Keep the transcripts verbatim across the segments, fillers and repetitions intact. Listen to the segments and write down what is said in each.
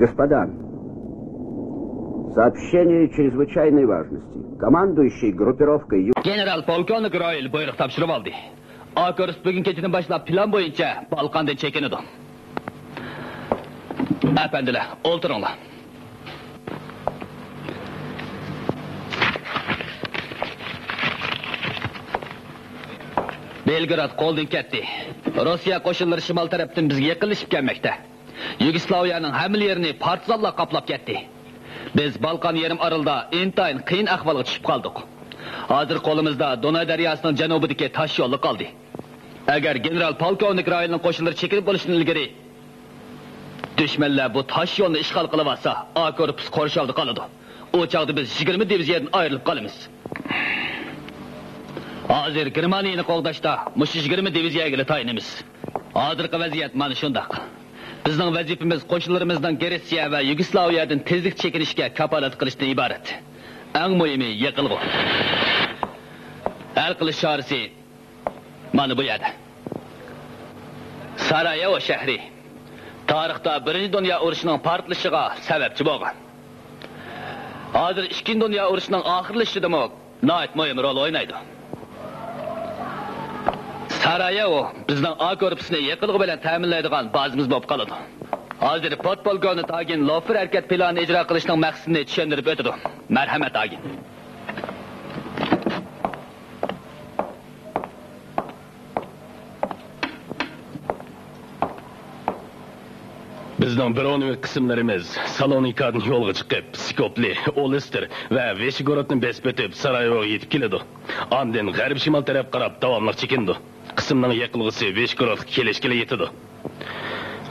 Господа, сообщение чрезвычайной важности. Командующий группировкой Ю- گېنېرال پولكوۋنىك رايل بۇيرۇق تاپشۇرۇۋالدى. ئاكرس بۈگۈن كېچىدىن باشلاپ پىلان بويىچە بالقاندىن چېكىنىدۇ. ئەپەندىلەر، ئولتۇرۇڭلار. بېلگراد قولدىن كەتتى. روسىيە قوشۇنلىرى شىمال تەرەپتىن بىزگە يېقىنلىشىپ كەلمەكتە. يۇگوسلاۋىيەنىڭ ھەممىلا يېرىنى پارتىزانلار قاپلاپ كەتتى. بىز بالقان يېرىم ئارىلىدا ئىنتايىن قىيىن ئەھۋالغا چۈشۈپ قالدۇق. ھازىر قولىمىزدا دوناي دەرياسىنىڭ جەنۇبىدىكى تاش يوللا قالدى. ئەگەر گېنېرال پولكوۋنىك رايلنىڭ قوشۇنلىرى چېكىنىپ بولۇشتىن ئىلگىرى دۈشمەنلەر بۇ تاش يولنى ئىشغال قىلىۋالسا، ئا كورپۇس قورشاۋدا قالىدۇ. ئۇ چاغدا بىز يىگىرمە دىۋىزىيەدىن ئايرىلىپ قالىمىز. ھازىر گېرمانىيەنى قوغداشتا مۇشۇ يىگىرمە دىۋىزىيەگىلا تايىنىمىز. ھازىرقى ۋەزىيەت مانا شۇنداق. بىزنىڭ ۋەزىپىمىز قوشۇنلىرىمىزنىڭ گرېتسىيە ۋە يۇگوسلاۋىيەدىن تېزلىك چېكىنىشىگە كاپالەتلىك قىلىشتىن ئىبارەت. ئەڭ مۇھىمى يېقىلغۇ. ھەل قىلىش چارىسى مانا بۇ يەردە. سارايېۋو شەھىرى تارىختا بىرىنچى دۇنيا ئۇرۇشىنىڭ پارتلىشىغا سەۋەبچى بولغان. ھازىر ئىككىنچى دۇنيا ئۇرۇشىنىڭ ئاخىرلىشىشىدىمۇ ناھايىتى مۇھىم رول ئوينايدۇ. سارايېۋو بىزنىڭ ئا گۇرۇپپىسىنى يېقىلغۇ بىلەن تەمىنلەيدىغان بازىمىز بولۇپ قالىدۇ. ھازىر پودپولكوۋنىك ھاگىن لوفېر ھەرىكەت پىلانىنى ئىجرا قىلىشنىڭ مەقسىتىنى چۈشەندۈرۈپ ئۆتىدۇ. مەرھەمەت، ھاگىن. بىزنىڭ برونېۋىك قىسىملىرىمىز سالونىكادىن يولغا چىقىپ، سكوپلى، ئولېستېر ۋە ۋىشېگرودنى بېسىپ ئۆتۈپ، سارايېۋوغا يېتىپ كېلىدۇ. ئاندىن غەربىي شىمال تەرەپكە قاراپ داۋاملىق چېكىنىدۇ. قىسىمنىڭ يېقىلغۇسى ۋىشېگرودقا كېلىشكىلا يېتىدۇ.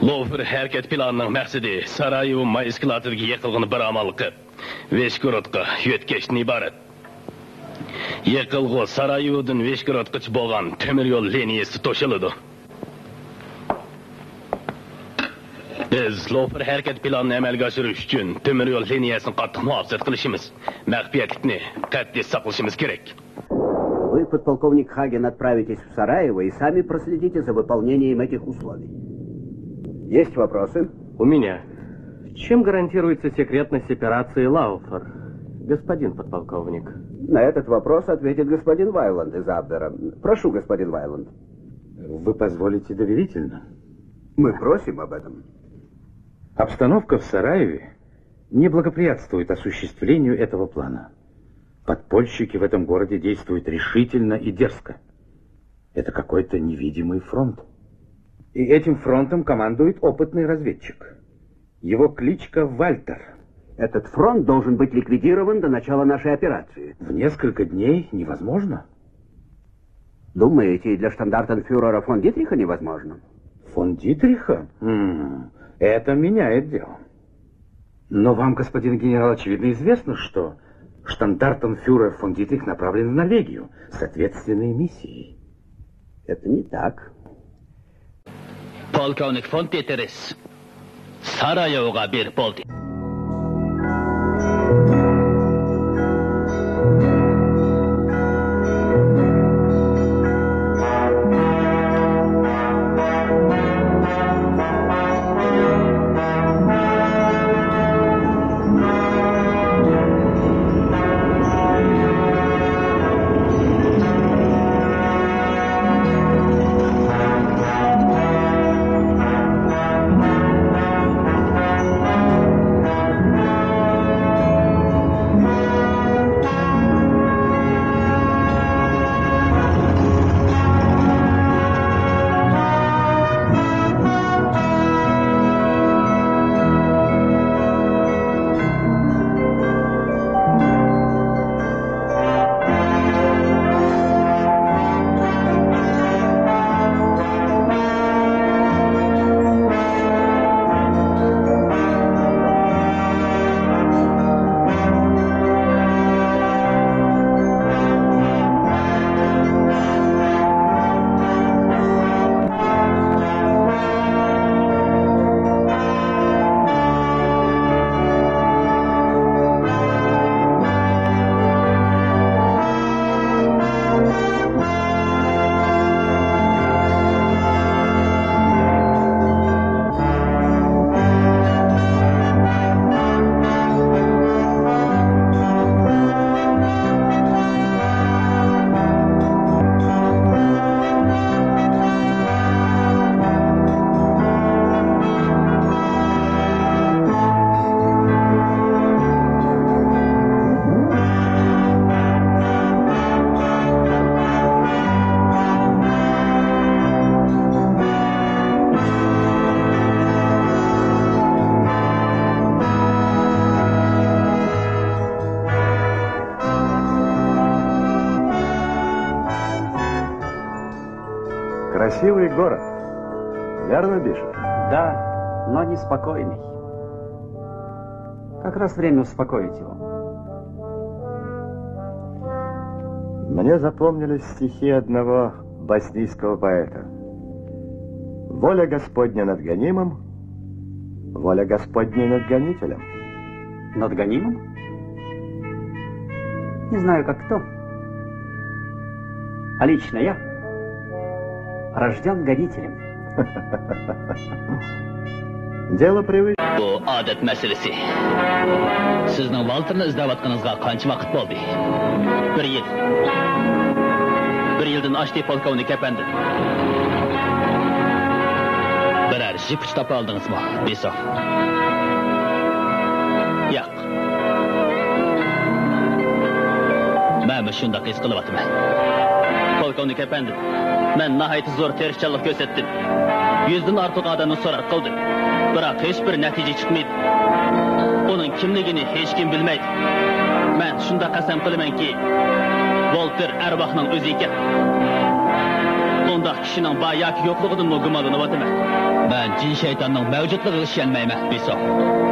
لوفېر ھەرىكەت پىلانىنىڭ مەقسىتى سارايېۋو ماي ئىسكىلاتىدىكى يېقىلغۇنى بىر ئامال قىلىپ، ۋىشېگرودقا يۆتكەشتىن ئىبارەت. يېقىلغۇ سارايېۋودىن ۋىشېگرودقىچە بولغان تۆمۈر يول لىنىيەسى توشۇلىدۇ. بىز لوفېر ھەرىكەت پىلانىنى ئەمەلگە ئاشۇرۇش ئۈچۈن تۆمۈر يول لىنىيەسىنى قاتتىق مۇھاپىزەت قىلىشىمىز، مەخپىيەتلىكنى قەتئىي ساقلىشىمىز كېرەك. Вы, подполковник Хаген, отправитесь в Сараево и сами проследите за выполнением этих условий. Есть вопросы? У меня. Чем гарантируется секретность операции Лауфер, господин подполковник? На этот вопрос ответит господин Вайланд из Абвера. Прошу, господин Вайланд. Вы позволите доверительно? Мы просим об этом. Обстановка в Сараеве не благоприятствует осуществлению этого плана. Подпольщики в этом городе действуют решительно и дерзко. Это какой-то невидимый фронт. И этим фронтом командует опытный разведчик. Его кличка Вальтер. Этот фронт должен быть ликвидирован до начала нашей операции. В несколько дней невозможно. Думаете, и для штандартенфюрера фон Дитриха невозможно? Фон Дитриха? М, это меняет дело. Но вам, господин генерал, очевидно известно, что штандартенфюрер фон Дитрих направлен в Норвегию с ответственной миссией. Это не так. پولكوۋنىك فون دىترىس سارايېۋوغا بېرىپ بولدى. Красивый город. Верно, Биша? Да, но неспокойный. Как раз время успокоить его. Мне запомнились стихи одного боснийского поэта: «Воля Господня над гонимым, воля Господня над гонителем». Над гонимым? Не знаю, как кто. А лично я рождён гонителем. Дело привычное. بۇ ئادەت مەسىلىسى. سىزنىڭ ۋالتېرنى ئىزدەۋاتقىنىڭىزغا قانچە ۋاقىت بولدى؟ بىر يىل. بىر يىلدىن ئاشتى، پولكوۋنىك ئەپەندىم. بىرەر جىپ ئۇچى تاپالدىڭىزمۇ، بىسو؟ ياق. مەنمۇ شۇنداق ھېس قىلىۋاتىمەن. پولكوۋنىك ئەپەندىم، مەن ناھايىتى زور تىرىشچانلىق كۆرسەتتىم. يۈزدىن ئارتۇق ئادەمنى سوراق قىلدىم. بىراق ھېچبىر نەتىجە چىقمىدى. ئۇنىڭ كىملىكىنى ھېچكىم بىلمەيدۇ. مەن شۇنداق قەسەم قىلىمەنكى، ۋولتېر ئەرۋاھنىڭ ئۆزى ئىكەن. ئۇنداق كىشىنىڭ بار ياكى يوقلۇقىدىنمۇ گۇمانلىنىۋاتىمەن. مەن جىن شەيتاننىڭ مەۋجۇتلۇقىغا ئىشەنمەيمەن، بىسو.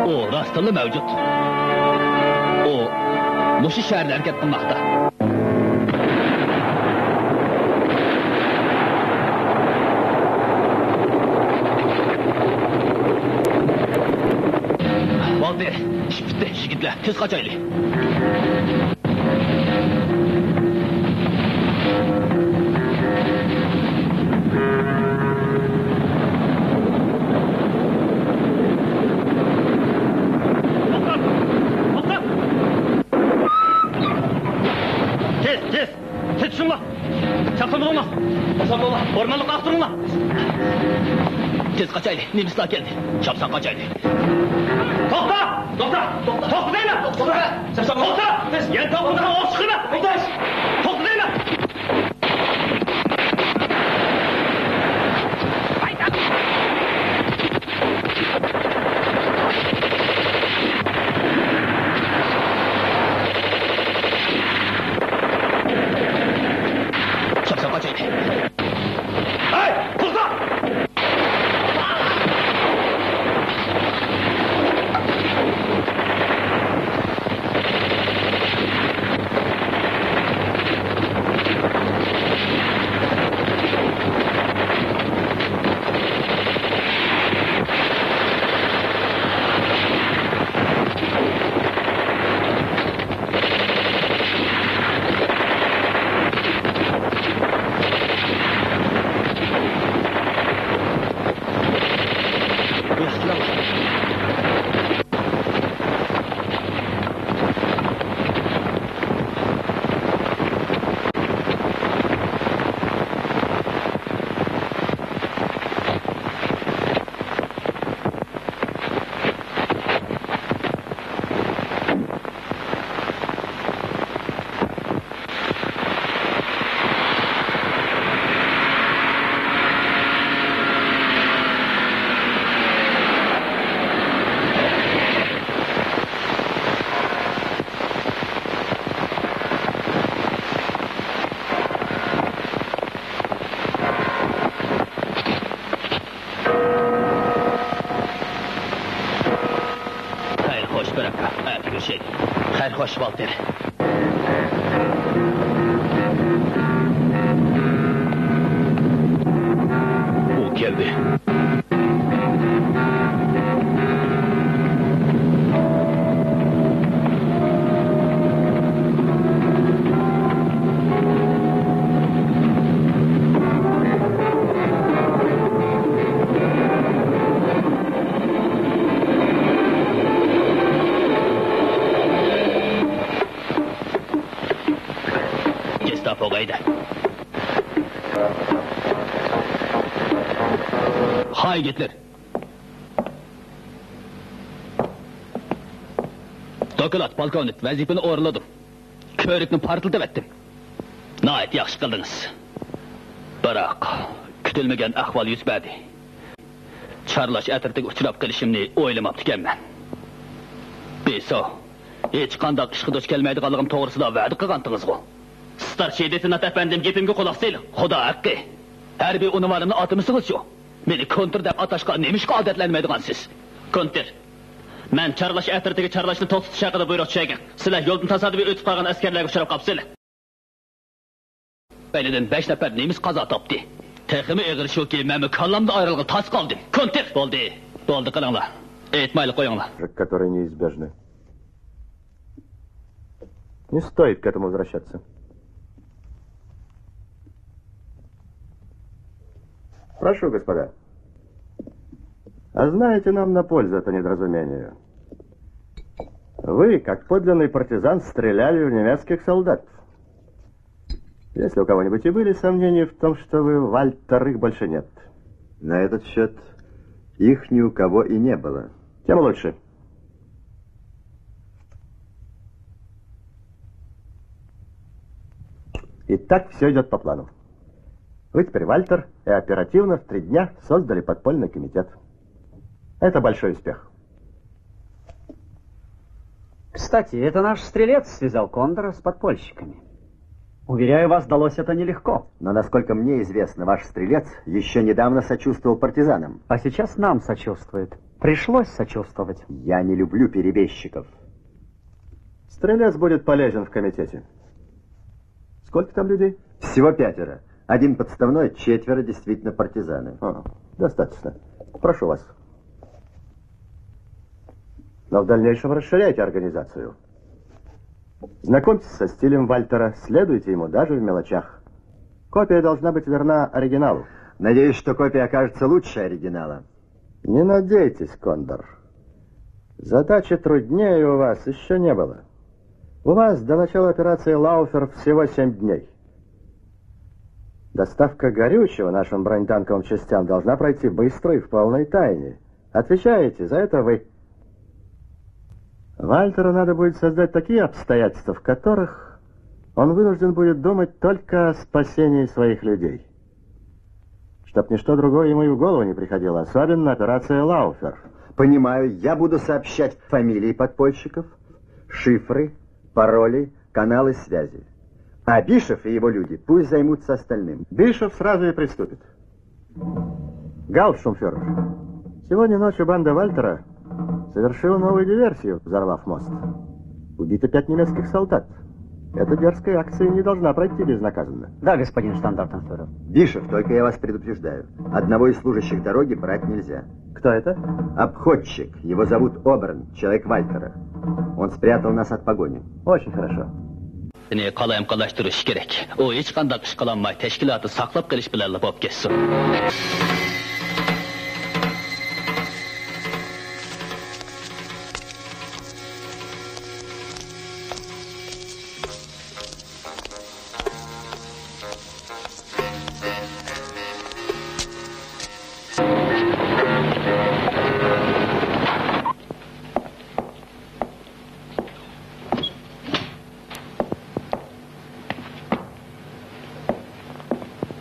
ئۇ راستتىنلا مەۋجۇت. ئۇ مۇشۇ شەھەردە ھەرىكەت قىلماقتا. بولدى، ئىش پۈتتى. يىگىتلەر، تېز قاچايلى. توختاڭ! توختاڭ! تېز، تېز! تېز چۈشۈڭلار! چاپسان بولۇڭلار! چاپسان بولۇڭلار! ئورمانلىققا ئاختۇرۇڭلار! تېز قاچايلى، نېمىسلار كەلدى! چاپسان قاچايلى! توختا! توختا! توختا! توختا دەيمەن! توختا! توختا! يەنە توختىمىساڭ ئوق چىقىرىمەن! توختا! توختا دەيمەن! چاپسان قاچايلى! ھەي، توختا! خەير خوش، بىر ئاكا. ئەتە كۆرۈشەيلى. خەير خوش، ۋالتېر. ئۇ كەلدى. گېستاپوغا ھەيدە. ھاي، گىتلېر! دوكلات، پولكوۋنىك، ۋەزىپىنى ئورۇنلىدىم. كۆۋرۈكنى پارتلىتىۋەتتىم. ناھايىتى ياخشى قىلدىڭىز. بىراق، كۈتۈلمىگەن ئەھۋال يۈز بەردى. چارلاش ئەترىتىگە ئۇچراپ قېلىشىمنى ئويلىماپتىكەنمەن. بىسو، ھېچقانداق ئىشقا دۇچ كەلمەيدىغانلىقىم توغرىسىدا ۋەدە قىلغانتىڭىزغۇ؟ ستارشىي لېيتېنانت ئەپەندىم، گېپىمگە قۇلاق سېلىڭ. خۇدا ھەققى. ھەربىي ئۇنۋانىمنى ئاتىمىسىڭىزچۇ؟ مېنى كونتىر دەپ ئاتاشقا نېمىشقا ئادەتلەنمەيدىغانسىز؟ كونتىر، مەن چارلاش ئەترىتىگە چارلاشنى توختىتىش ھەققىدە بۇيرۇق چۈشۈرگەن. سىلەر يولدىن تاسادىپىي ئۆتۈپ قالغان ئەسكەرلەرگە ئۇچراپ قاپسىلەر. تۈپەيلىدىن بەش نەپەر نېمىس قازا تاپتى. تېخىمۇ ئېغىرى شۇكى، مەنمۇ كاللامدا ئايرىلغىلى تاس قالدىم. كونتىر! بولدى، بولدى، قىلىڭلار. ئېيتمايلا قويۇڭلار. Которые неизбежны. Не стоит к этому возвращаться. Прошу, господа. А знаете, нам на пользу это недоразумение. Вы, как подлинный партизан, стреляли в немецких солдат. Если у кого-нибудь и были сомнения в том, что вы Вальтер, их больше нет. На этот счёт их ни у кого и не было. Тем лучше. Итак, всё идёт по плану. Вы теперь Вальтер и оперативно в три дня создали подпольный комитет. Это большой успех. Кстати, это наш стрелец связал Кондора с подпольщиками. Уверяю вас, далось это нелегко. Но, насколько мне известно, ваш стрелец ещё недавно сочувствовал партизанам. А сейчас нам сочувствует. Пришлось сочувствовать. Я не люблю перебежчиков. Стрелец будет полезен в комитете. Сколько там людей? Всего пятеро. Один подставной, четверо действительно партизаны. А, достаточно. Прошу вас. Но в дальнейшем расширяйте организацию. Знакомьтесь со стилем Вальтера, следуйте ему даже в мелочах. Копия должна быть верна оригиналу. Надеюсь, что копия окажется лучше оригинала. Не надейтесь, Кондор. Задачи труднее у вас ещё не было. У вас до начала операции «Лауфер» всего семь дней. Доставка горючего нашим бронетанковым частям должна пройти быстро и в полной тайне. Отвечаете за это вы. Вальтеру надо будет создать такие обстоятельства, в которых он вынужден будет думать только о спасении своих людей. Чтоб ничто другое ему и в голову не приходило, особенно операция «Лауфер». Понимаю, я буду сообщать фамилии подпольщиков, шифры, пароли, каналы связи. А Бишев и его люди пусть займутся остальным. Бишев сразу и приступит. Гауптштурмфюрер, сегодня ночью банда Вальтера совершила новую диверсию, взорвав мост. Убито пять немецких солдат. Эта дерзкая акция не должна пройти безнаказанно. Да, господин штандартенфюрер. Бишев, только я вас предупреждаю. Одного из служащих дороги брать нельзя. Кто это? Обходчик. Его зовут Оберн, человек Вальтера. Он спрятал нас от погони. Очень хорошо. قالايمىقانلاشتۇرۇشى كېرەك. ئۇ ھېچقانداق ئىش قىلالماي، تەشكىلاتنى ساقلاپ قېلىش بىلەنلا بولۇپ كەتسۇن.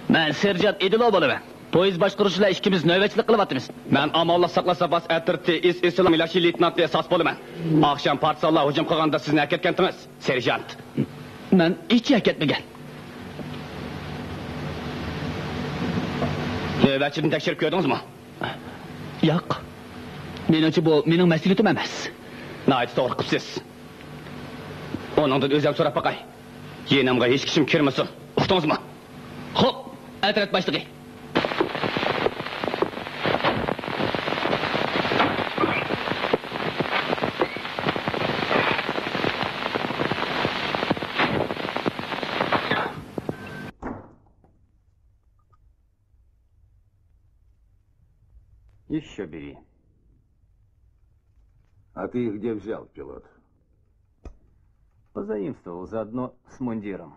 مەن سېرژانت ئىدىلو بولىمەن. پويىز باشقۇرغۇچىلار ئىككىمىز نۆۋەتچىلىك قىلىۋاتىمىز. مەن ئامانلىق ساقلاش زاپاس ئەترىتى ئىس ئېسىلىڭ ياخشى لېيتېنانتى ساس بولىمەن. ئاخشام پارتىزانلار ھۇجۇم قىلغاندا سىزنى ئەكەتكەنتىڭىز، سېرژانت. مەن ھېچ ئەكەتمىگەن. نۆۋەتچىدىن تەكشۈرۈپ كۆردىڭىزمۇ؟ ياق. مېنىڭچە بۇ مېنىڭ مەسئۇلىيىتىم ئەمەس. ناھايىتى توغرا قىپسىز. ئۇنىڭدىن ئۆزۈم سوراپ باقاي. يېنىمغا ھېچ كىشىم كىرمىسۇن. ئۇقتىڭىزمۇ؟ خوپ، ئەترەت باشلىقى. Ещё бери. А ты их где взял, пилот? Позаимствовал заодно с мундиром.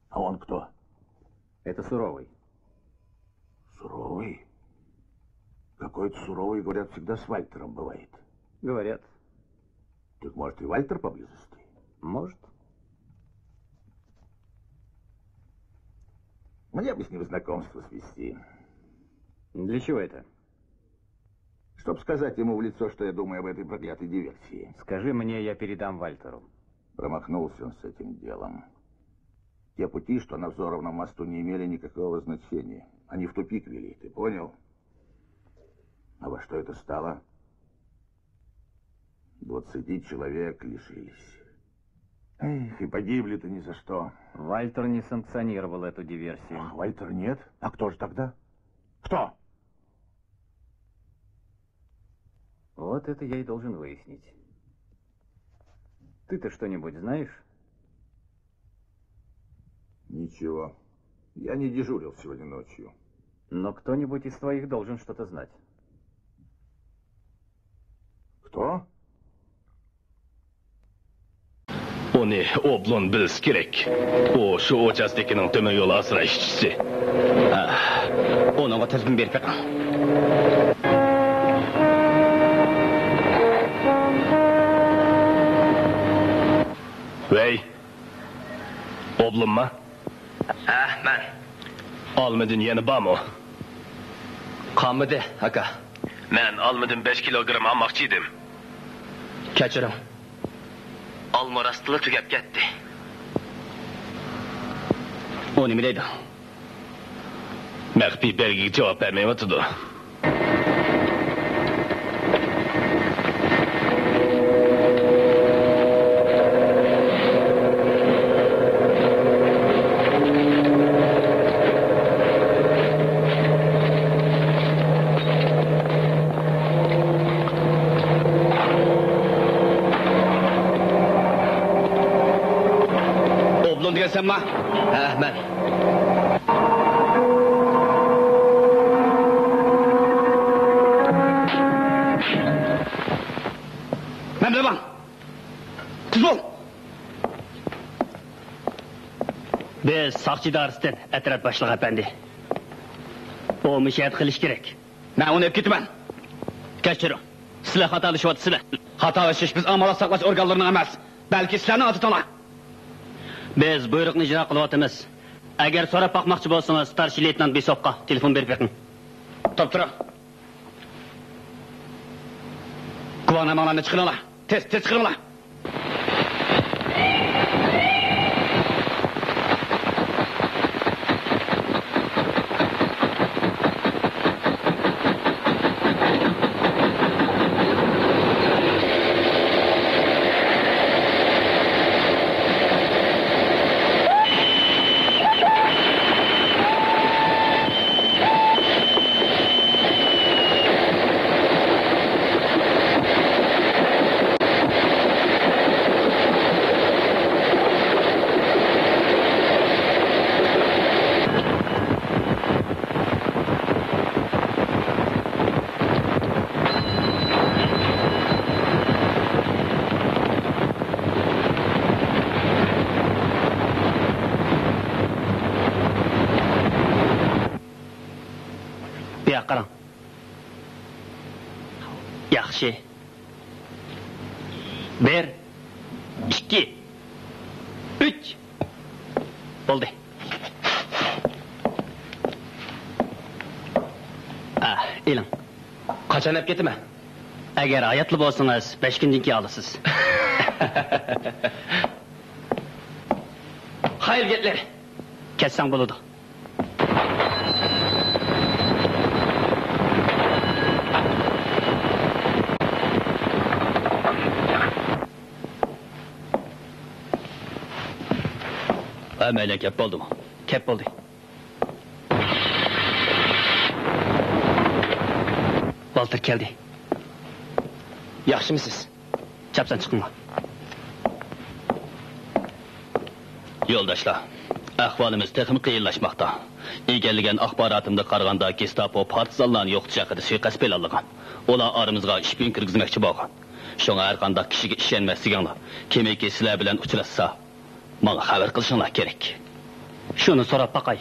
А он кто? Это Суровый. Суровый? Какой-то Суровый, говорят, всегда с Вальтером бывает. Говорят. Так, может, и Вальтер поблизости? Может. Мне бы с ним знакомство свести. Для чего это? Чтоб сказать ему в лицо, что я думаю об этой проклятой диверсии. Скажи мне, я передам Вальтеру. Промахнулся он с этим делом. Те пути, что на Взоровном мосту, не имели никакого значения. Они в тупик вели, ты понял? А во что это стало? Двадцати человек лишились. Эх, и погибли-то ни за что. Вальтер не санкционировал эту диверсию. Ах, Вальтер нет? А кто же тогда? Кто? Вот это я и должен выяснить. Ты-то что-нибудь знаешь? Ничего. Я не дежурил сегодня ночью. Но кто-нибудь из твоих должен что-то знать. Кто? ئۇنى ئوبلون بىلسە كېرەك. ئۇ شۇ ئۇچاستكىنىڭ تۆمۈر يول ئاسراش ئىشچىسى. ھە، ئۇنىڭغا تېلېفون بېرىپ بېقىڭ. ۋەي، ئوبلونما؟ ھە، مەن. ئالمىدىن يەنە بارمۇ؟ قالمىدى، ئاكا. مەن ئالمىدىن بەش كىلوگرام ئالماقچى ئىدىم. كەچۈرۈڭ. ئالما راستلا تۈگەپ كەتتى. ئۇ نېمە دەيدۇ؟ مەخپىي بەلگىگە جاۋاب بەرمەيۋاتىدۇ. ئوبلون دېگەن سەنما؟ ھە، مەن. مەن بىلەن ماڭ. تېز بول! بىز ساقچى ئىدارىسىدىن، ئەترەت باشلىقى ئەپەندى. ئۇ مۇشۇ يەردە قېلىشى كېرەك. مەن ئۇنى ئېلىپ كېتىمەن. كەچۈرۈڭ. سىلەر خاتالىشىۋاتىسىلەر. خاتالىشىش بىز ئامانەت ساقلاش ئورگانلىرىنىڭ ئەمەس، بەلكى سىلەرنىڭ ئادىتىڭلار. بىز بۇيرۇقنى ئىجرا قىلىۋاتىمىز. ئەگەر سوراپ باقماقچى بولسىڭىز، ستارشىي لېيتېنانت بىسوفقا تېلېفون بېرىپ بېقىڭ. توپ تۇرۇڭ. گۇۋاھنامىڭلارنى چىقىرىڭلار. تېز، تېز چىقىرىڭلار. بۇياققا قاراڭ. ياخشى. بىر، ئىككى، ئۈچ. بولدى. ئا، ئېلىڭ. قاچان ئەپ كېتىمەن؟ ئەگەر ھاياتلا بولسىڭىز، بەش كۈندىن كېيىن ئالىسىز. خەير گەپلەر. كەتسەڭ بولىدۇ. ھەممەيلەن كەپ بولدىمۇ؟ كەپ بولدى. ۋالتېر كەلدى. ياخشىمۇسىز؟ چاپسان چىقىڭلار. يولداشلار، ئەھۋالىمىز تېخىمۇ قىيىنلاشماقتا. ئىگىلىگەن ئاخباراتىمدىن قارىغاندا، گېستاپو پارتىزانلارنى يوقىتىش ھەققىدە سۇيىقەست پىلانلىغان. ئۇلار ئارىمىزغا ئىش پۈڭكۈرگۈزمەكچى بولغان. شۇڭا ھەرقانداق كىشىگە ئىشەنمەسلىكىڭلار، كىمكى سىلەر بىلەن ئۇچراشسا، ماڭا خەۋەر قىلىشىڭلار كېرەك. شۇنى سوراپ باقاي.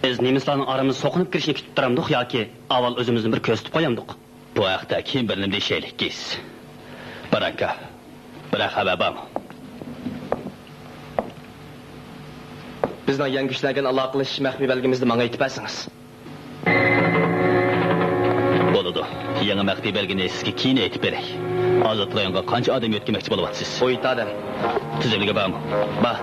بىز نېمىسلارنىڭ ئارىمىزغا سوقۇنۇپ كىرىشىنى كۈتۈپ تۇرامدۇق ياكى ئاۋۋال ئۆزىمىزنى بىر كۆرسىتىپ قويامدۇق؟ بۇ ھەقتە كېيىن بىر نېمە دېيىشەيلى، گېس. برانكا، بىرەر خەۋەر بارمۇ؟ بىزنىڭ يەڭگۈشلەنگەن ئالاقىلىشىش مەخپىي بەلگىمىزنى ماڭا ئېيتىپ بەرسىڭىز. بولىدۇ. يېڭى مەخپىي بەلگىنى سىزگە كېيىن ئېيتىپ بېرەي. ھازىرقى رايونغا قانچە ئادەم يۆتكىمەكچى بولۇۋاتىسىز؟ ئون يەتتە ئادەم. تۈزۈملۈكى بارمۇ؟ بار.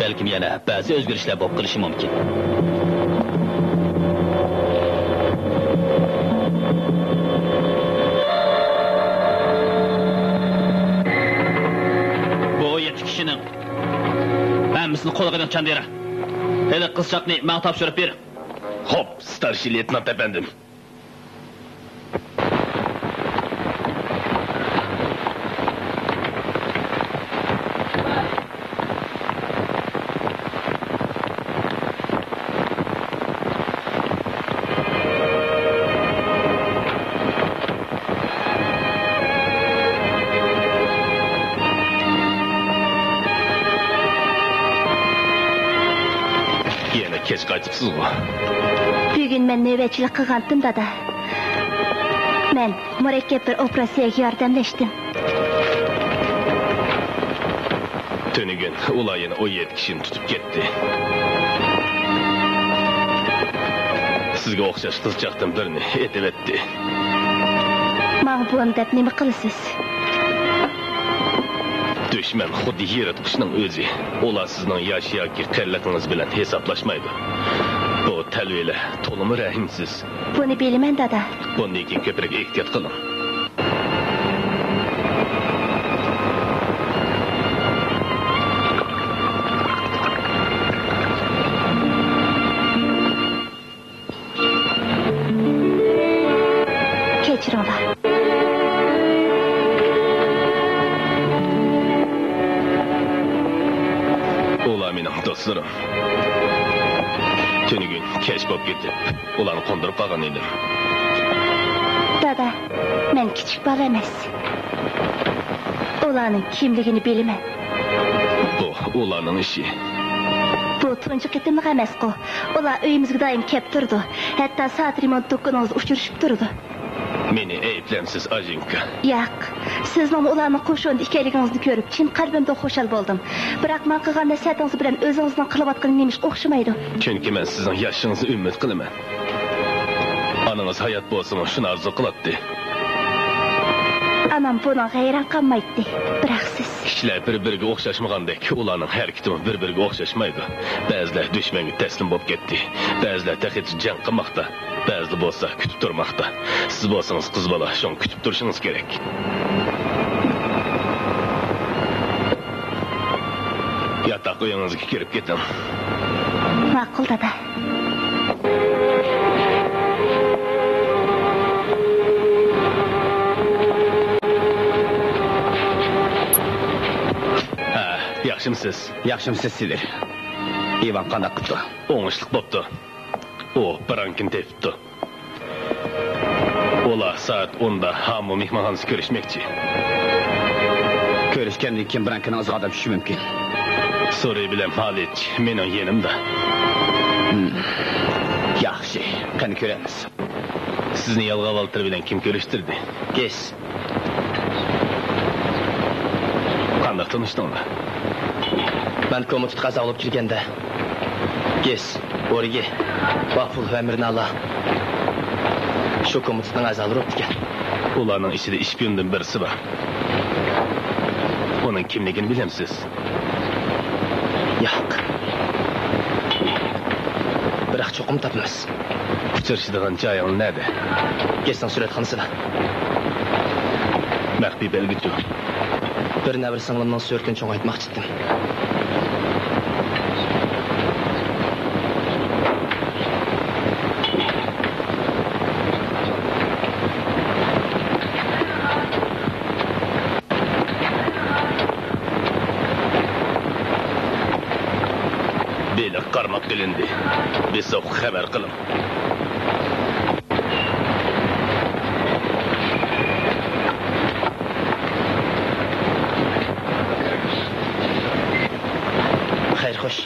بەلكىم يەنە بەزى ئۆزگىرىشلەر بولۇپ قېلىشى مۇمكىن. بۇ يەتتە كىشىنىڭ ھەممىسىنى قولغا ئېلىڭ، چاندىرا. ھېلىقى قىزچاقنى ماڭا تاپشۇرۇپ بېرىڭ. خوپ، ستارشىي لېيتېنانت ئەپەندىم. يەنە كەچ قايتىپسىزغۇ؟ بۈگۈن مەن نۆۋەتچىلىك قىلغانتىم، دادا. مەن مۇرەككەپ بىر ئوپېراتسىيەگە ياردەملەشتىم. تۈنۈگۈن ئۇلار يەنە ئون يەتتە كىشىنى تۇتۇپ كەتتى. سىزگە ئوخشاش قىزچاقتىن بىرنى ئېتىۋەتتى. ماڭا بۇنى دەپ نېمە قىلىسىز؟ دۈشمەن خۇددى يىرتقۇچنىڭ ئۆزى. ئۇلار سىزنىڭ ياش ياكى قېرىلىقىڭىز بىلەن ھېسابلاشمايدۇ. بۇ تەلۋىلەر تولىمۇ رەھىمسىز. بۇنى بىلىمەن، دادا. بۇندىن كېيىن كۆپرەك ئېھتىيات قىلىڭ. كەچۈرۈڭلار. ئۇلار مېنىڭ دوستلىرىم. تۈنۈگۈن كەچ بولۇپ كېتىپ، ئۇلارنى قوندۇرۇپ قالغان ئىدىم. دادا، مەن كىچىك بالا ئەمەس. ئۇلارنىڭ كىملىكىنى بىلىمەن. بۇ ئۇلارنىڭ ئىشى. بۇ تۇنجى قېتىملىق ئەمەسقۇ. ئۇلار ئۆيىمىزگە دائىم كەپ تۇرىدۇ. ھەتتا سائەت رېمونت دۇكىنىڭىزدا ئۇچرىشىپ تۇرىدۇ. مېنى ئەيىبلەمسىز، ئاژېنكا؟ ياق. سىزنىڭمۇ ئۇلارنىڭ قوشۇنىدا ئىكەنلىكىڭىزنى كۆرۈپ، چىن قەلبىمدىن خۇشال بولدۇم. بىراق ماڭا قىلغان نەسىھەتىڭىز بىلەن ئۆزىڭىزنىڭ قىلىۋاتقىنى نېمىشقا ئوخشىمايدۇ؟ چۈنكى مەن سىزنىڭ ياشىشىڭىزنى ئۈمىد قىلىمەن. ئانىڭىز ھايات بولسىمۇ شۇنى ئارزۇ قىلاتتى. ئانام بۇنىڭغا ھەيران قالمايتتى. بىراق سىز. كىشىلەر بىر-بىرىگە ئوخشاشمىغاندەك، ئۇلارنىڭ ھەرىكىتىمۇ بىر-بىرىگە ئوخشاشمايدۇ. بەزىلەر دۈشمەنگە تەسلىم بولۇپ كەتتى. بەزىلەر تېخىچە جەڭ قىلماقتا. بەزىدە بولسا كۈتۈپ تۇرماقتا. سىز بولسىڭىز قىز بالا، شۇڭا كۈتۈپ تۇرۇشىڭىز كېرەك. ياتاق ئۆيىڭىزگە كىرىپ كېتىڭ. ماقۇل، دادا. ھە، ياخشىمۇسىز؟ ياخشىمۇسىز، سىدىر؟ ئىۋان قانداق قىپتۇ؟ ئوڭۇشلۇق بوپتۇ. ئۇ برانكىنى تېپىپتۇ. ئۇلار سائەت ئوندا ھامۇ مېھمانخانىسىدا كۆرۈشمەكچى. كۆرۈشكەندىن كېيىن برانكىنىڭ ئىزىغا ئادەم چۈشۈشى مۇمكىن. سورى بىلەن مالىچ مېنىڭ يېنىمدا. ھىم. ياخشى، قېنى كۆرەرمىز. سىزنى يالغاۋالتىر بىلەن كىم كۆرۈشتۈردى؟ گېس. قانداق تونۇشتۇڭلار؟ مەن كومىتېتقا ئەزا بولۇپ كىرگەندە، گېس، ئورگى، ۋاپۇل ۋە مىرنالا شۇ كومىتېتنىڭ ئەزالىرى بوپتىكەن. ئۇلارنىڭ ئىچىدە ئىشپىيوندىن بىرسى بار. ئۇنىڭ كىملىكىنى بىلەمسىز؟ ياق. بىراق چوقۇم تاپىمىز. ئۇچرىشىدىغان جايىڭ نەدە؟ گېسنىڭ سۈرەتخانىسىدا. مەخپىي بەلگىچۇ؟ بىر نەۋرە سىڭلىمنىڭ سۈرىتىنى چوڭايتماقچى ئىدىم. بېلىق قارماققا ئېلىندى. بېسوققا خەۋەر قىلىڭ. خەير، خوش.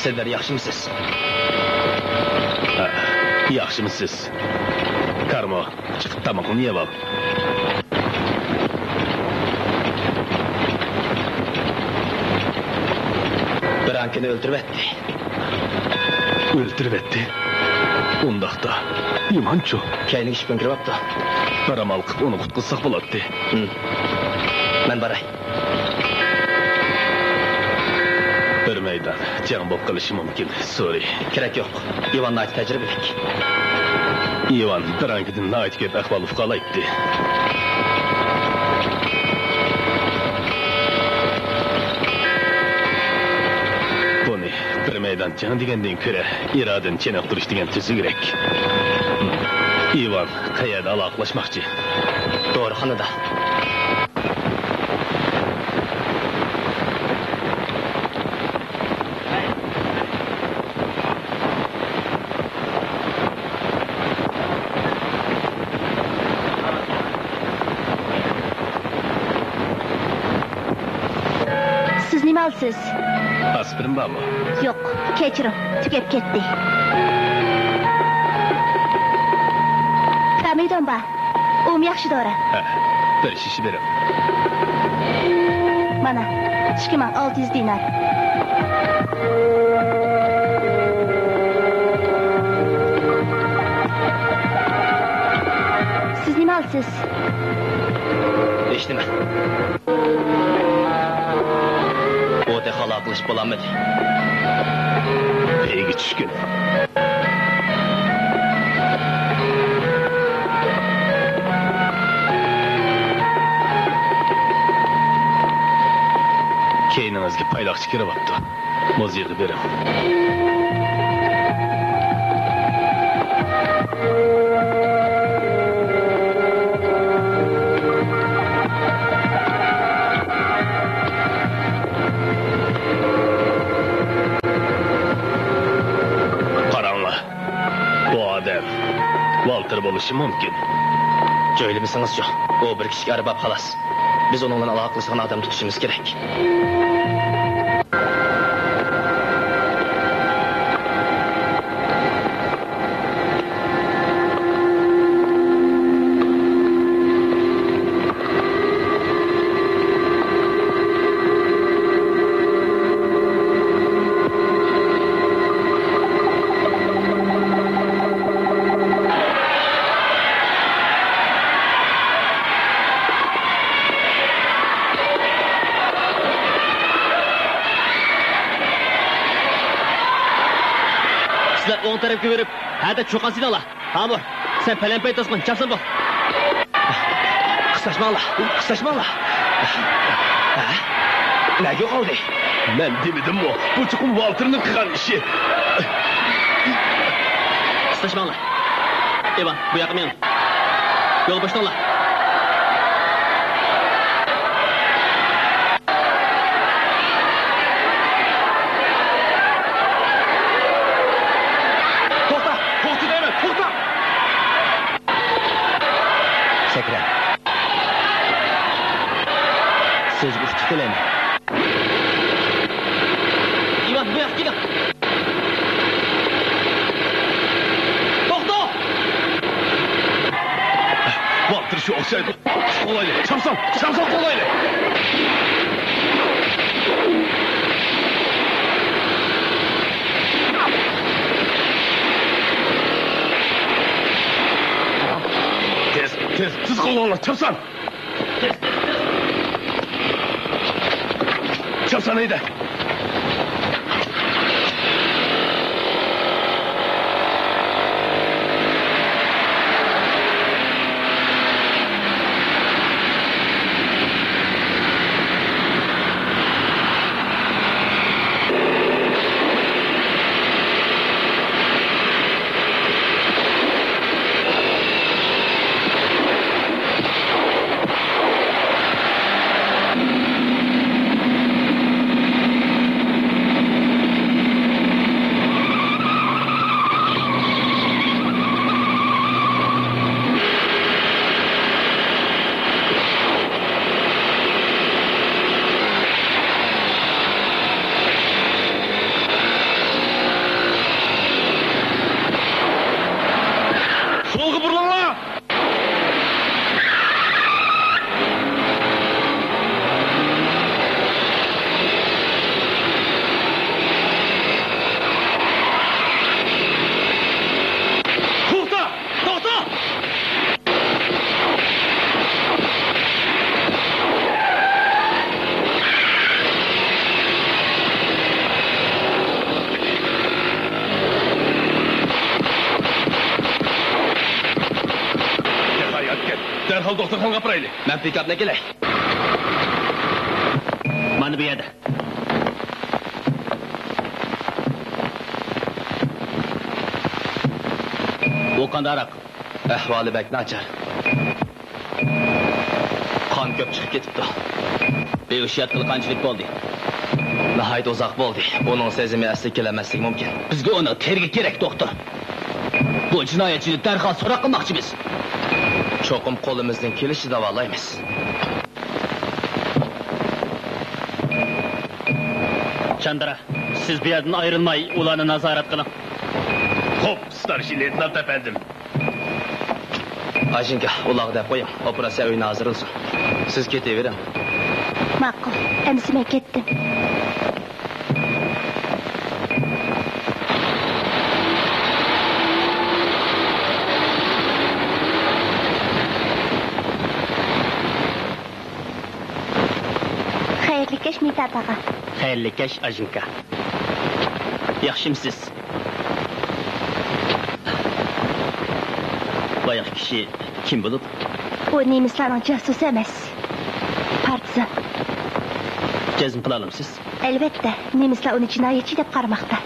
سىلەر ياخشىمۇسىز؟ ھە، ياخشىمۇسىز؟ كارمو، چىقىپ تامىقىڭنى يەۋال. بىرانكىنى ئۆلتۈرۈۋەتتى. ئۆلتۈرۈۋەتتى؟ ئۇنداقتا ئىۋانچۇ؟ كەينىگە ئىشىكتىن كىرىۋاپتۇ. بىر ئامال قىلىپ ئۇنى قۇتقۇزساق بولاتتى. ھىم. مەن باراي. بىر مەيدان جەڭ بولۇپ قېلىشى مۇمكىن، سورى. كېرەك يوق. ئىۋان ناھايىتى تەجرىبىلىك. ئىۋان بىرانكىدىن ناھايىتى كۆپ ئەھۋال ئۇقالايتتى. بۇنى بىر مەيدان جەڭ دېگەندىن كۆرە، ئىرادىنى چېنىقتۇرۇش دېگەن تۈزۈكرەك. ئىۋان قەيەردە ئالاقىلەشمەكچى؟ دورىخانىدا. سىز نېمە ئالىسىز؟ ئاسپىرىن بارمۇ؟ يوق، كەچۈرۈڭ، تۈگەپ كەتتى. پامىدون بار. ئۇمۇ ياخشى دورا. ھە، بىر شىشە بېرىڭ. مانا، ئىككى مىڭ ئالتە يۈز دىنار. سىز نېمە ئالىسىز؟ ھېچنېمە. ئۇ تېخى ئالاقىلىشىپ بولالمىدى. پەيگە چۈشكىن. كەينىڭىزگە پايلاقچى كىرىۋاپتۇ. مۇزېيغا بېرىڭ. قاراڭلار، بۇ ئادەم ۋالتېر بولۇشى مۇمكىن. جۆيلىمىسىڭىزچۇ، ئۇ بىر كىشىلىك ئەرباب خالاس. بىز ئۇنىڭ بىلەن ئالاقىلىشىدىغان ئادەم تۇتۇشىمىز كېرەك. سىلەر ئوڭ تەرەپكە بېرىپ، ھەدە چۇقان سېلىڭلار. ئامۇر، سەن پەلەمپەي توسقىن، چاپسان بول. قىستاشماڭلار، قىستاشماڭلار. ھە؟ نەگە قالدى؟ مەن دېمىدىممۇ، بۇ چوقۇم ۋالتېرنىڭ قىلغان ئىشى. قىستاشماڭلار. ئىۋان، بۇ ياققا مېڭىڭ. يول بوشىتىڭلار. توختا! توختا دەيمەن! توختا! سەكرەڭ. سىزگە ئۇتۇق تىلەيمەن. ئىۋان، بۇ ياققا كېلىڭ. توختا! ۋاقتىدا شۇ ئوخشايدۇ. قوغلايلى، چامسان، چامسان قوغلايلى. تېز، تېز، تېز قوغلاڭلار، چامسان. ياسان ھەيدە. سولغا بۇرۇلۇڭلار! توختا! توختا! دەرھال دوختۇرخانىغا ئاپىرايلى. مەن پىكاپنى ئەكېلەي. مانا بۇ يەردە. ئۇ قانداقراق؟ ئەھۋالى بەك ناچار. قان كۆپ چىقىپ كېتىپتۇ. بىھۇش ياتقىلى قانچىلىك بولدى؟ ناھايىتى ئۇزاق بولدى. ئۇنىڭ سېزىمى ئەسلىگە كېلەلمەسلىكى مۇمكىن. بىزگە ئۇنىڭ تېرىكى كېرەك، دوختۇر. بۇ جىنايەتچىنى دەرھال سوراق قىلماقچىمىز. چوقۇم قولىمىزدىن كېلىشىچە داۋالايمىز. چاندرا، سىز بۇ يەردىن ئايرىلماي، ئۇلارنى نازارەت قىلىڭ. خوپ، ستارشىي لېيتېنانت ئەپەندىم. ئاژىنكا، ئۇلارغا دەپ قويۇڭ، ئوپېراتسىيە ئۆيىنى ھازىرلىسۇن. سىز كېتىۋېرىڭ. ماقۇل، ئەمىسە مەن كەتتىم. خەيرلىك كەچ، مىتات ئاغا. خەيرلىك كەچ، ئاژىنكا. ياخشىمسىز؟ بايىقى كىشى كىم بولىدۇ؟ ئۇ نېمىسلارنىڭ جاسۇسى ئەمەس. پارتىزان. جەزم قىلالامسىز؟ ئەلۋەتتە، نېمىسلار ئۇنى جىنايەتچى دەپ قارىماقتا.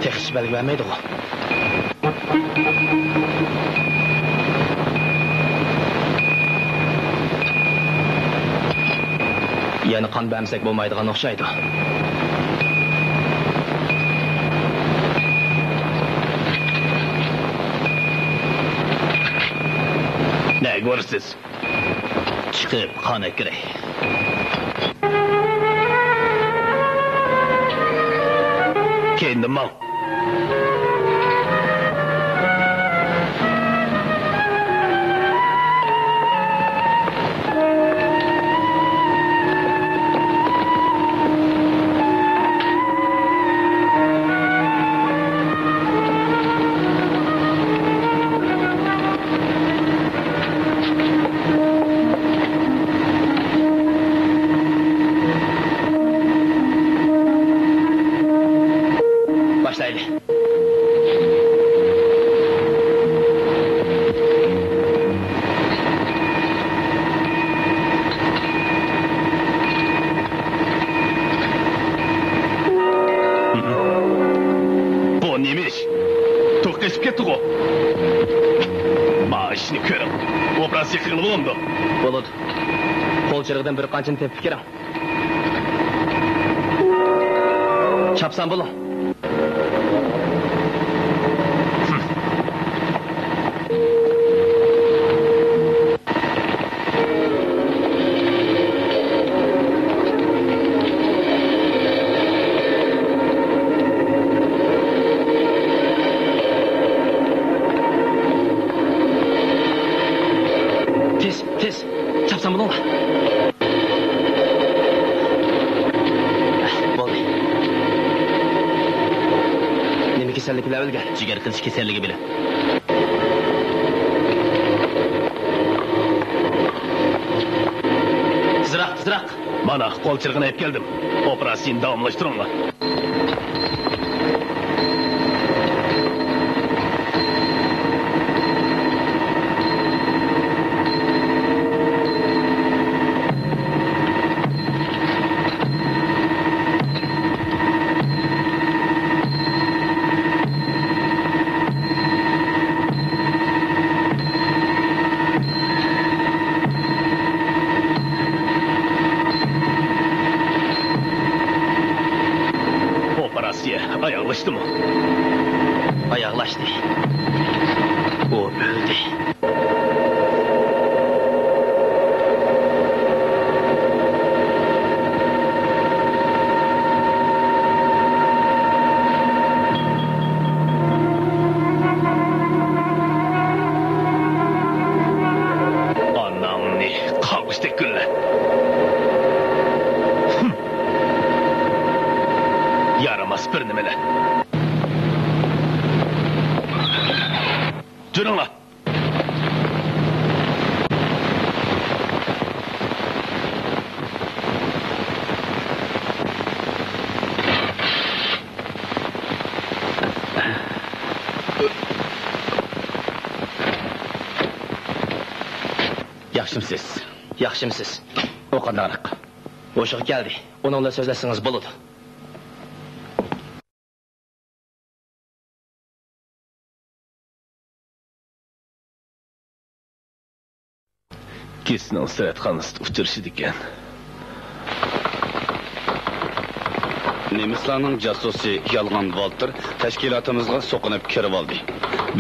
تېخىچە بەلگە بەرمەيدىغۇ؟ يەنە قان بەرمىسەك بولمايدىغان ئوخشايدۇ. نەگە بارىسىز؟ چىقىپ قان ئەكىرەي. كەينىدىن ماڭ. باشلايلى. بۇ نېمە ئىش؟ توك قېچىپ كەتتىغۇ؟ مانا ئىشنى كۆرۈڭ. ئوپېراتسىيە قىلغىلى بولامدۇ؟ بولىدۇ. قول چىرىغىدىن بىر قانچىنى تېپىپ كىرىڭ. چاپسان بولۇڭ. تېز، تېز، چاپسان بولۇڭلار. بولدى. نېمە كېسەللىك بىلەن ئۆلگەن؟ جىگەر قېتىش كېسەللىكى بىلەن. مانا، قول چىرىغىنى ئېلىپ كەلدىم. ئوپېراتسىيىنى داۋاملاشتۇرۇڭلار. ئوپېراتسىيە ئاياغلاشتىمۇ؟ ئاياغلاشتى. ئۇ ئۆلدى. ئاناڭنى قاغۇشتەك كۈنلەر. ھىم. يارىماس بىر نېمىلەر. جۈرۈڭلار. ياخشىمسىز؟ ياخشىمسىز؟ ئۇ قانداقراق؟ ھوشىغا كەلدى. ئۇنىڭ بىلەن سۆزلەشسىڭىز بولىدۇ. كېسىنىڭ سىرەتخانىسىدا ئۇچرىشىدىكەن. نېمىسلارنىڭ جاسۇسى يالغان ۋالتېر تەشكىلاتىمىزغا سوقۇنۇپ كىرىۋالدى.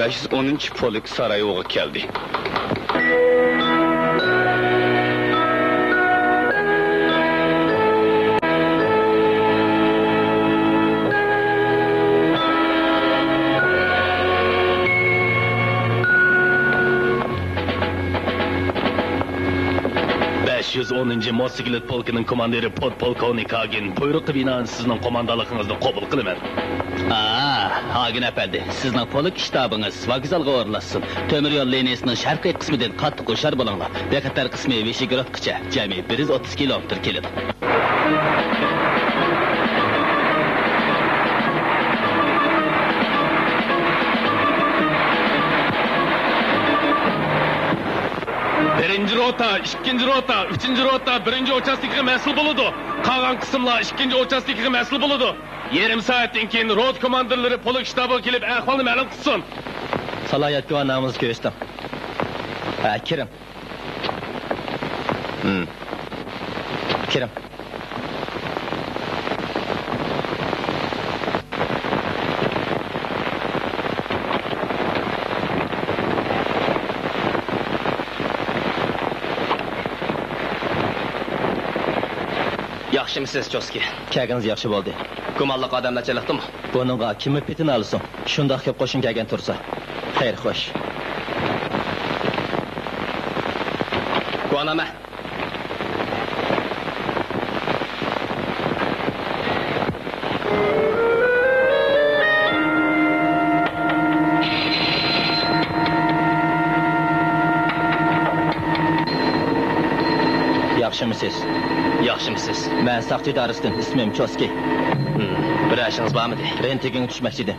بەش يۈز ئونىنچى پولك سارايېۋوغا كەلدى. بەش يۈز ئونىنچى موتوسىكلىت پولكىنىڭ كوماندىرى پودپولكوۋنىك ھاگېن، بۇيرۇققا بىنائەن سىزنىڭ قوماندانلىقىڭىزنى قوبۇل قىلىمەن. ئا، ھاگېن ئەپەندى، سىزنىڭ پولك شتابىڭىز ۋوگزالغا ئورۇنلاشسۇن. تۆمۈر يول لىنىيىسىنىڭ شەرقىي قىسمىدىن قاتتىق ھوشيار بولۇڭلار. بىخەتەر قىسمى ۋىشېگرودقىچە جەمئىي بىر يۈز ئوتتۇز كىلومېتىر كېلىدۇ. بىرىنچى روتا، ئىككىنچى روتا، ئۈچىنچى روتا بىرىنچى ئۇچاستكىغا مەسئۇل بولىدۇ. قالغان قىسىملار ئىككىنچى ئۇچاستكىغا مەسئۇل بولىدۇ. يېرىم سائەتتىن كېيىن روتا كوماندىرلىرى پولك شتابىغا كېلىپ ئەھۋالنى مەلۇم قىلسۇن. سالاھىيەت گۇۋاھنامىڭىزنى كۆرسىتىڭ. ھە، كىرىڭ. ھىم. كىرىڭ. ياخشىمۇسىز، چوسكى؟ كەلگىنىڭىز ياخشى بولدى. گۇمانلىق ئادەملەر چېلىقتىمۇ؟ بۇنىڭغا كىممۇ پېتىنى ئالسۇن؟ شۇنداق كۆپ قوشۇن كەلگەن تۇرسا. خەير، خوش. گۇۋاھنامە. ياخشىمۇسىز؟ ياخشىمۇسىز؟ مەن ساقچى ئىدارىسىدىن، ئىسمىم چوسكى. ھىم، بىر ئىشىڭىز بارمىدى؟ رېنتگېنگە چۈشمەكچى ئىدىم.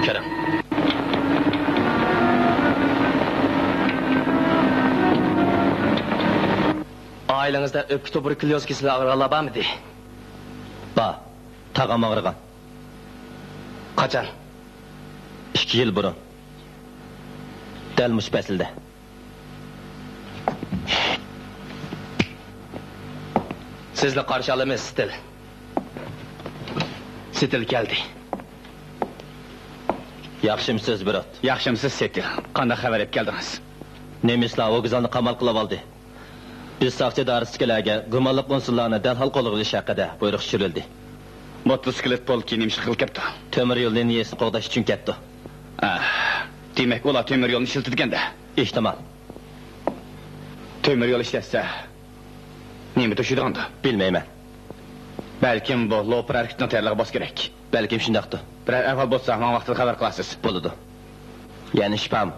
كىرىڭ. ئائىلىڭىزدە ئۆپكە تۇبېركۇليوز كېسىلى ئاغرىغانلار بارمىدى؟ بار. تاغام ئاغرىغان. قاچان؟ ئىككى يىل بۇرۇن. دەل مۇشۇ پەسىلدە. سىزنى قارشى ئالىمىز، ستىل. ستىل كەلدى. ياخشىمۇسىز، بىروت؟ ياخشىمۇسىز، ستىل؟ قانداق خەۋەر ئېلىپ كەلدىڭىز؟ نېمىسلار ۋوگزالنى قامال قىلىۋالدى. بىز ساقچى ئىدارىسىدىكىلەرگە گۇمانلىق ئۇنسۇرلارنى دەرھال قولغا ئېلىش ھەققىدە بۇيرۇق چۈشۈرۈلدى. موتوسىكلىت پولكى نېمە ئىش قىلىپ كەپتۇ؟ تۆمۈر يول لىنىيەسىنى قوغداش ئۈچۈن كەپتۇ. ئاھ، دېمەك، ئۇلار تۆمۈر يولنى ئىشلىتىدىكەن-دە. ئېھتىمال. تۆمۈر يول ئىشلەتسە، نېمە توشۇيدىغاندۇ؟ بىلمەيمەن. بەلكىم بۇ لوپۇر ھەرىكىتىنىڭ تەييارلىقى بولسا كېرەك. بەلكىم شۇنداقتۇ. بىرەر ئەھۋال بولسا، ماڭا ۋاقتىدا خەۋەر قىلارسىز. بولىدۇ. يەنە ئىش بارمۇ؟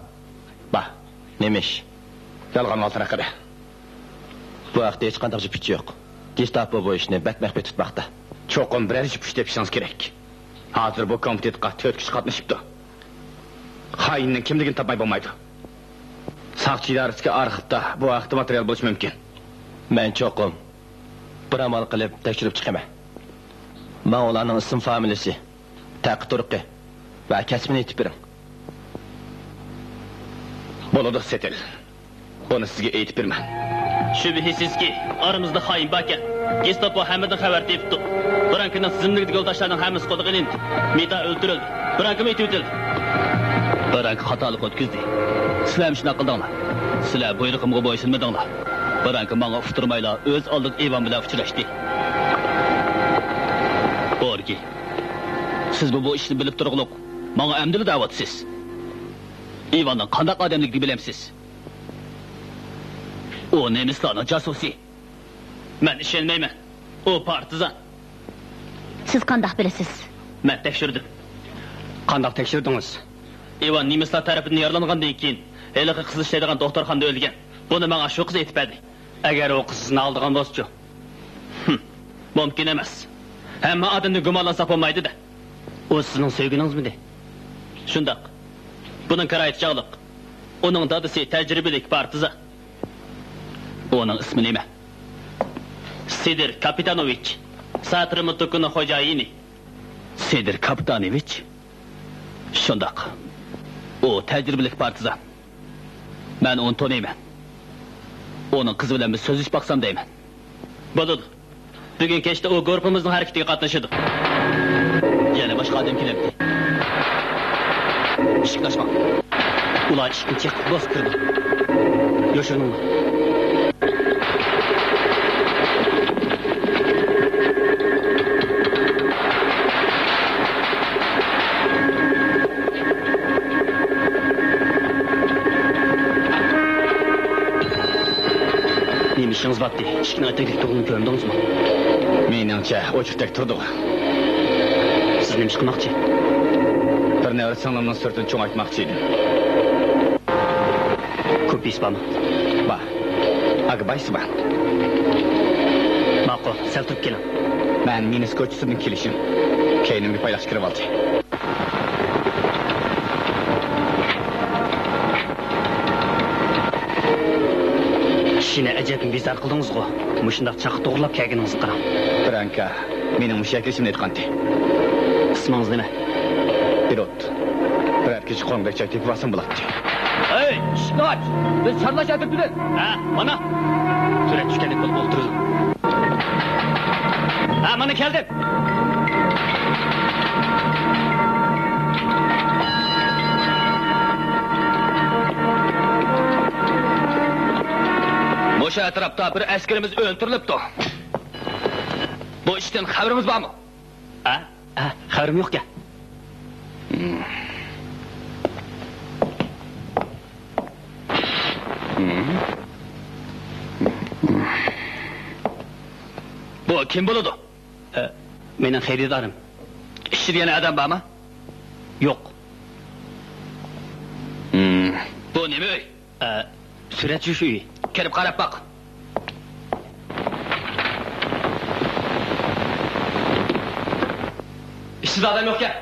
بار. نېمە ئىش؟ يالغان ۋالتېر ھەققىدە. بۇ ھەقتە ھېچقانداق جىپ ئۇچى يوق. گېستاپو بۇ ئىشنى بەك مەخپىي تۇتماقتا. چوقۇم بىرەر جىپ ئۇچ تېپىشىڭىز كېرەك. ھازىر بۇ كومىتېتقا تۆت كىشى قاتنىشىپتۇ. خائىننىڭ كىملىكىنى تاپماي بولمايدۇ. ساقچى ئىدارىسىدىكى ئارخىپتا بۇ ھەقتە ماتېرىيال بولۇشى مۇمكىن. مەن چوقۇم بىر ئامال قىلىپ تەكشۈرۈپ چىقىمەن. ماڭا ئۇلارنىڭ ئىسىم فامىلىسى، تەقى تۇرقى ۋە كەسپىنى ئېيتىپ بېرىڭ. بولىدۇ، سېتىل. بۇنى سىزگە ئېيتىپ بېرىمەن. شۈبھىسىزكى، ئارىمىزدا خائىن باركەن. گېستاپو ھەممىدىن خەۋەر تېپىپتۇ. برانكىنىڭ تىزىملىكىدىكى يولداشلارنىڭ ھەممىسى قولغا ئېلىندى. مىتا ئۆلتۈرۈلدى. برانكىمۇ ئېتىۋېتىلدى. برانكا خاتالىق ئۆتكۈزدى. سىلەرمۇ شۇنداق قىلدىڭلار. سىلەر بۇيرۇقۇمغا بويسۇنمىدىڭلار. برانكا ماڭا ئۇقتۇرمايلا ئۆز ئالدىغا ئىۋان بىلەن ئۇچراشتى. بورگى، سىزمۇ بۇ ئىشنى بىلىپ تۇرغۇلۇق ماڭا ئەمدىلا دەۋاتىسىز. ئىۋاننىڭ قانداق ئادەملىكىنى بىلەمسىز؟ ئۇ نېمىسلارنىڭ جاسۇسى. مەن ئىشەنمەيمەن. ئۇ پارتىزان. سىز قانداق بىلىسىز؟ مەن تەكشۈردۈم. قانداق تەكشۈردىڭىز؟ ئىۋان نېمىسلار تەرىپىدىن يارىلانغاندىن كېيىن، ھېلىقى قىز ئىشلەيدىغان دوختۇرخانىدا ئۆلگەن. بۇنى ماڭا شۇ قىز ئېيتىپ بەردى. ئەگەر ئۇ قىز سىزنى ئالدىغان بولسىچۇ؟ ھىم، مۇمكىن ئەمەس. ھەممە ئادەمدىن گۇمانلانساق بولمايدۇ-دە. ئۇ سىزنىڭ سۆيگىنىڭىزمىدى؟ شۇنداق. بۇنىڭ كارايتى چاغلىق. ئۇنىڭ دادىسى تەجرىبىلىك پارتىزان. ئۇنىڭ ئىسمى نېمە؟ سىدىر كاپىتانوۋىچ، ساترىمۇتۇكۇنىڭ خوجايىنى. سىدىر كاپىتانوۋىچ؟ شۇنداق. ئۇ تەجرىبىلىك پارتىزان. مەن ئۇنى تونۇيمەن. ئۇنىڭ قىزى بىلەن بىر سۆزلىشىپ باقسام دەيمەن. بولىدۇ. بۈگۈن كەچتە ئۇ گۇرۇپپىمىزنىڭ ھەرىكىتىگە قاتنىشىدۇ. يەنە باشقا ئادەم كېلەمتى؟ ئىشىكنى ئاچماڭ. ئۇلار ئىشىكنى چېقىپ بوسۇپ كىرىدۇ. يوشۇرۇنۇڭلار. نېمە ئىشىڭىز بارتتى؟ ئىشىكنىڭ ئەتىرگۈلۈك تۇرغىنىنى كۆرمىدىڭىزمۇ؟ مېنىڭچە، ئوچۇقتەك تۇردىغۇ. سىز نېمە ئىش قىلماقچى؟ بىر نەۋرە سىڭلىمنىڭ سۈرىتىنى چوڭايتماقچى ئىدىم. كوپىيىسى بارمۇ؟ بار. ئاكا، بايسى بار. ماقۇل، سەل تۇرۇپ كېلىڭ. مەن مىنىس كوچىسىدىن كېلىشىم. كەينىمگە پايلاقچى كىرىۋالدى. كىشىنى ئەجەبمۇ بىزار قىلدىڭىزغۇ. مۇشۇنداق چاققا توغرىلاپ كەلگىنىڭىزگە قاراڭ. برانكا مېنىڭ مۇشۇ يەرگە كېلىشىمنى ئېيتقانتى. ئىسمىڭىز نېمە؟ بىرۇت. بىرەر كىشى قوڭدەك جاي تېپىۋالسام بولاتتى. ھەي، ئىشىكنى ئاچ! بىز چارلاش ئەترىتىدىن. ھە، مانا. سۈرەت چۈشكەندەك بولۇپ ئولتۇرىدۇ. ھە، مانا كەلدىم. مۇشۇ ئەتراپتا بىر ئەسكىرىمىز ئۆلتۈرۈلۈپتۇ. بۇ ئىشتىن خەۋىرىڭىز بارمۇ؟ ھە؟ ھە، خەۋىرىم يوقكەن. بۇ كىم بولىدۇ؟ ئە، مېنىڭ خېرىدارىم. ئىچىدە يەنە ئادەم بارمۇ؟ يوق. بۇ نېمە ئۆي؟ ئە، سۈرەتچى ئۆيى. كىرىپ قاراپ باق. ئىچىدە ئادەم يوقكەن.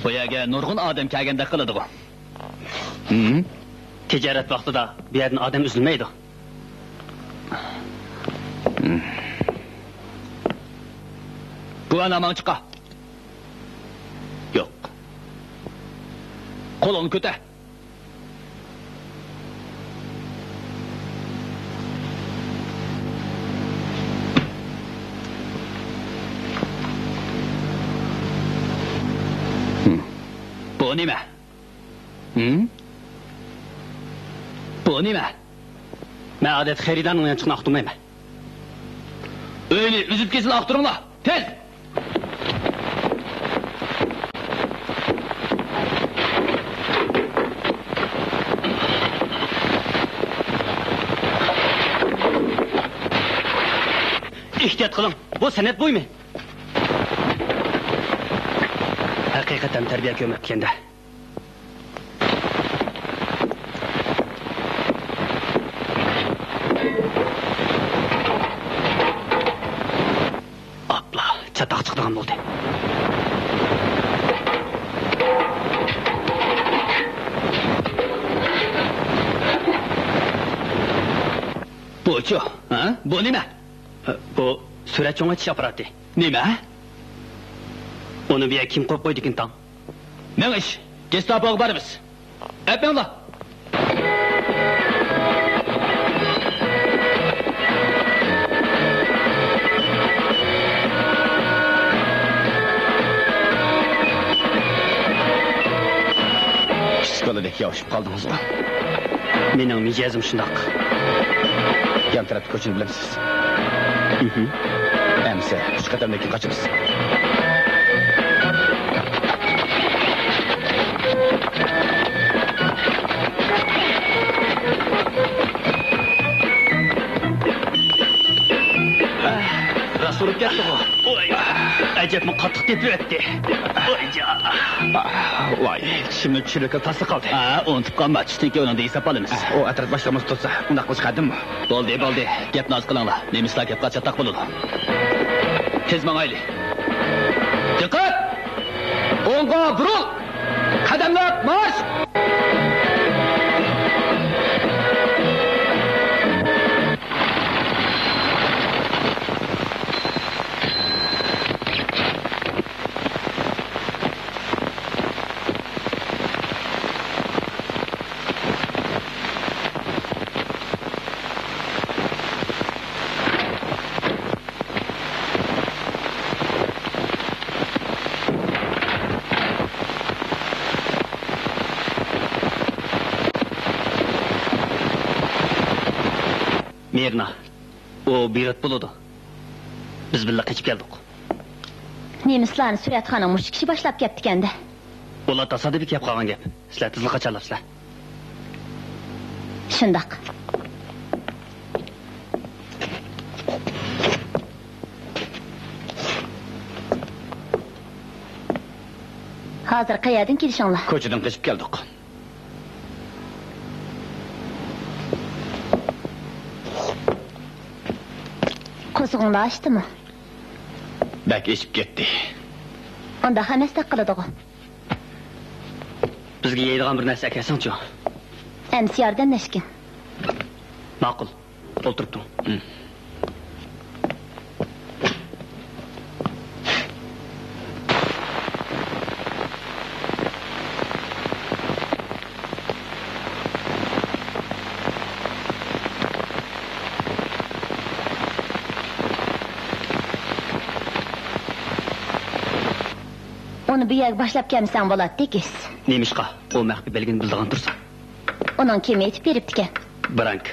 بۇ يەرگە نۇرغۇن ئادەم كەلگەندەك قىلىدىغۇ. تىجارەت ۋاقتىدا بۇ يەردىن ئادەم ئۈزۈلمەيدۇ. گۇۋاھناماڭ چىقار. يوق. قولۇڭنى كۆتەر. بۇ نېمە؟ ھىم؟ بۇ نېمە؟ مەن ئادەتتە خېرىدارنىڭ يانچۇقىنى ئاختۇرمايمەن. ئۆينى ئۈزۈپ كېسىلا ئاختۇرۇڭلار، تېز! ئېھتىيات قىلىڭ، بۇ سەنئەت بۇيۇمى. ھەقىقەتەن تەربىيە كۆرمەپتىكەن-دە. بولدى. بۇچۇ؟ ھە؟ بۇ نېمە؟ بۇ سۈرەت چوڭايتىش ئاپپاراتى. نېمە؟ ئۇنى بۇ يەرگە كىم قويۇپ قويدىكىن تاڭ؟ مېڭىش، گېستاپوغا بارىمىز. ئەپمەڭلار! كىچىك بالىدەك ياۋشىپ قالدىڭىزغۇ. مېنىڭ مىجەزىم شۇنداق. يان تەرەپتە كوچىنى بىلەمسىز؟ مھم. ئەمىسە ئۈچ قەدەمدىن كېيىن قاچىمىز. راست ئۇرۇپ كەتتىغۇ. ۋاي، ئەجەبمۇ قاتتىق تېپىۋەتتى. ۋاي جان. ۋاي، چىشىمنى چۈشۈرۈۋېتىپ تاسلا قالدى. ھە، ئۇنتۇپ قالما، چۈشتىن كېيىن ئۇنىڭدا ھېساب ئالىمىز. ئۇ ئەتراپ باشلىقىمىز تۇرسا، ئۇنداق قىلىش قەدىممۇ؟ بولدى، بولدى. گەپنى ئاز قىلىڭلار. نېمىسلار گەپ قىلسا چاتاق بولىدۇ. تېز ماڭايلى. دىققەت! ئوڭغا بۇرۇل! قەدەملەپ مارش! مىرنا، ئۇ بىرۇت بولىدۇ. بىز بىللە قېچىپ كەلدۇق. نېمىسلارنى سۈرەتخانىغا مۇشۇ كىشى باشلاپ كەپتىكەن-دە. ئۇلار تاسادىپىي كەپ قالغان گەپ. سىلەر تېزلا قاچالامسىلەر. شۇنداق. ھازىر قەيەردىن كېلىشىڭلار؟ كوچىدىن قېچىپ كەلدۇق. قورسىقىڭلار ئاچتىمۇ؟ بەك ئېچىپ كەتتى. ئۇنداق ئەمەستەك قىلىدىغۇ. بىزگە يەيدىغان بىر نەرسە ئەكەلسەڭچۇ. ئەمىسە ياردەملەشكىن. ماقۇل. ئولتۇرۇپ تۇرۇڭ. ئۇنى بۇ يەرگە باشلاپ كەلمىسەڭ بولاتتى، ئېگىز. نېمىشقا؟ ئۇ مەخپىي بەلگىنى بىلىدىغان تۇرسا. ئۇنىڭ كىم ئېيتىپ بېرىپتىكەن؟ برانك.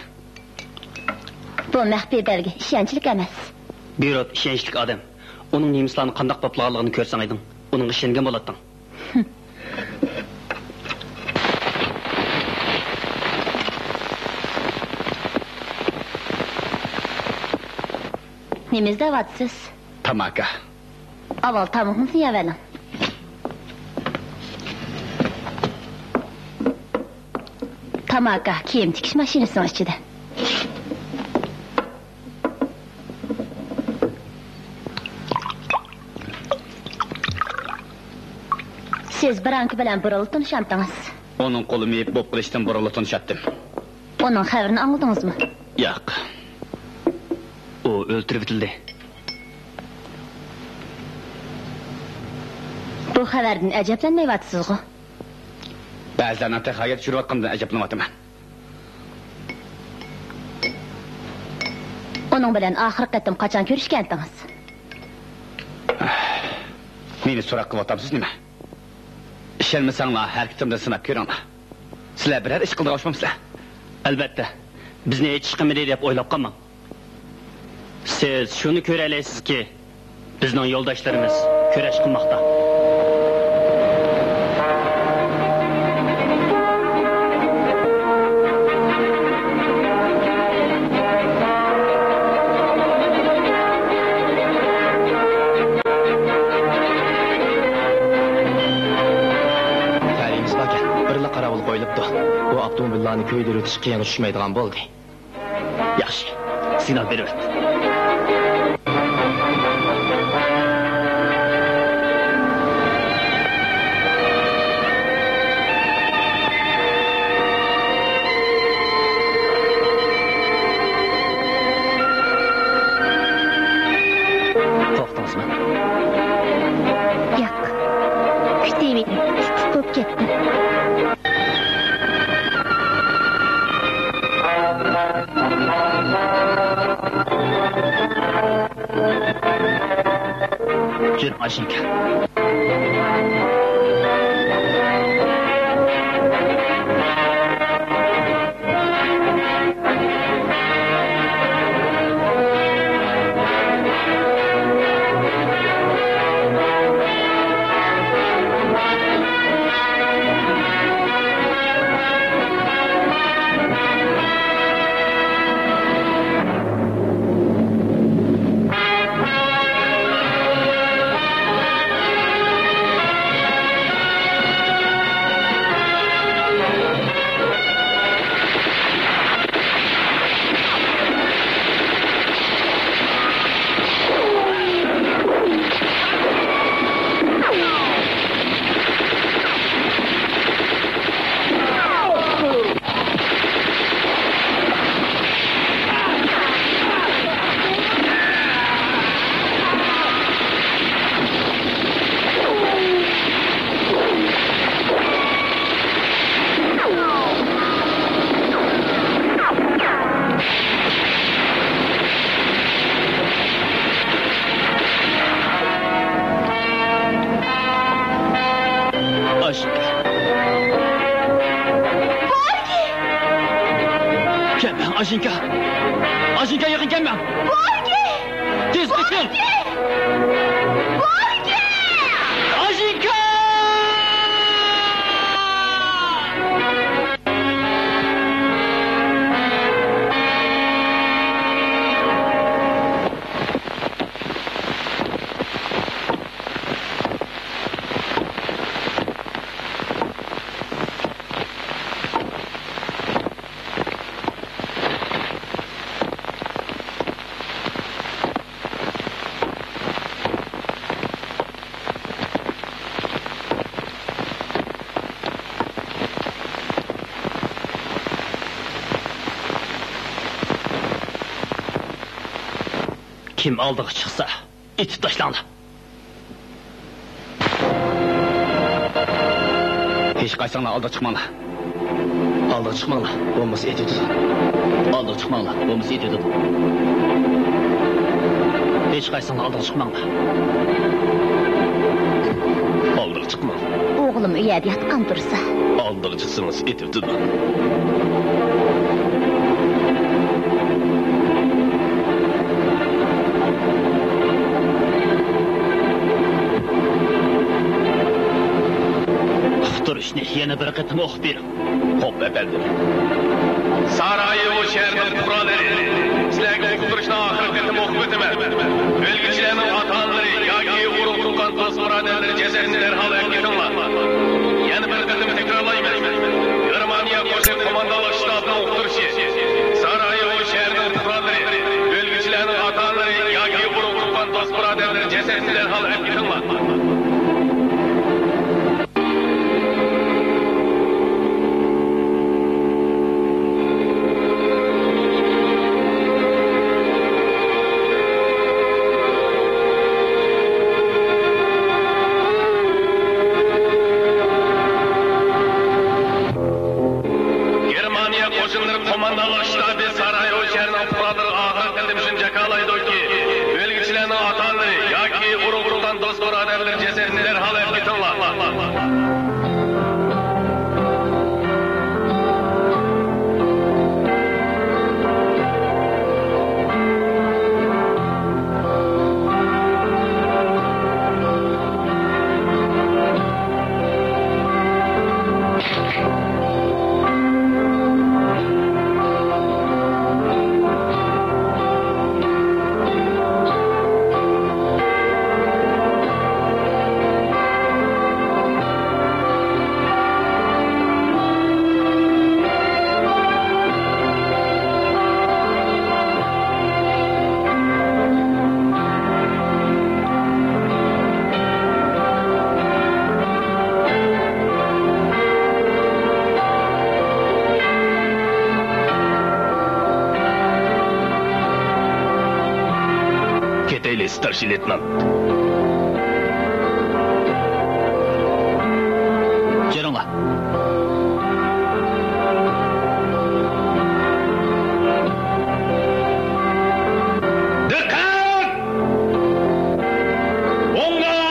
بۇ مەخپىي بەلگە، ئىشەنچلىك ئەمەس. بىرۇت ئىشەنچلىك ئادەم. ئۇنىڭ نېمىسلارنى قانداق باپلىغانلىقىنى كۆرسەڭ ئىدىڭ، ئۇنىڭغا ئىشەنگەن بولاتتىڭ. نېمە ئىزدەۋاتىسىز؟ تاماكا. ئاۋۋال تامىقىڭىزنى يەۋېلىڭ. تاماكا كىيىم تىكىش ماشىنىسىنىڭ ئىچىدە. سىز برانكا بىلەن بۇرۇنلا تونۇشامتىڭىز؟ ئۇنىڭ قولى مېيىپ بولۇپ قېلىشتىن بۇرۇنلا تونۇشاتتىم. ئۇنىڭ خەۋىرىنى ئاڭلىدىڭىزمۇ؟ ياق. ئۇ ئۆلتۈرۈۋېتىلدى. بۇ خەۋەردىن ئەجەبلەنمەيۋاتىسىزغۇ؟ بەزىلەرنىڭ تېخى ھايات چۈشۈرۈۋاتقىنىدىن ئەجەبلىنىۋاتىمەن. ئۇنىڭ بىلەن ئاخىرقى قېتىم قاچان كۆرۈشكەنتىڭىز؟ مېنى سوراق قىلىۋاتامسىز نېمە؟ ئىشەنمىسەڭلار، ھەرىكىتىمدىن سىناپ كۆرۈڭلار. سىلەر بىرەر ئىش قىلدىغان ئوخشىمامسىلەر؟ ئەلۋەتتە، بىزنى ھېچ ئىش قىلمىدى دەپ ئويلاپ قالماڭ. سىز شۇنى كۆرەلەيسىزكى، بىزنىڭ يولداشلىرىمىز كۈرەش قىلماقتا. تەلىيىمىز باركەن، بىرلا قاراۋۇل قويۇلۇپتۇ. بۇ ئاپتوموبىللارنى كۆيدۈرۈۋېتىش قىيىنغا چۈشمەيدىغان بولدى. ياخشى، سىگنال بېرىۋەت. بېرىڭ، ئاشىكا. ئاشىكا. بورگى! كەلمەڭ، ئاشىكا. ئاشىكا، يېقىن كەلمەڭ. بورگى! تېز قېچىڭ! بورگى! بورگى! ئاشىكا! كىم ئالدىغا چىقسا، ئېتىپ تاشلاڭلار. ھېچقايسىڭلار ئالدىغا چىقماڭلار. ئالدىغا چىقماڭلار، بولمىسا ئېتىۋېتىدۇ. ئالدىغا چىقماڭلار، بولمىسا ئېتىۋېتىدۇ. ھېچقايسىڭلار ئالدىغا چىقماڭلار. ئالدىغا چىقماڭ. ئوغلۇم ئۇ يەردە ياتقان تۇرسا. ئالدىغا چىقسىڭىز ئېتىۋېتىدۇ. ئۇقتۇرۇشنى يەنە بىر قېتىم ئوقۇپ بېرىڭ. خوپ، ئەپەندىم. سارايېۋو شەھىرىنىڭ پۇقرالىرى، سىلەرگە ئۇقتۇرۇشنى ئاخىرقى قېتىم ئوقۇپ ئۆتىمەن. ئۆلگۈچىلەرنىڭ ئاتا-ئانىلىرى ياكى ئۇرۇق-تۇغقان، دوست-بۇرادەرلىرى جەسەتنى دەرھال ئەكېتىڭلار. يەنە بىر قېتىم تەكرارلايمەن. گېرمانىيە قوشۇن قوماندانلىق شتابىنىڭ ئۇقتۇرۇشى. سارايېۋو شەھىرىنىڭ پۇقرالىرى، ئۆلگۈچىلەرنىڭ ئاتا-ئانىلىرى ياكى ئۇرۇق-تۇغقان، دوست-بۇرادەرلىرى جەسەتنى دەرھال ئەكېتىڭلار. گېرمانىيە قوشۇنلىرى قوماندانلىق شتابى سارايېۋو شەھىرىنىڭ پۇقرالىرىغا ئاخىرقى قېتىم شۇنى جاكارلايدۇكى، ئۆلگۈچىلەرنىڭ ئاتا-ئانىلىرى ياكى ئۇرۇق-تۇغقان، دوست-بۇرادەرلىرى جەسەتنى دەرھال ئەكېتىڭلار. كېتەيلى، ستارشىي لېيتېنانت. كىرىڭلار. دىققەت! ئوڭغا!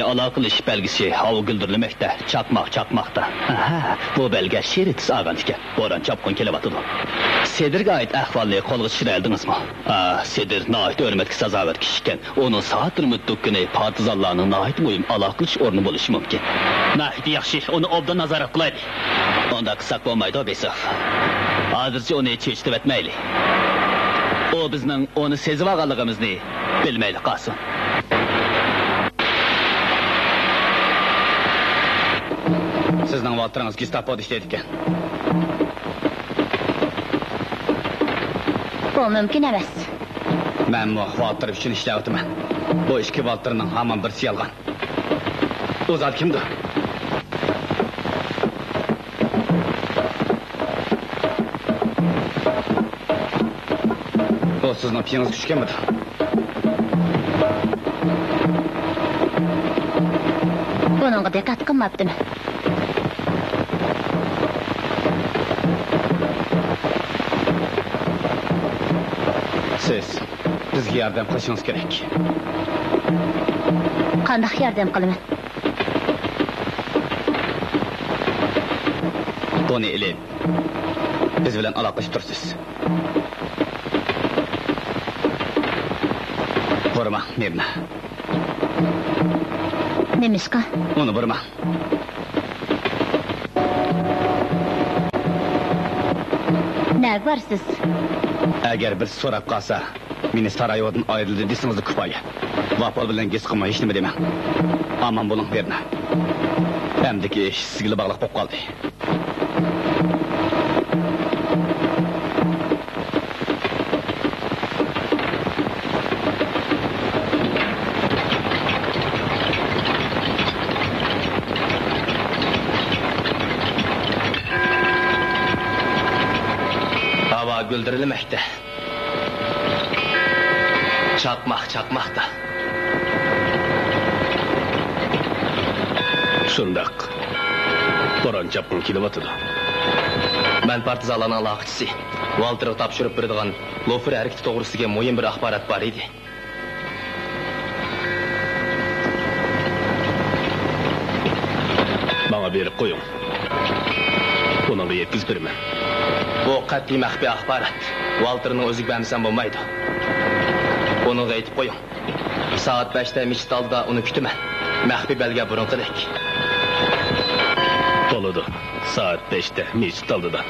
ئالاقىلىشىش بەلگىسى ھاۋا گۈلدۈرلىمەكتە، چاقماق چاقماقتا. ئاھا، بۇ بەلگە شېرى تېز ئالغان ئىكەن. بوران چاپقۇن كېلىۋاتىدۇ. سېدىرگە ئائىت ئەھۋالنى قولغا چۈشۈرەلدىڭىزمۇ؟ ھا، سېدىر ناھايىتى ھۆرمەتكە سازاۋەر كىشى ئىكەن. ئۇنىڭ سائەتلىرىمۇ دۇكىنى پارتىزانلارنىڭ ناھايىتى مۇھىم ئالاقىلىشىش ئورنى بولۇشى مۇمكىن. ناھايىتى ياخشى، ئۇنى ئوبدان نازارەت قىلايلى. ئۇنداق قىلساق بولمايدۇ، بېسوف. ھازىرچە ئۇنى چېچىتىۋەتمەيلى. ئۇ بىزنىڭ ئۇنى سېزىۋالغانلىقىمىزنى بىلمەيلا قالسۇن. سىزنىڭ ۋالتېرىڭىز گېستاپودا ئىشلەيدىكەن. بۇ مۇمكىن ئەمەس. مەنمۇ ۋالتېر ئۈچۈن ئىشلەۋاتىمەن. بۇ ئىككى ۋالتېرنىڭ ھامان بىرسى يالغان. ئۇ زادى كىمدۇ؟ ئۇ سىزنىڭ پېيىڭىزگە چۈشكەنمىدۇ؟ بۇنىڭغا دىققەت قىلماپتىمەن. سىز بىزگە ياردەم قىلىشىڭىز كېرەك. قانداق ياردەم قىلىمەن؟ بۇنى ئېلىپ، بىز بىلەن ئالاقىلىشىپ تۇرىسىز. بۇرىماڭ، مىرنا. نېمىشقا؟ ئۇنى بۇرىماڭ. نەگە بارىسىز؟ ئەگەر بىرسى سوراپ قالسا، مېنى سارايېۋودىن ئايرىلدى دېسىڭىزلا كۇپايە. ۋاپال بىلەن گېس قىلماي ھېچنېمە دېمەڭ. ئامان بولۇڭ، مىرنا. ئەمدىكى ئىش سىزگىلا باغلىق بولۇپ قالدى. ھاۋا گۈلدۈرلىمەكتە. چاقماق چاقماقتا. شۇنداق. بوران چاپقۇن كېلىۋاتىدۇ. مەن پارتىزانلارنىڭ ئالاقىچىسى. ۋالتېرغا تاپشۇرۇپ بېرىدىغان لوفېر ھەرىكىتى توغرىسىدىكى مۇھىم بىر ئاخبارات بار ئىدى. ماڭا بېرىپ قويۇڭ. ئۇنىڭغا يەتكۈزۈپ بېرىمەن. بۇ قەتئىي مەخپىي ئاخبارات. ۋالتېرنىڭ ئۆزىگە بەرمىسەم بولمايدۇ. ئۇنىڭغا ئېيتىپ قويۇڭ. سائەت بەشتە مىچىت ئالدىدا ئۇنى كۈتىمەن. مەخپىي بەلگە بۇرۇنقىدەك. بولىدۇ. سائەت بەشتە مىچىت ئالدىدا.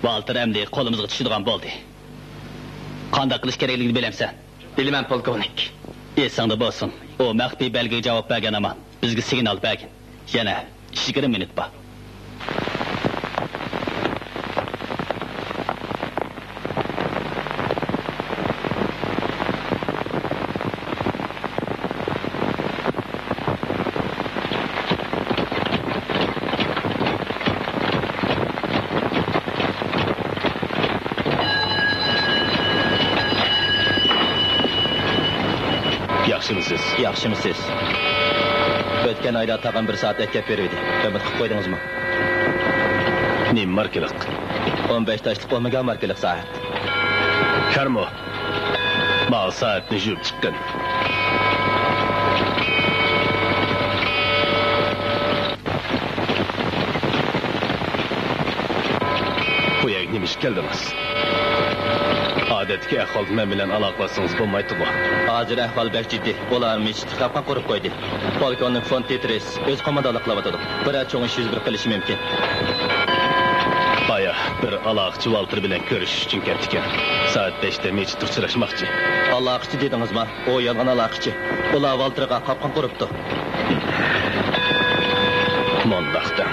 ۋالتېر ئەمدى قولىمىزغا چۈشىدىغان بولدى. قانداق قىلىش كېرەكلىكىنى بىلەمسەن؟ بىلىمەن، پولكوۋنىك. ئېسىڭدە بولسۇن، ئۇ مەخپىي بەلگىگە جاۋاب بەرگەن ھامان، بىزگە سىگنال بەرگىن. يەنە يىگىرمە مىنۇت بار. ياخشىمۇسىز؟ ياخشىمۇسىز؟ ئۆتكەن ئايدا تاغام بىر سائەت ئەكەپ بېرىۋىدى. ئۈمىد قىلىپ قويدىڭىزمۇ؟ نېمە ماركىلىق؟ ئون بەش تاشلىق ئومېگا ماركىلىق سائەت. كارمۇ؟ ماڭا سائەتنى يۇيۇپ چىققىن. بۇ يەرگە نېمە ئىش كەلدىڭىز؟ ئادەتتىكى ئەھۋالدا مەن بىلەن ئالاقىلاشسىڭىز بولمايتتىغۇ؟ ھازىر ئەھۋال بەك جىددىي. ئۇلار مىچىتتە قاپقان قۇرۇپ قويدى. پولكوۋنىك فون تېترېس ئۆزى قوماندانلىق قىلىۋاتىدۇ. بىرەر چوڭ ئىش يۈز بېرىپ قېلىشى مۇمكىن. بايا بىر ئالاقىچى ۋالتېر بىلەن كۆرۈشۈش ئۈچۈن كەپتىكەن. سائەت بەشتە مىچىتتا ئۇچراشماقچى. ئالاقىچى دېدىڭىزما؟ ئۇ يالغان ئالاقىچى. ئۇلار ۋالتېرغا قاپقان قۇرۇپتۇ. مۇنداق دەڭ.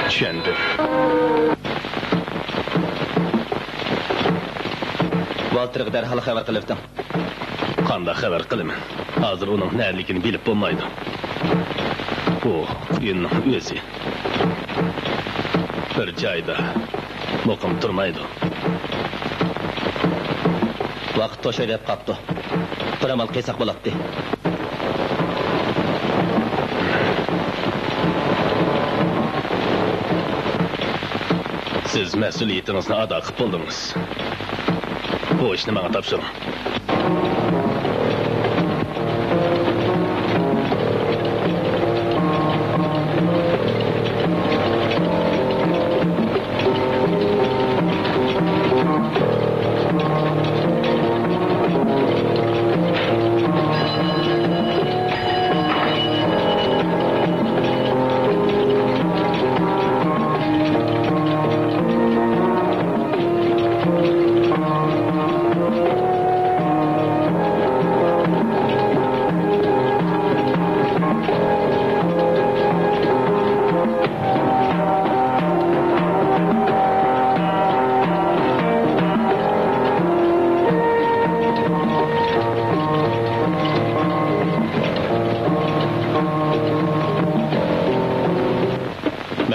چۈشەندىم. ۋالتېرغا دەرھال خەۋەر قىلىۋېتىڭ. قانداق خەۋەر قىلىمەن؟ ھازىر ئۇنىڭ نەدىلىكىنى بىلىپ بولمايدۇ. بۇ قۇيۇننىڭ ئۆزى. بىر جايدا مۇقىم تۇرمايدۇ. ۋاقىت توشاي دەپ قاپتۇ. بىر ئامال قىلساق بولاتتى. سىز مەسئۇلىيىتىڭىزنى ئادا قىلىپ بولدىڭىز. بۇ ئىشنى ماڭا تاپشۇرۇڭ.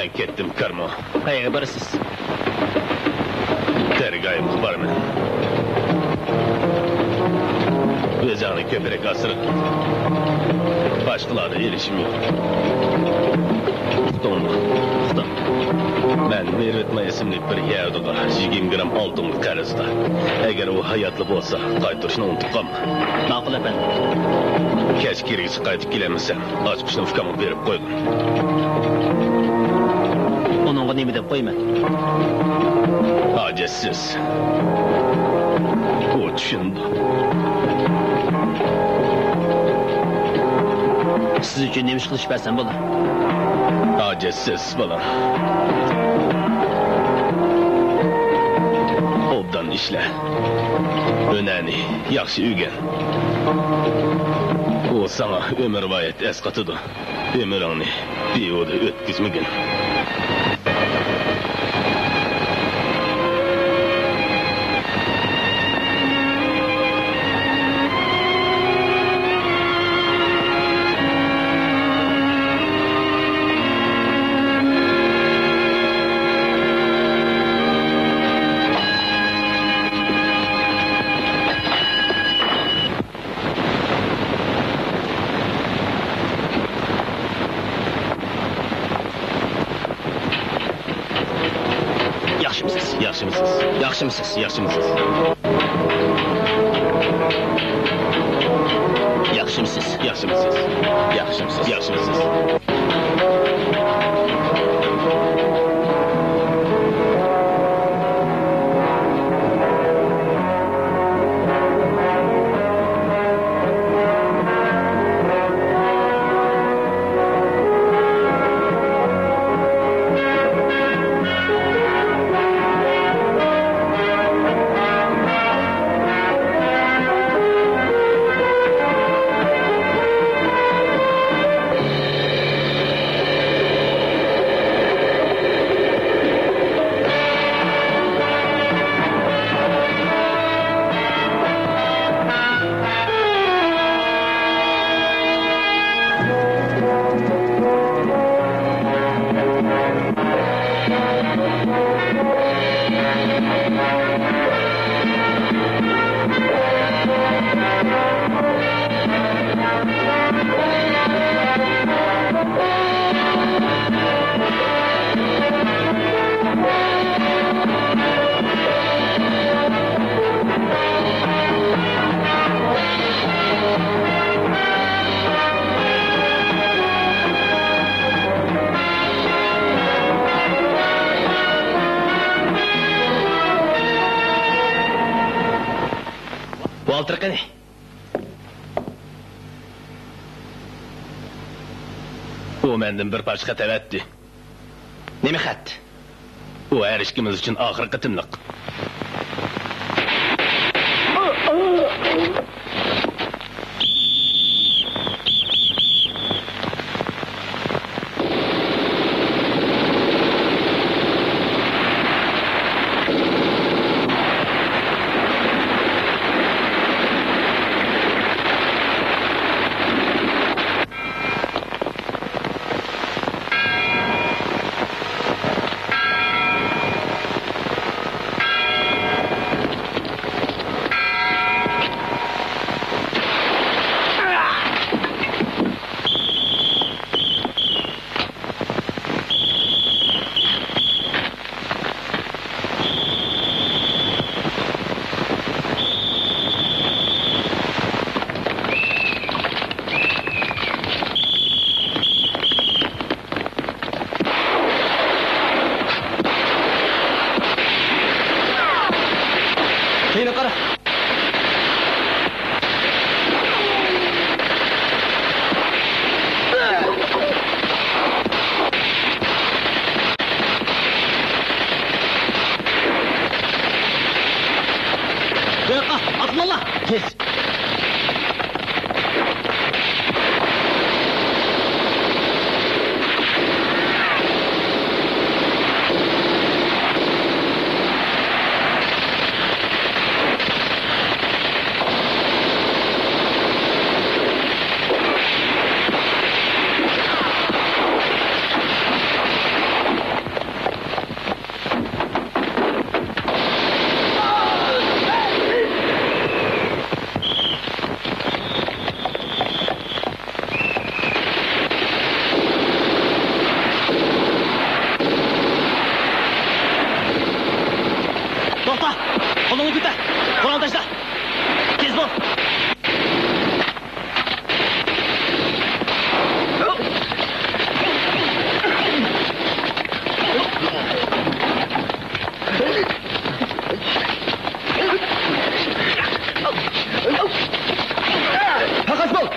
مەن كەتتىم، كارمو. قەيەرگە بارىسىز؟ دەرگاھىمغا بارىمەن. ئۆزۈڭنى كۆپرەك ئاسرىغىن. باشقىلاردا ئېلىشىم يوق. ئۇقتۇڭمۇ؟ ئۇقتۇم. مەن مېرۋىت ماي ئىسىملىك بىر يەھۇدىيغا يىگىرمە گرام ئالتۇنغا قەرزدار. ئەگەر ئۇ ھاياتلا بولسا، قايتۇرۇشنى ئۇنتۇپ قالما. ماقۇل، ئەپەندىم. كەچ كىرگۈچە قايتىپ كېلەلمىسەم، ئاچقۇچنى ئۇكامغا بېرىپ قويغىن. ئۇنىڭغا نېمە دەپ قويىمەن؟ ھاجەتسىز. ئۇ چۈشىنىدۇ. سىز ئۈچۈن نېمە ئىش قىلىش بەرسەم بولار؟ ھاجەتسىز، بالام. ئوبدان ئىشلە. ھۈنەرنى ياخشى ئۆگەن. ئۇ ساڭا ئۆمۈرۋايەت ئەسقاتىدۇ. ئۆمرۈڭنى بىھۇدە ئۆتكۈزمىگىن. ياخشىمۇسىز؟ ياخشىمۇسىز؟ ياخشىمۇسىز؟ ياخشىمۇسىز؟ ياخشىمۇسىز؟ ياخشىمۇسىز؟ ياخشىمۇسىز؟ ياخشىمۇسىز؟ ۋالتېر قېنى؟ ئۇ مەندىن بىر پارچە خەت ئەۋەتتى. نېمە خەت؟ ئۇ ھەر ئىككىمىز ئۈچۈن ئاخىرقى قېتىملىق. ياققا ئاتلىنىڭلار، تېز! توختا! قولۇڭنى كۆتەر! قورالنى تاشلا! تېز بول! پەقەت بول!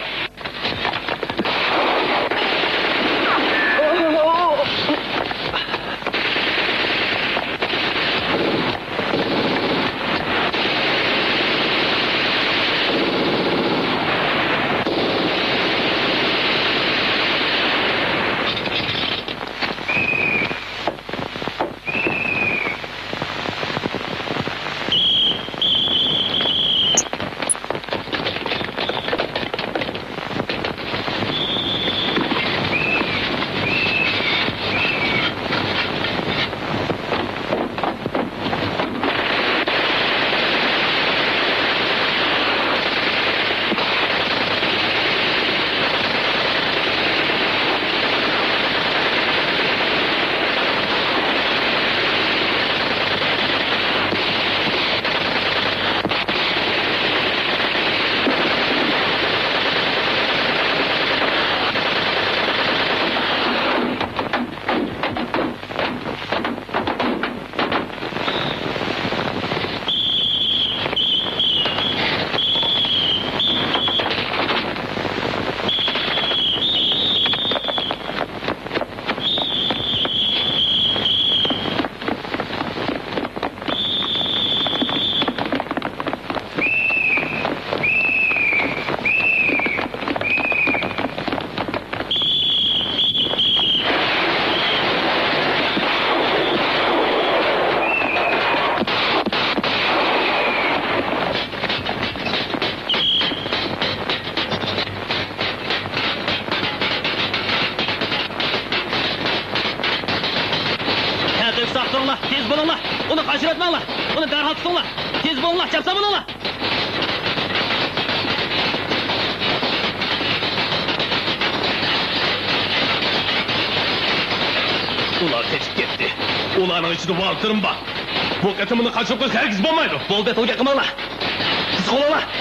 ھە، تۆت ساق تۇرۇڭلار، تېز بولۇڭلار! ئۇنى قاچۇرۇۋەتمەڭلار! ئۇنى دەرھال تۇتۇڭلار! تېز بولۇڭلار، چاپسان بولۇڭلار! ئۇلار قېچىپ كەتتى. ئۇلارنىڭ ئىچىدە ۋالتېرمۇ بار. بۇ قېتىم ئۇنى قاچۇرۇپ قويسا ھەرگىز بولمايدۇ. بولدى، تولا گەپ قىلماڭلار. تېز قوۋلاڭلار.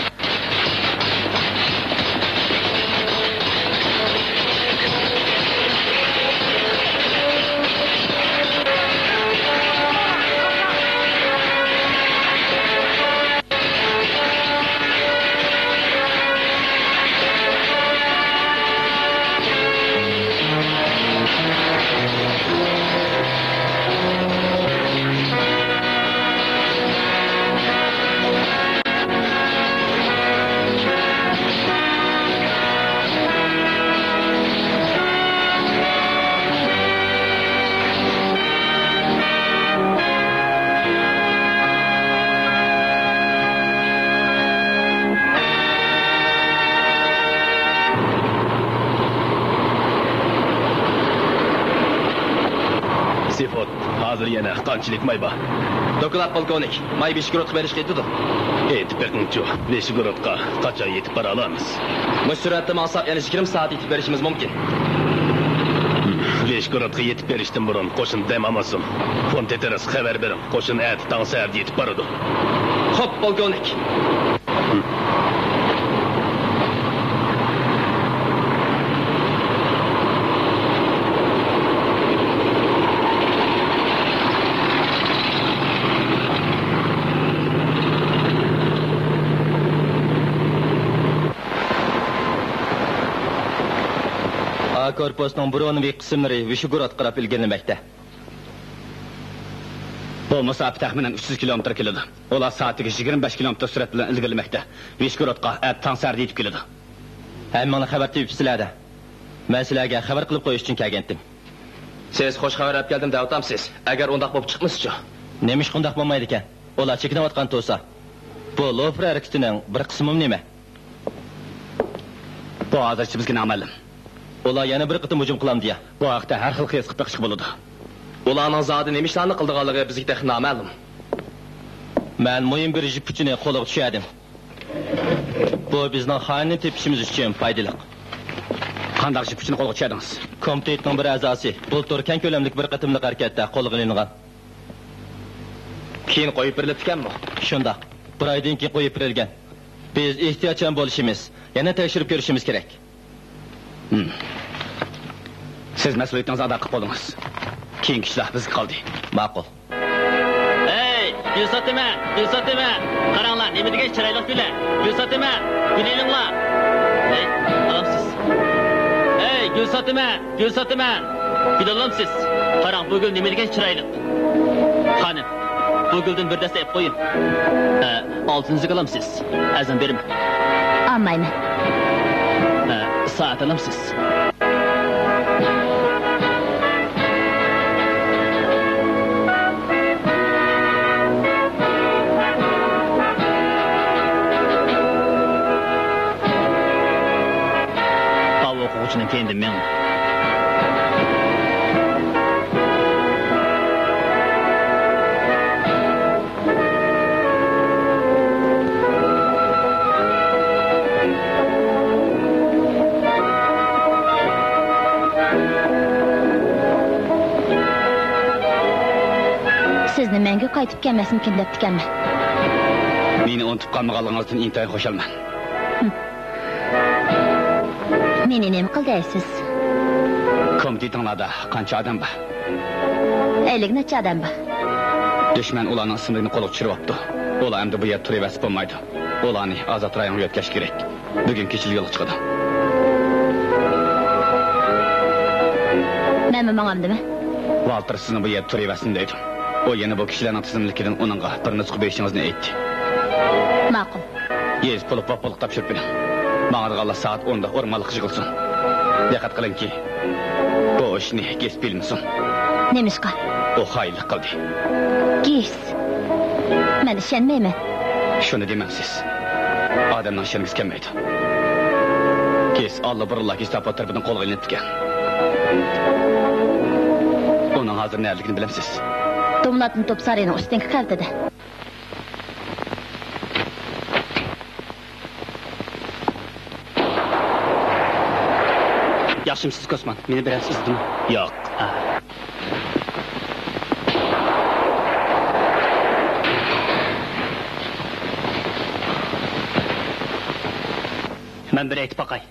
سېفوت، ھازىر يەنە قانچىلىك ماي بار؟ دوكلات، پولكوۋنىك. ماي ۋىشېگرودقا بېرىشكە يېتىدۇ. ئېيتىپ بېقىڭچۇ، ۋىشېگرودقا قاچان يېتىپ بارالامىز؟ مۇشۇ سۈرئەتتە ماڭساق، يەنە يىگىرمە سائەت يېتىپ بېرىشىمىز مۇمكىن. ۋىشېگرودقا يېتىپ بېرىشتىن بۇرۇن قوشۇن دەم ئالمىسۇن. فون تېتېرسقا خەۋەر بېرىڭ، قوشۇن ئەتە تاڭ سەھەردە يېتىپ بارىدۇ. خوپ، پولكوۋنىك. ئا كورپۇسنىڭ برونېۋىك قىسىملىرى ۋىشېگرودقا قاراپ ئىلگىرىلىمەكتە. بۇ مۇساپە تەخمىنەن ئۈچ يۈز كىلومېتىر كېلىدۇ. ئۇلار سائىتىگە يىگىرمە بەش كىلومېتىر سۈرئەت بىلەن ئىلگىرىلىمەكتە. ۋىشگورودقا ئەتە تاڭ سەھەردە يېتىپ كېلىدۇ. ھەممىڭلار خەۋەر تېپىپسىلەر-دە. مەن سىلەرگە خەۋەر قىلىپ قويۇش ئۈچۈن كەلگەنتىم. سىز خوش خەۋەر ئەپ كەلدىم دەۋاتامسىز؟ ئەگەر ئۇنداق بولۇپ چىقمىسىچۇ؟ نېمىشقا ئۇنداق بولمايدىكەن؟ ئۇلار چېكىنىۋاتقان تۇرسا، بۇ لوفېر ھەرىكىتىنىڭ بىر قىسمىمۇ نېمە؟ بۇ ھازىرچە بىزگە نامەلۇم. ئۇلار يەنە بىر قېتىم ھۇجۇم قىلامدۇ يا؟ بۇ ھەقتە ھەر خىل قىياسقا بېقىشقا بولىدۇ. ئۇلارنىڭ زادى نېمە ئىشلارنى قىلىدىغانلىقى بىزگە تېخى نامەلۇم. مەن مۇھىم بىر جىپ ئۇچىنى قولغا چۈشۈردۈم. بۇ بىزنىڭ خائىننى تېپىشىمىز ئۈچۈن پايدىلىق. قانداق جىپ ئۇچىنى قولغا چۈشۈردىڭىز؟ كومىتېتنىڭ بىر ئەزاسى بۇلتۇر كەڭ كۆلەملىك بىر قېتىملىق ھەرىكەتتە قولغا ئېلىنغان. كېيىن قويۇپ بېرىلىپتىكەنمۇ؟ شۇنداق. بىر ئايدىن كېيىن قويۇپ بېرىلگەن. بىز ئېھتىياتچان بولۇشىمىز، يەنە تەكشۈرۈپ كۆرۈشىمىز كېرەك. ھىم. سىز مەسئۇلىيىتىڭىزنى ئادا قىلىپ بولدىڭىز. كېيىنكى ئىشلار بىزگە قالدى. ماقۇل. ھەي، گۈل ساتىمەن، گۈل ساتىمەن. قاراڭلار، نېمە دېگەن چىرايلىق گۈلە. گۈل ساتىمەن، گۈل ئېلىڭلار. ھەي، ئالامسىز؟ ھەي، گۈل ساتىمەن، گۈل ساتىمەن. گۈل ئالامسىز؟ قاراڭ، بۇ گۈل نېمە دېگەن چىرايلىق. خانىم، بۇ گۈلدىن بىر دەستە ئېلىپ قويۇڭ. ھە، ئالتىنچىسىگە ئالامسىز؟ ئەرزان بېرىمەن. ئالمايمەن. ھە، سائەت ئالامسىز؟ ئاۋۇ ئوقۇغۇچىنىڭ كەينىدىن مېڭىڭ. سىزنى مەڭگۈ قايتىپ كەلمەسمىكىن دەپتىكەنمەن. مېنى ئۇنتۇپ قالمىغانلىقىڭىزدىن ئىنتايىن خۇشالمەن. مېنى نېمە قىل دەيسىز؟ كومىتېتىڭلاردا قانچە ئادەم بار؟ ئەللىك نەچچە ئادەم بار. دۈشمەن ئۇلارنىڭ ئىسىملىرىنى قولغا چۈشۈرۈۋاپتۇ. ئۇلار ئەمدى بۇ يەردە تۇرۇۋەرسە بولمايدۇ. ئۇلارنى ئازاد رايونغا يۆتكەش كېرەك. بۈگۈن كېچىلا يولغا چىقىدۇ. مەنمۇ ماڭامدىمەن؟ ۋالتېر سىزنى بۇ يەردە تۇرۇۋەرسۇن دەيدۇ. ئۇ يەنە بۇ كىشىلەرنىڭ تىزىملىكىدىن ئۇنىڭغا بىر نۇسخا بېرىشىڭىزنى ئېيتتى. ماقۇل. يېزىپ بولۇپ، بوپپۇلۇق تاپشۇرۇپ بېرىڭ. ماڭىدىغانلار سائەت ئوندا ئورمانلىققا يىغىلسۇن. دىققەت قىلىڭكى، بۇ ئىشنى گېس بىلمىسۇن. نېمىشقا؟ ئۇ خائىنلىق قىلدى. گېس؟ مەن ئىشەنمەيمەن. شۇنى دېمەڭ سىز. ئادەمنىڭ ئىشەنگۈسى كەلمەيدۇ. گېس ئاللىبۇرۇنلا گېستاپو تەرىپىدىن قولغا ئېلىنىپتىكەن. ئۇنىڭ ھازىر نەدىلىكىنى بىلەمسىز؟ دوملاتنى توپسارىنىڭ ئۈستۈنكى قەۋىتىدە. ياخشىمۇسىز، كوسمان؟ مېنى بىرەرسى ئىزدىدىمۇ؟ ياق. ھە. مەن بىر ئېيتىپ باقاي.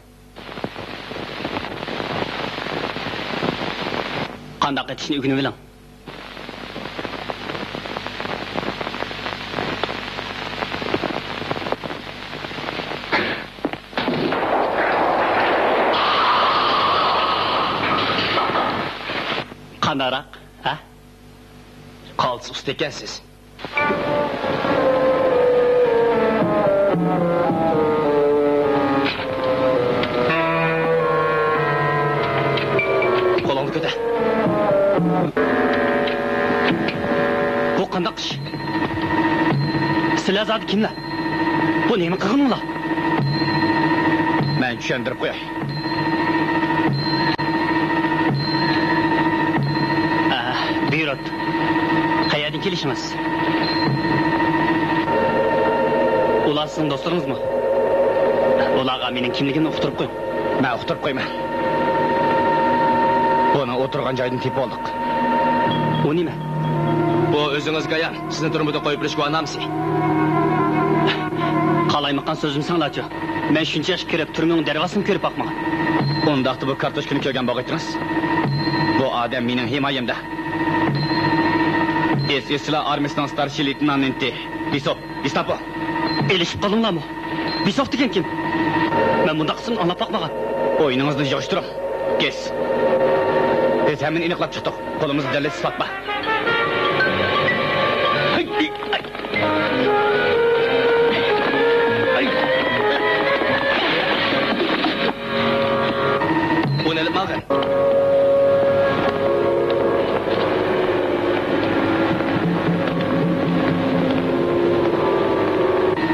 قانداق ئېتىشنى ئۆگىنىۋېلىڭ. قانداقراق، ھە؟ قالتىس ئۇستا ئىكەنسىز. قولۇڭنى كۆتەر. بۇ قانداق ئىش؟ سىلەر زادى كىملەر؟ بۇ نېمە قىلغىنىڭلار؟ مەن چۈشەندۈرۈپ قوياي. ئە، بۇيرۇڭ. قەيەردىن كېلىشىڭىز؟ ئۇلار سىزنىڭ دوستلىرىڭىزمۇ؟ ئۇلارغا مېنىڭ كىملىكىمنى ئۇقتۇرۇپ قويۇڭ. مەن ئۇقتۇرۇپ قويىمەن. بۇنى ئولتۇرغان جايىدىن تېپىپ ئالدۇق. ئۇ نېمە؟ بۇ ئۆزىڭىزگە ئايان، سىزنى تۈرمىدە قويۇپ بېرىش گۇۋاھنامىسى. قالايمىقان سۆزلىمىسەڭلارچۇ. مەن شۇنچە ياشقا كىرىپ، تۈرمىنىڭ دەرۋازىسىنى كۆرۈپ باقمىغان. ئۇنداقتا بۇ كارتوچكىنى كۆرگەن بولغايتىڭىز. بۇ ئادەم مېنىڭ ھىمايەمدە. ئېس ئېسلا ئارمىيىسىنىڭ ستارشىي لېيتېنانتى بىسوف، گېستاپو. ئېلىشىپ قالدىڭلارمۇ؟ بىسوف دېگەن كىم؟ مەن بۇنداق ئىسىمنى ئاڭلاپ باقمىغان. ئويۇنىڭىزنى يىغىشتۇرۇڭ. گېس. بىز ھەممىنى ئېنىقلاپ چىقتۇق. قولىمىزدا دەلىل ئىسپات بار. ئۇنى ئېلىپ ماڭغىن.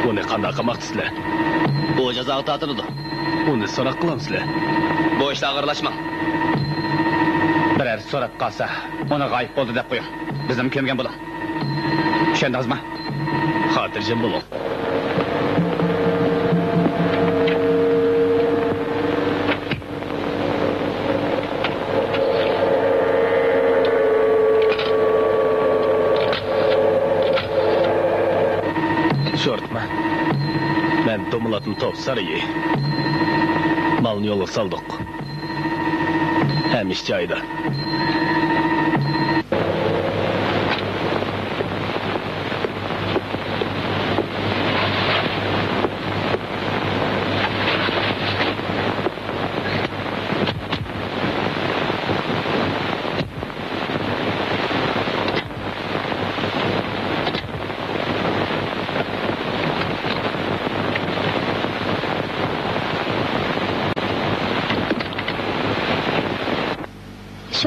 ئۇنى قانداق قىلماقچىسىلەر؟ ئۇ جازاغا تارتىلىدۇ. ئۇنى سوراق قىلامسىلەر؟ بۇ ئىشلارغا ئارىلاشماڭ. بىرەر سوراپ قالسا، ئۇنى غايىب بولدى دەپ قويۇڭ. بىزنىمۇ كۆمگەن بولۇڭ. چۈشەندىڭىزمۇ؟ خاتىرجەم بولۇڭ. شورتما. مەن دومىلاتما توپ سارىيى. مالنى يولغا سالدۇق. ھەممە ئىش جايىدا.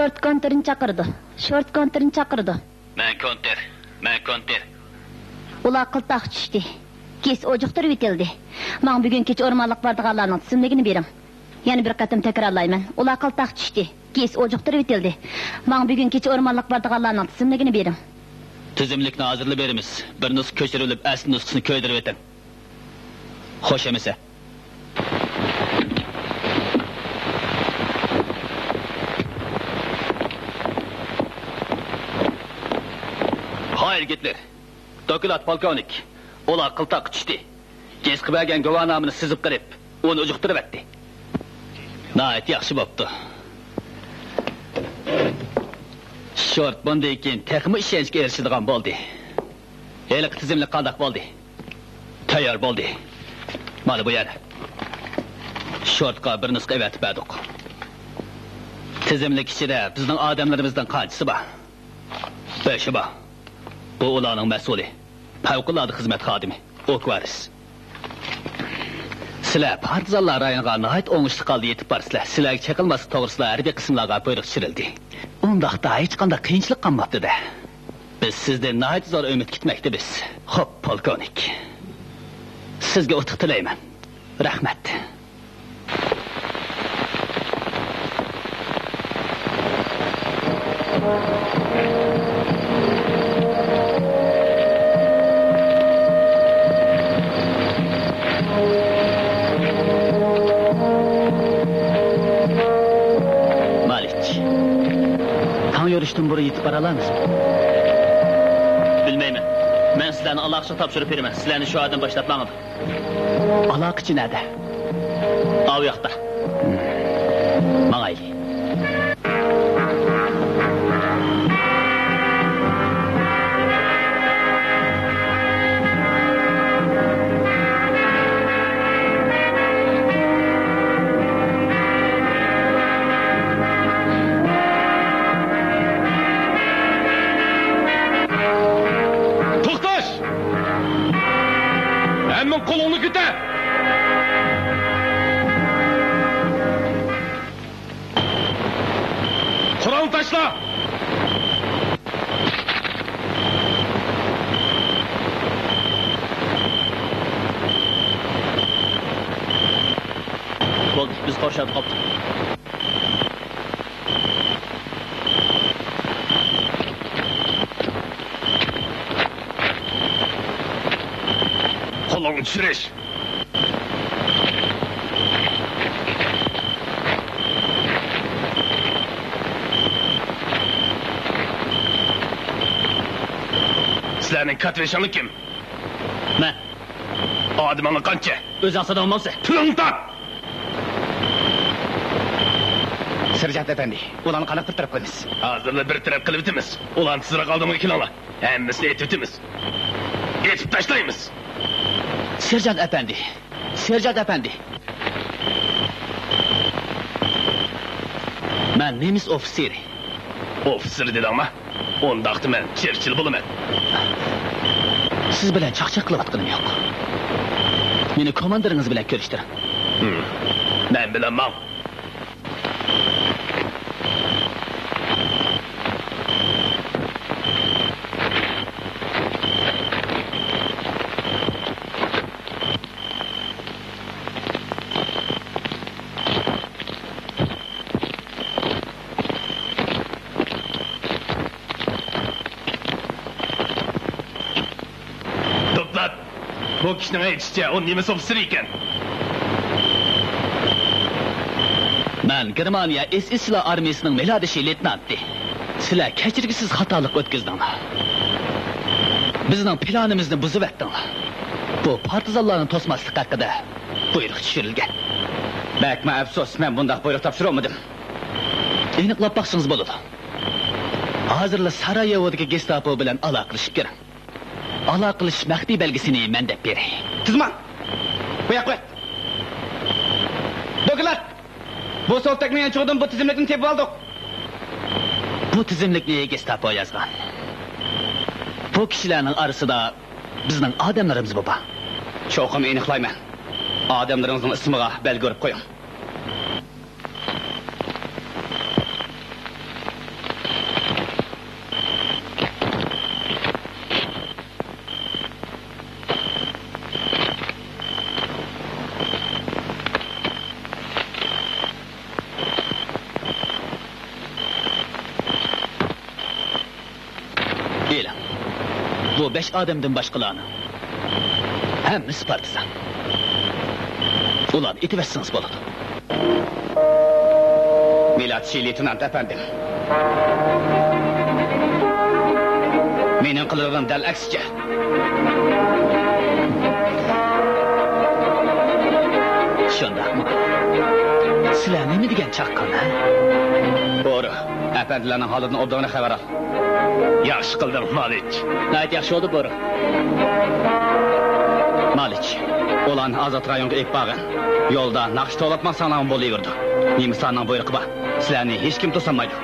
شورت كونتىرنى چاقىرىدۇ. شورت كونتىرنى چاقىرىدۇ. مەن كونتىر، مەن كونتىر. ئۇلار قىلتاق چۈشتى. گېس ئوجۇقتۇرۇۋېتىلدى. ماڭا بۈگۈن كېچە ئورمانلىققا بارىدىغانلارنىڭ تىزىملىكىنى بېرىڭ. يەنە بىر قېتىم تەكرارلايمەن. ئۇلار قىلتاق چۈشتى. گېس ئوجۇقتۇرۇۋېتىلدى. ماڭا بۈگۈن كېچە ئورمانلىققا بارىدىغانلارنىڭ تىزىملىكىنى بېرىڭ. تىزىملىكنى ھازىرلا بېرىمىز. بىر نۇسخا كۆچۈرۈلۈپ، ئەسلى نۇسخىسىنى كۆيدۈرۈۋېتىڭ. خوش ئەمىسە. ھاي، يىگىتلەر! دوكلات، پولكوۋنىك. ئۇلار قىلتاققا چۈشتى. گېسقا بەرگەن گۇۋاھنامىنى سىزىپ قىلىپ، ئۇنى ئۇجۇقتۇرۇۋەتتى. ناھايىتى ياخشى بوپتۇ. شورت بۇندىن كېيىن تېخىمۇ ئىشەنچكە ئېرىشىدىغان بولدى. ھېلىقى تىزىملىك قانداق بولدى؟ تەييار بولدى. مانا بۇ يەر. شورتقا بىر نۇسخا ئەۋەتىپ بەردۇق. تىزىملىك ئىچىدە بىزنىڭ ئادەملىرىمىزنىڭ قانچىسى بار؟ بېشى بار. بۇ ئۇلارنىڭ مەسئۇلى. پەۋقۇلئاددە خىزمەت خادىمى ئوكۋارىس. سىلەر پارتىزانلار رايونىغا ناھايىتى ئوڭۇشلۇق ھالدا يېتىپ بارىسىلەر. سىلەرگە چېقىلماسلىق توغرىسىدا ھەربىي قىسىملارغا بۇيرۇق چۈشۈرۈلدى. ئۇنداقتا ھېچقانداق قىيىنچىلىق قالماپتۇ-دە. بىز سىزدىن ناھايىتى زور ئۈمىد كۈتمەكتە بىز. خوپ، پولكوۋنىك. سىزگە ئۇتۇق تىلەيمەن. رەھمەت. مالىچ، تاڭ يورۇشتىن بۇرۇن يېتىپ بارالامسىز؟ بىلمەيمەن. مەن سىلەرنى ئالاقىچىغا تاپشۇرۇپ بېرىمەن. سىلەرنى شۇ ئادەم باشلاپ ماڭىدۇ. ئالاقىچى نەدە؟ ئاۋۇ ياقتا. ماڭايلى. توختاش! ھەممىڭ قولۇڭنى كۆتەر! قورالنى تاشلا! بولدى، بىز قورشاۋدا قاپتۇق. قولۇڭنى چۈشۈرۈش! سىلەرنىڭ كاتىۋېشىڭلار كىم؟ مەن. ئادىمىڭلار قانچە؟ ئۆزۈڭ ساداڭ بولسا. تىلىڭنى تارت! سېرژانت ئەپەندى، ئۇلارنى قانداق بىر تەرەپ قىلىمىز؟ ھازىرلا بىر تەرەپ قىلىۋېتىمىز. ئۇلارنى تېزراق ئالدىمغا كېلىڭلار. ھەممىسىنى ئېتىۋېتىمىز. ئېتىپ تاشلايمىز. سېرژانت ئەپەندى، سېرژانت ئەپەندى. مەن نېمىس ئوفىتسېرى. ئوفىتسېر دېدىڭما؟ ئۇنداقتا مەن چېرچىل بولىمەن. سىز بىلەن چاقچاق قىلىۋاتقىنىم يوق. مېنى كوماندىرىڭىز بىلەن كۆرۈشتۈرۈڭ. ھىم. مەن بىلەن ماڭ. دوكلات! بۇ كىشىنىڭ ئېيتىشىچە، ئۇ نېمىس ئوفىتسېرى ئىكەن. مەن گېرمانىيە ئېس ئېس ئىلار ئارمىيىسىنىڭ مىلادىشى لېيتېنانتى. سىلەر كەچۈرگۈسىز خاتالىق ئۆتكۈزدۈڭلار. بىزنىڭ پىلانىمىزنى بۇزۇۋەتتىڭلار. بۇ پارتىزانلارنى توسماسلىق ھەققىدە بۇيرۇق چۈشۈرۈلگەن. بەكمۇ ئەپسۇس، مەن بۇنداق بۇيرۇق تاپشۇرۇۋالمىدىم. ئېنىقلاپ باقسىڭىز بولىدۇ. ھازىرلا سارايېۋودىكى گېستاپو بىلەن ئالاقىلىشىپ كىرىڭ. ئالاقىلىشىش مەخپىي بەلگىسىنى مەن دەپ بېرەي. تىزمان! بۇ ياققا ئۆت! دوكلات! بۇ سولتەكنىڭ يانچۇقىدىن بۇ تىزىملىكنى تېپىپ ئالدۇق. بۇ تىزىملىكنى گېستاپو يازغان. بۇ كىشىلەرنىڭ ئارىسىدا بىزنىڭ ئادەملىرىمىزمۇ بار. چوقۇم ئېنىقلايمەن. ئادەملىرىڭىزنىڭ ئىسمىغا بەلگە ئۇرۇپ قويۇڭ. ئېلىڭ. بۇ بەش ئادەمدىن باشقىلارنىڭ ھەممىسى پارتىزان. ئۇلارنى ئېتىۋەتسىڭىز بولىدۇ. مىلادىشى لېيتېنانت ئەپەندىم. مېنىڭ قىلغىنىم دەل ئەكسىچە. شۇنداقمۇ؟ سىلەر نېمە دېگەن چاققان، ھە؟ بورۇ، ئەپەندىلەرنىڭ ھالىدىن ئوبدانراق خەۋەر ئال. ياخشى قىلدىڭ، مالىچ. ناھايىتى ياخشى بولدى، بورۇ. مالىچ، ئۇلارنى ئازاد رايونغا ئېلىپ بارغىن. يولدا ناخشا توۋلاتماساڭلارمۇ بولۇۋېرىدۇ. نېمىسلارنىڭ بۇيرۇقى بار. سىلەرنى ھېچكىم توسالمايدۇ.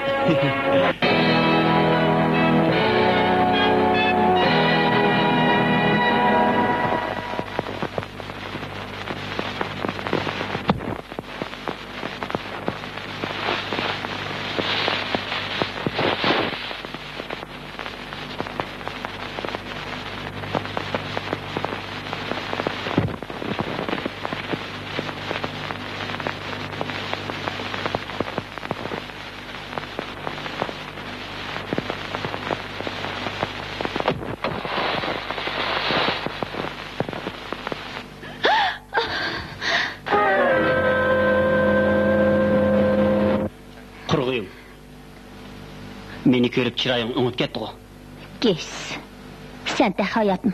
قۇرغىيىڭ. مېنى كۆرۈپ چىرايىڭ ئۆڭۈپ كەتتىغۇ؟ گېس، سەن تېخى ھاياتمۇ؟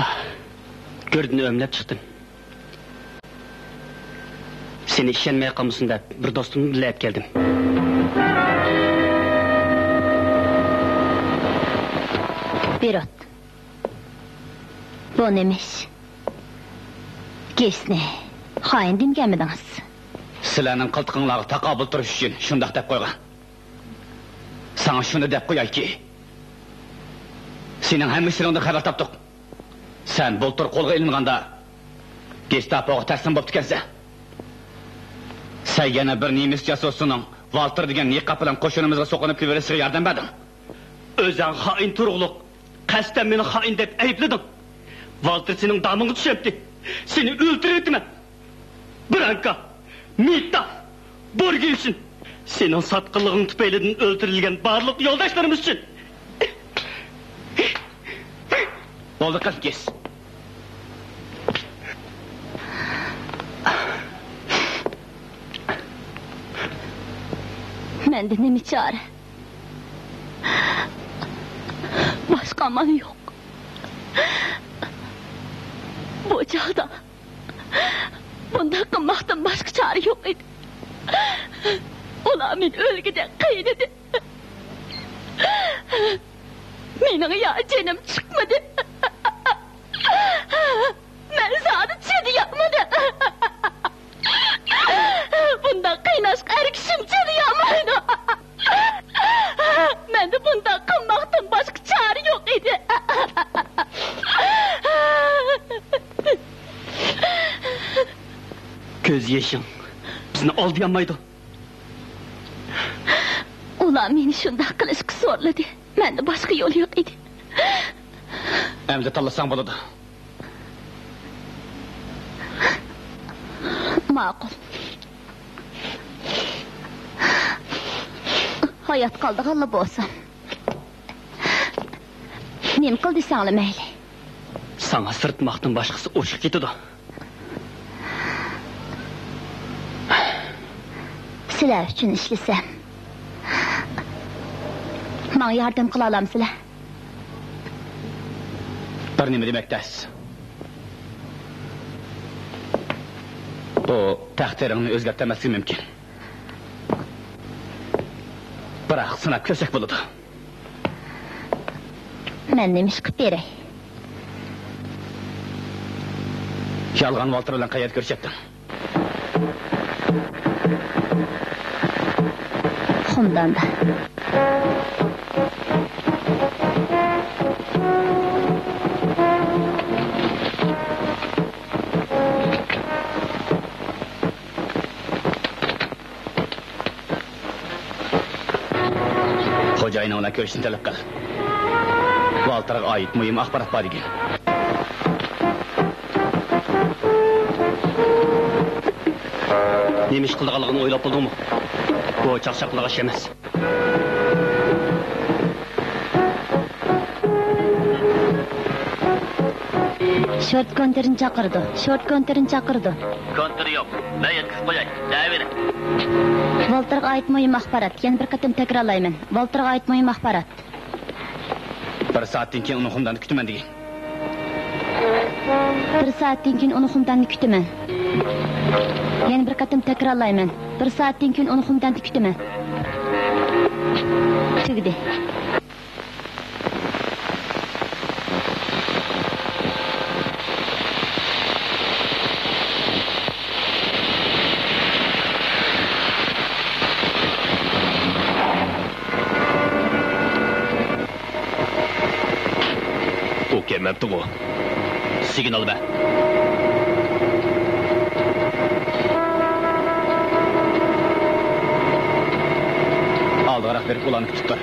ئاھ، گۆردىن ئۆمىلەپ چىقتىم. سېنى ئىشەنمەي قالمىسۇن دەپ، بىر دوستۇمنى بىللە ئەپ كەلدىم. بېروت، بۇ نېمە ئىش؟ گېسنى خائىن دېمىگەنمىدىڭىز؟ سىلەرنىڭ قىلتىقىڭلارغا تاقابىل تۇرۇش ئۈچۈن شۇنداق دەپ قويغان. ساڭا شۇنى دەپ قويايكى، سېنىڭ ھەممە ئىشلىرىڭدىن خەۋەر تاپتۇق. سەن بۇلتۇر قولغا ئېلىنغاندا، گېستاپوغا تەسلىم بوپتىكەنسەن. سەن يەنە بىر نېمىس جاسۇسىنىڭ ۋالتېر دېگەن نىقاب بىلەن قوشۇنىمىزغا سوقۇنۇپ كىرىۋېلىشىغا ياردەم بەردىڭ. ئۆزەڭ خائىن تۇرۇقلۇق، قەستەن مېنى خائىن دەپ ئەيىبلىدىڭ. ۋالتېر سېنىڭ دامىڭغا چۈشەمتى. سېنى ئۆلتۈرۈۋېتىمەن. برانكا، مىتا، بورگى ئۈچۈن. سېنىڭ ساتقىنلىقىڭ تۈپەيلىدىن ئۆلتۈرۈلگەن بارلىق يولداشلىرىمىز ئۈچۈن. بولدى قىز، كېس. مەندە نېمە چارە؟ باشقا ئامال يوق. بۇ چاغدا بۇنداق قىلماقتىن باشقا چارە يوق ئىدى. ئۇلار مېنى ئۆلگۈدەك قىينىدى. مېنىڭ يا جېنىم چىقمىدى. مەن زادى چىدىيالمىدىم. بۇنداق قىيناشقا ئەر كىشىم چىدىيالمايدۇ. مەندە بۇنداق قىلماقتىن باشقا چارە يوق ئىدى. كۆز يېشىڭ بىزنى ئالدىيالمايدۇ. ئۇلار مېنى شۇنداق قىلىشقا زورلىدى. مەندە باشقا يول يوق ئىدى. ئەمدى تاللىساڭ بولىدۇ. ماقۇل. ھايات قالىدىغانلا بولسام. نېمە قىل دېسەڭلار مەيلى. ساڭا سىرتماقتىن باشقىسى ئوشۇق كېتىدۇ. سىلەر ئۈچۈن ئىشلىسەم، ماڭا ياردەم قىلالامسىلەر؟ بىر نېمە دېمەك تەس. بۇ تەقدىرىڭنى ئۆزگەرتەلمەسلىكىم مۇمكىن. بىراق سىناپ كۆرسەك بولىدۇ. مەن نېمە ئىش قىلىپ بېرەي؟ يالغان ۋالتېر بىلەن قەيەردە كۆرۈشەتتىڭ؟ خۇمداندا. خوجايىنىڭ بىلەن كۆرۈشۈشنى تەلەپ قىل. ۋالتېرغا ئائىت مۇھىم ئاخبارات بار دېگەن. نېمە ئىش قىلىدىغانلىقىنى ئويلاپ بولدۇڭمۇ؟ بۇ چاقچاق قىلىدىغان ئىش ئەمەس. شورت كونتېرنى چاقىرىدۇ. شورت كونتېرنى چاقىرىدۇ. كونتېر يوق. مەن يەتكۈزۈپ قوياي. دەۋېرىڭ. ۋالتېرغا ئائىت مۇھىم ئاخبارات. يەنە بىر قېتىم تەكرارلايمەن. ۋالتېرغا ئائىت مۇھىم ئاخبارات. بىر سائەتتىن كېيىن ئۇنى خۇمداندا كۈتىمەن دېگىن. بىر سائەتتىن كېيىن ئۇنى خۇمداندا كۈتىمەن. يەنە بىر قېتىم تەكرارلايمەن. بىر سائەتتىن كېيىن ئۇنى خۇمداندا كۈتىمەن. تۈگىدى. ئۇ كەلمەپتىغۇ. سىگنال بەر. ئالدىراق بېرىپ ئۇلارنى كۈتۈپ تۇر.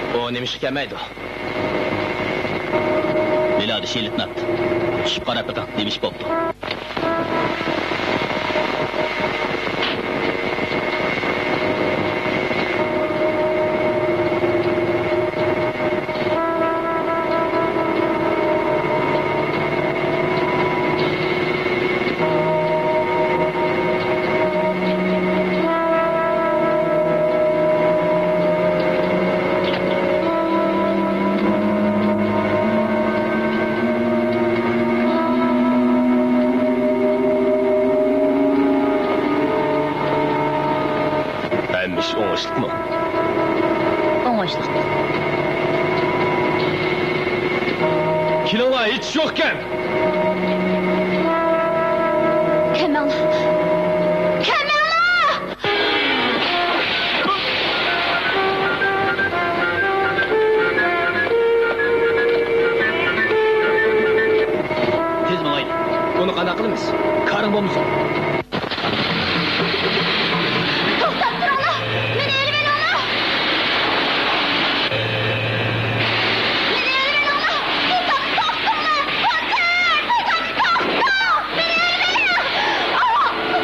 ئۇ نېمىشقا كەلمەيدۇ؟ مىلادىشى لېيتېنانت، چۈشۈپ قاراپ بېقىڭ، نېمە ئىش بوپتۇ؟ ھەممە ئىش ئوڭۇشلۇقمۇ؟ ئوڭۇشلۇق. كېلىڭلار، ھېچ ئىش يوقكەن! كەلمەڭلار! كەلمەڭلار! تېز ماڭايلى. ئۇنى قانداق قىلىمىز؟ كارىڭ بولمىسۇن. توختاپ تۇرۇڭلار! مېنى ئېلىۋېلىڭلار! مېنى ئېلىۋېلىڭلار! توختاپ، توختاڭلار! توختاڭ! مېنى ئېلىۋېلىڭ! ئاۋۇ!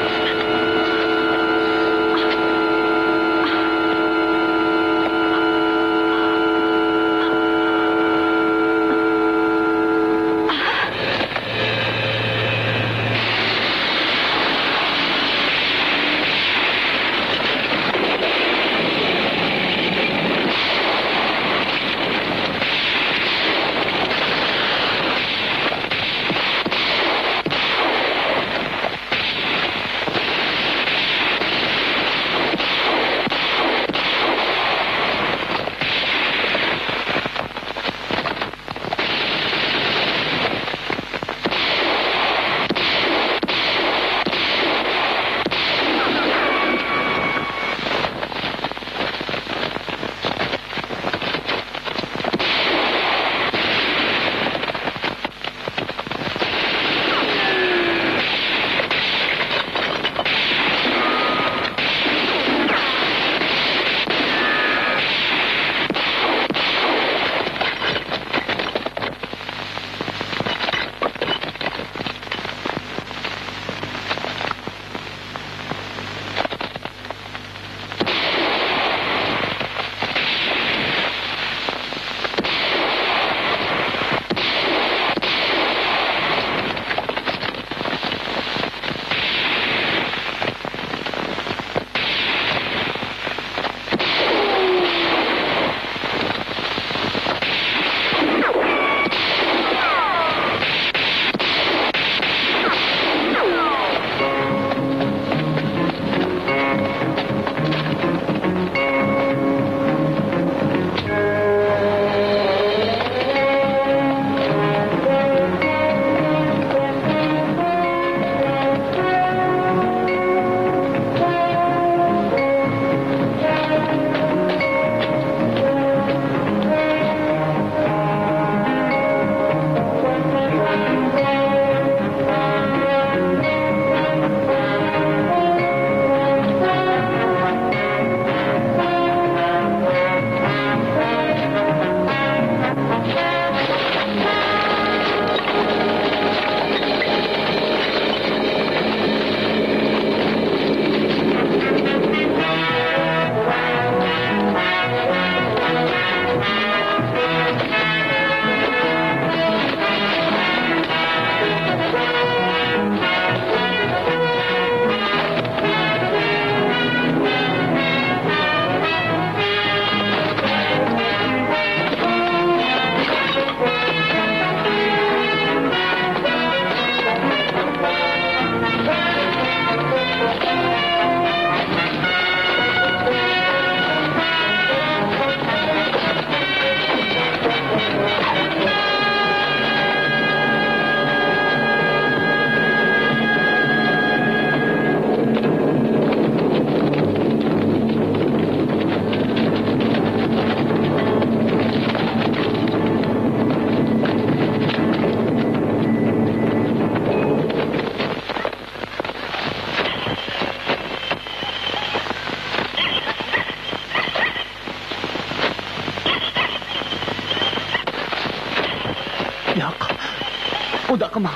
قىلماڭ.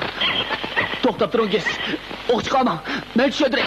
توختاپ تۇرۇڭ، گېس. ئوق چىقارماڭ. مەن چۈشۈردۈرەي.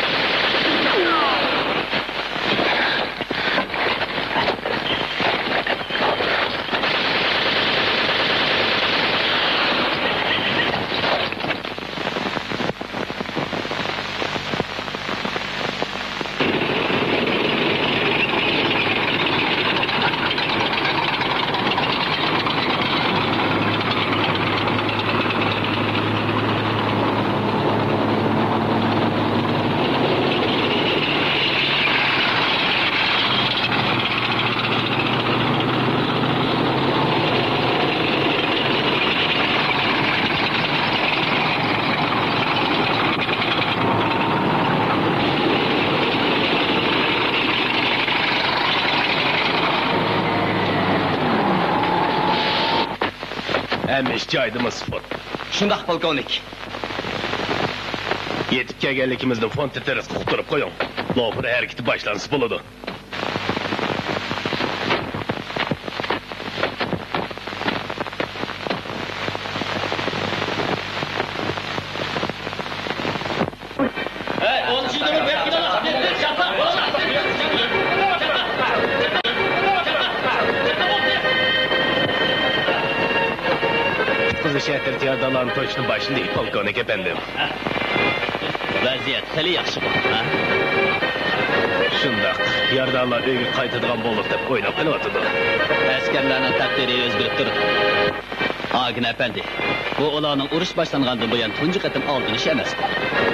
ھەممە ئىش جايىدىمۇ، سپوت؟ شۇنداق، پولكوۋنىك. يېتىپ كەلگەنلىكىمىزنى فونت تېرراسقا ئۇقتۇرۇپ قويۇڭ. لوپۇر ھەرىكىتى باشلانسا بولىدۇ. قۇتقۇزۇش ئەترىتى ياردەملەرنى توشۇشنى باشلىدى، پولكوۋنىك ئەپەندىم. ۋەزىيەت خېلى ياخشىغۇ، ھە؟ شۇنداق. يارىدارلار ئۆيگە قايتىدىغان بولدۇق دەپ ئويلاپ قېلىۋاتىدۇ. ئەسكەرلەرنىڭ تەقدىرى ئۆزگىرىپ تۇرىدۇ. ئاگىن ئەپەندى، بۇ ئۇلارنىڭ ئۇرۇش باشلانغاندىن بۇيان تۇنجى قېتىم ئالدىنىشى ئەمەسقۇ؟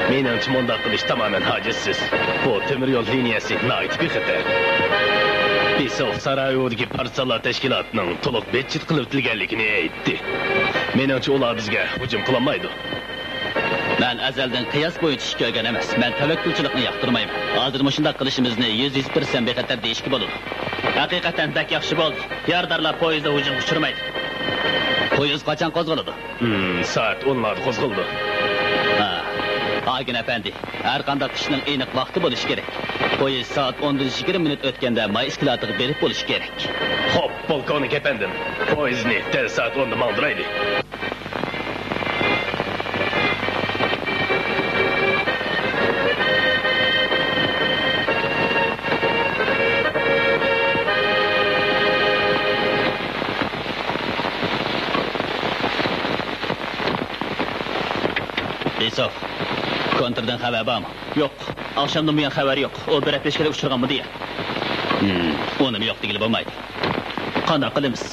مېنىڭچە، مۇنداق قىلىش تامامەن ھاجەتسىز. بۇ تۆمۈر يول لىنىيەسى ناھايىتى بىخەتەر. بىسوف سارايېۋودىكى پارتىزانلار تەشكىلاتىنىڭ تولۇق بىدجېت قىلىۋېتىلگەنلىكىنى ئېيتتى. مېنىڭچە، ئۇلار بىزگە ھۇجۇم قىلالمايدۇ. مەن ئەزەلدىن قىياس بويىچە ئىش كۆرگەن ئەمەس. مەن تەۋەككۈلچىلىكنى ياقتۇرمايمەن. ھازىر مۇشۇنداق قىلىشىمىزنى يۈز، يۈز پىرسەنت بىخەتەر دېيىشكە بولىدۇ. ھەقىقەتەن بەك ياخشى بولدى. يارىدارلار پويىزدا ھۇجۇمغا ئۇچرىمايدۇ. پويىز قاچان قوزغىلىدۇ؟ ھىم، سائەت ئونلاردا قوزغىلىدۇ. ھا، ئاگىن ئەپەندى، ھەر قانداق ئىشنىڭ ئېنىق ۋاقتى بولۇشى كېرەك. پويىز سائەت ئوندىن يىگىرمە مىنۇت ئۆتكەندە ماي ئىسكىلاتىغا بېرىپ بولۇشى كېرەك. خوپ، پولكوۋنىك ئەپەندىم، پويىزنى دەل سائەت ئوندا ماڭدۇرايلى. بىسوف، كونتردىن خەۋەر بارمۇ؟ يوق. ئاخشامدىن بۇيان خەۋەر يوق. ئۇ بىر ھەپتە ئىچىدە ئۇچرىغانمۇ دېگەن. ھىم، ئۇنىمۇ يوق دېگىلى بولمايدۇ. قانداق قىلىمىز؟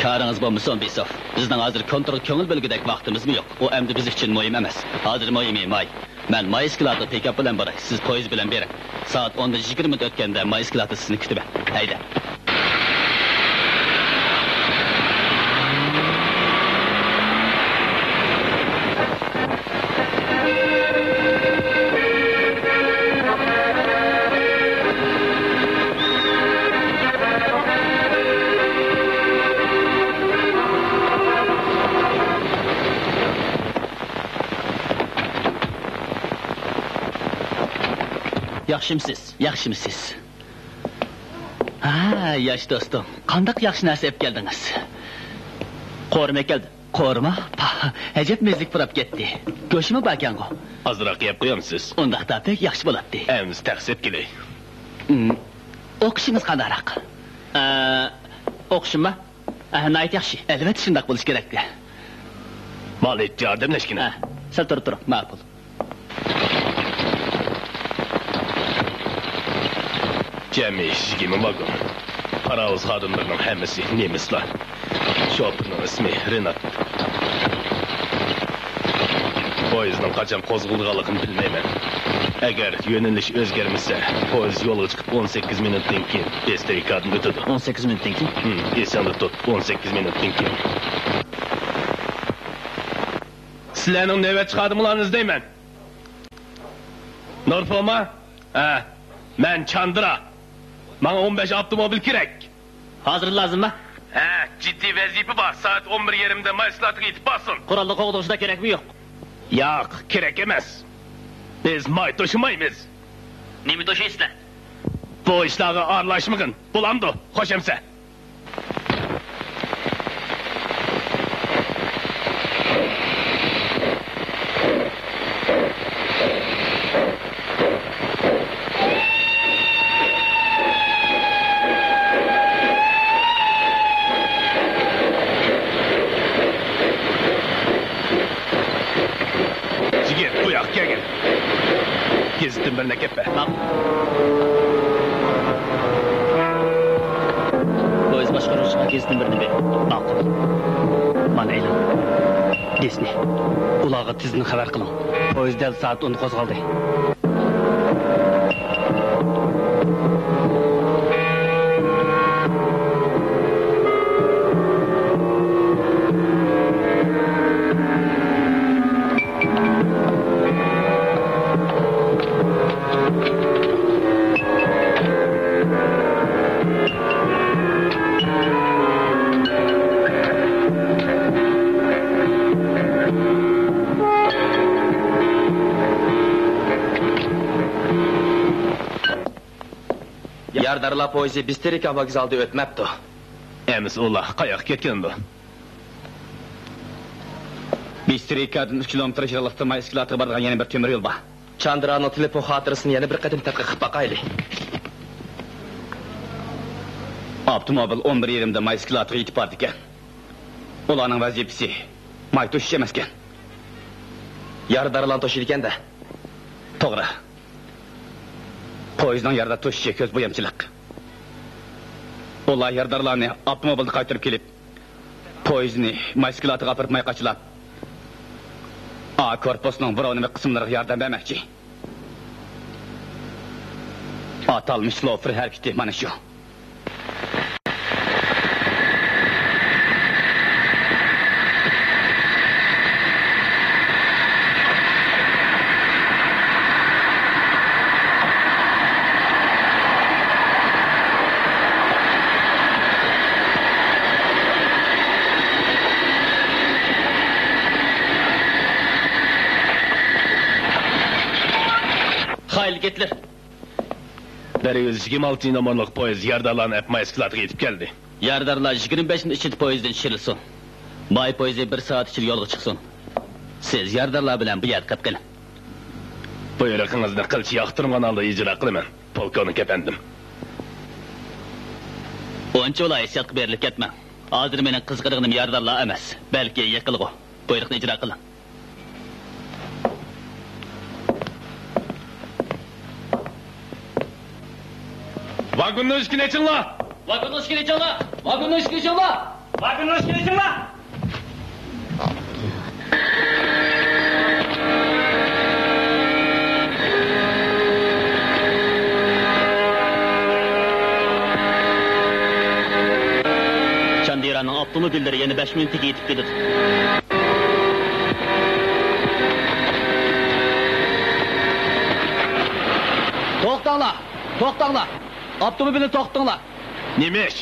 كارىڭىز بولمىسۇن، بىسوف. بىزنىڭ ھازىر كونترغا كۆڭۈل بۆلگۈدەك ۋاقتىمىزمۇ يوق. ئۇ ئەمدى بىز ئۈچۈن مۇھىم ئەمەس. ھازىر مۇھىمى ماي. مەن ماي ئىسكىلاتىغا پىكاپ بىلەن باراي. سىز پويىز بىلەن بېرىڭ. سائەت ئوندا يىگىرمە مىنۇت ئۆتكەندە ماي ئىسكىلاتتا سىزنى كۈتىمەن. ھەيدە. ياخشىمسىز؟ ياخشىمسىز؟ ھە، ياش دوستۇم، قانداق ياخشى نەرسە ئېلىپ كەلدىڭىز؟ قورۇما كەلدىم. قورۇما؟ پاھ، ئەجەب مەززىلىك پۇراپ كەتتى. گۆشىمۇ باركەنغۇ؟ ئازراق يەپ قويامسىز؟ ئۇنداقتا بەك ياخشى بولاتتى. ئەمىسە تەخسە ئېلىپ كېلەي. ھىم. ئوقۇشىڭىز قانداقراق؟ ئە، ئوقۇشۇممۇ؟ ئە، ناھايىتى ياخشى. ئەلۋەتتە شۇنداق بولۇشى كېرەك. مالىچ، ياردەملەشكىنە. ئە، سەل تۇرۇپ تۇرۇڭ، ماقۇل. جەمئىي يىگىرمە ۋاگون. پاراۋۇز خادىملىرىنىڭ ھەممىسى نېمىسلار. شوپۇرنىڭ ئىسمى رېنات. پويىزنىڭ قاچان قوزغىلىدىغانلىقىنى بىلمەيمەن. ئەگەر يۆنىلىش ئۆزگەرمىسە، پويىز يولغا چىقىپ ئون سەككىز مىنۇتتىن كېيىن پېسترىكادىن ئۆتىدۇ. ئون سەككىز مىنۇتتىن كېيىن؟ ھىم، ئېسىڭدە تۇت، ئون سەككىز مىنۇتتىن كېيىن. سىلەرنىڭ نۆۋەتچى خادىمىڭلارنى ئىزدەيمەن. نۇرپۇما؟ ھە، مەن چاندرا. ماڭا ئون بەش ئاپتوموبىل كېرەك. ھازىر لازىممۇ؟ ھە، جىددىي ۋەزىپە بار. سائەت ئون بىر يېرىمدە ماي ئىسكىلاتىغا يېتىپ بارسۇن. قورالنى قوغدىغۇچىلار كېرەكمۇ يوق؟ ياق، كېرەك ئەمەس. بىز ماي توشۇمايمىز. نېمە توشۇيسىلەر؟ بۇ ئىشلارغا ئارىلاشمىغىن. بولامدۇ؟ خوش ئەمىسە. كەتمە. ماقۇل. پويىز باشقۇرغۇچىغا گېزىتنى بىرنى بېرىڭ. ماقۇل. مانا ئېلىڭ. گېزىتنى. ئۇلارغا تېزدىن خەۋەر قىلىڭ. پويىز دەل سائەت ئوندا قوزغالدى. يارىدارلار پويىزى بىسترىكا ۋوگزالىدا ئۆتمەپتۇ. ئەمىسە ئۇلار قاياققا كەتكەندۇ؟ بىسترىكادىن ئۈچ كىلومېتىر يىراقلىقتا مايسكلاتقا بارىدىغان يەنە بىر تۆمۈر يول بار. چاندرانىڭ تېلېفون خاتىرىسىنى يەنە بىر قېتىم تەتقىق قىلىپ باقايلى. ئاپتوموبىل ئون بىر يېرىمدا مايسكلاتقا يېتىپ بارىدىكەن. ئۇلارنىڭ ۋەزىپىسى ماي توشۇش ئەمەسكەن. يارىدارلارنى توشۇيدىكەن-دە. توغرا. پويىزنىڭ يارىدار توشۇشى كۆز بويامچىلىق. ئۇلار يارىدارلارنى ئاپتوموبىلدا قايتۇرۇپ كېلىپ، پويىزنى مايسكلاتىغا ئاپىرىپ ماي قاچىلاپ، ئا كورپۇسنىڭ بۇرۇنىۋى قىسىملىرىغا ياردەم بەرمەكچى. ئاتالمىش لوفېر ھەرىكىتى مانا شۇ. خايل گىتلېر. بىر يۈز يىگىرمە ئالتىنچى نومۇرلۇق پويىز يارىدارلارنى ئەپ مايسكلاتقا يېتىپ كەلدى. يارىدارلار يىگىرمە بەش مىنۇت ئىچىدە پويىزدىن چۈشۈرۈلسۇن. ماي پويىزى بىر سائەت ئىچىدە يولغا چىقسۇن. سىز يارىدارلار بىلەن بۇ يەردە قېلىپ قېلىڭ. بۇيرۇقىڭىزنى قىلچە ياقتۇرمىغان ھالدا ئىجرا قىلىمەن، پولكوۋنىك ئەپەندىم. ئۇنچىۋالا ھېسسىياتقا بېرىلىپ كەتمەڭ. ھازىر مېنىڭ قىزىقىدىغىنىم يارىدارلار ئەمەس، بەلكى يېقىنلىغۇ. بۇيرۇقنى ئىجرا قىلىڭ. ۋاگوننىڭ ئىشىكىنى ئېچىڭلار! ۋاگوننىڭ ئىشىكىنى ئېچىڭلار! ۋاگوننىڭ ئىشىكىنى ئېچىڭلار! ۋاگوننىڭ ئىشىكىنى ئېچىڭلار! چاندىرانىڭ ئاپتوموبىللىرى يەنە بەش مىنۇتتىكى يېتىپ كېلىدۇ. توختاڭلار! توختاڭلار! ئاپتوموبىلنى توختىتىڭلار! نېمە ئىش؟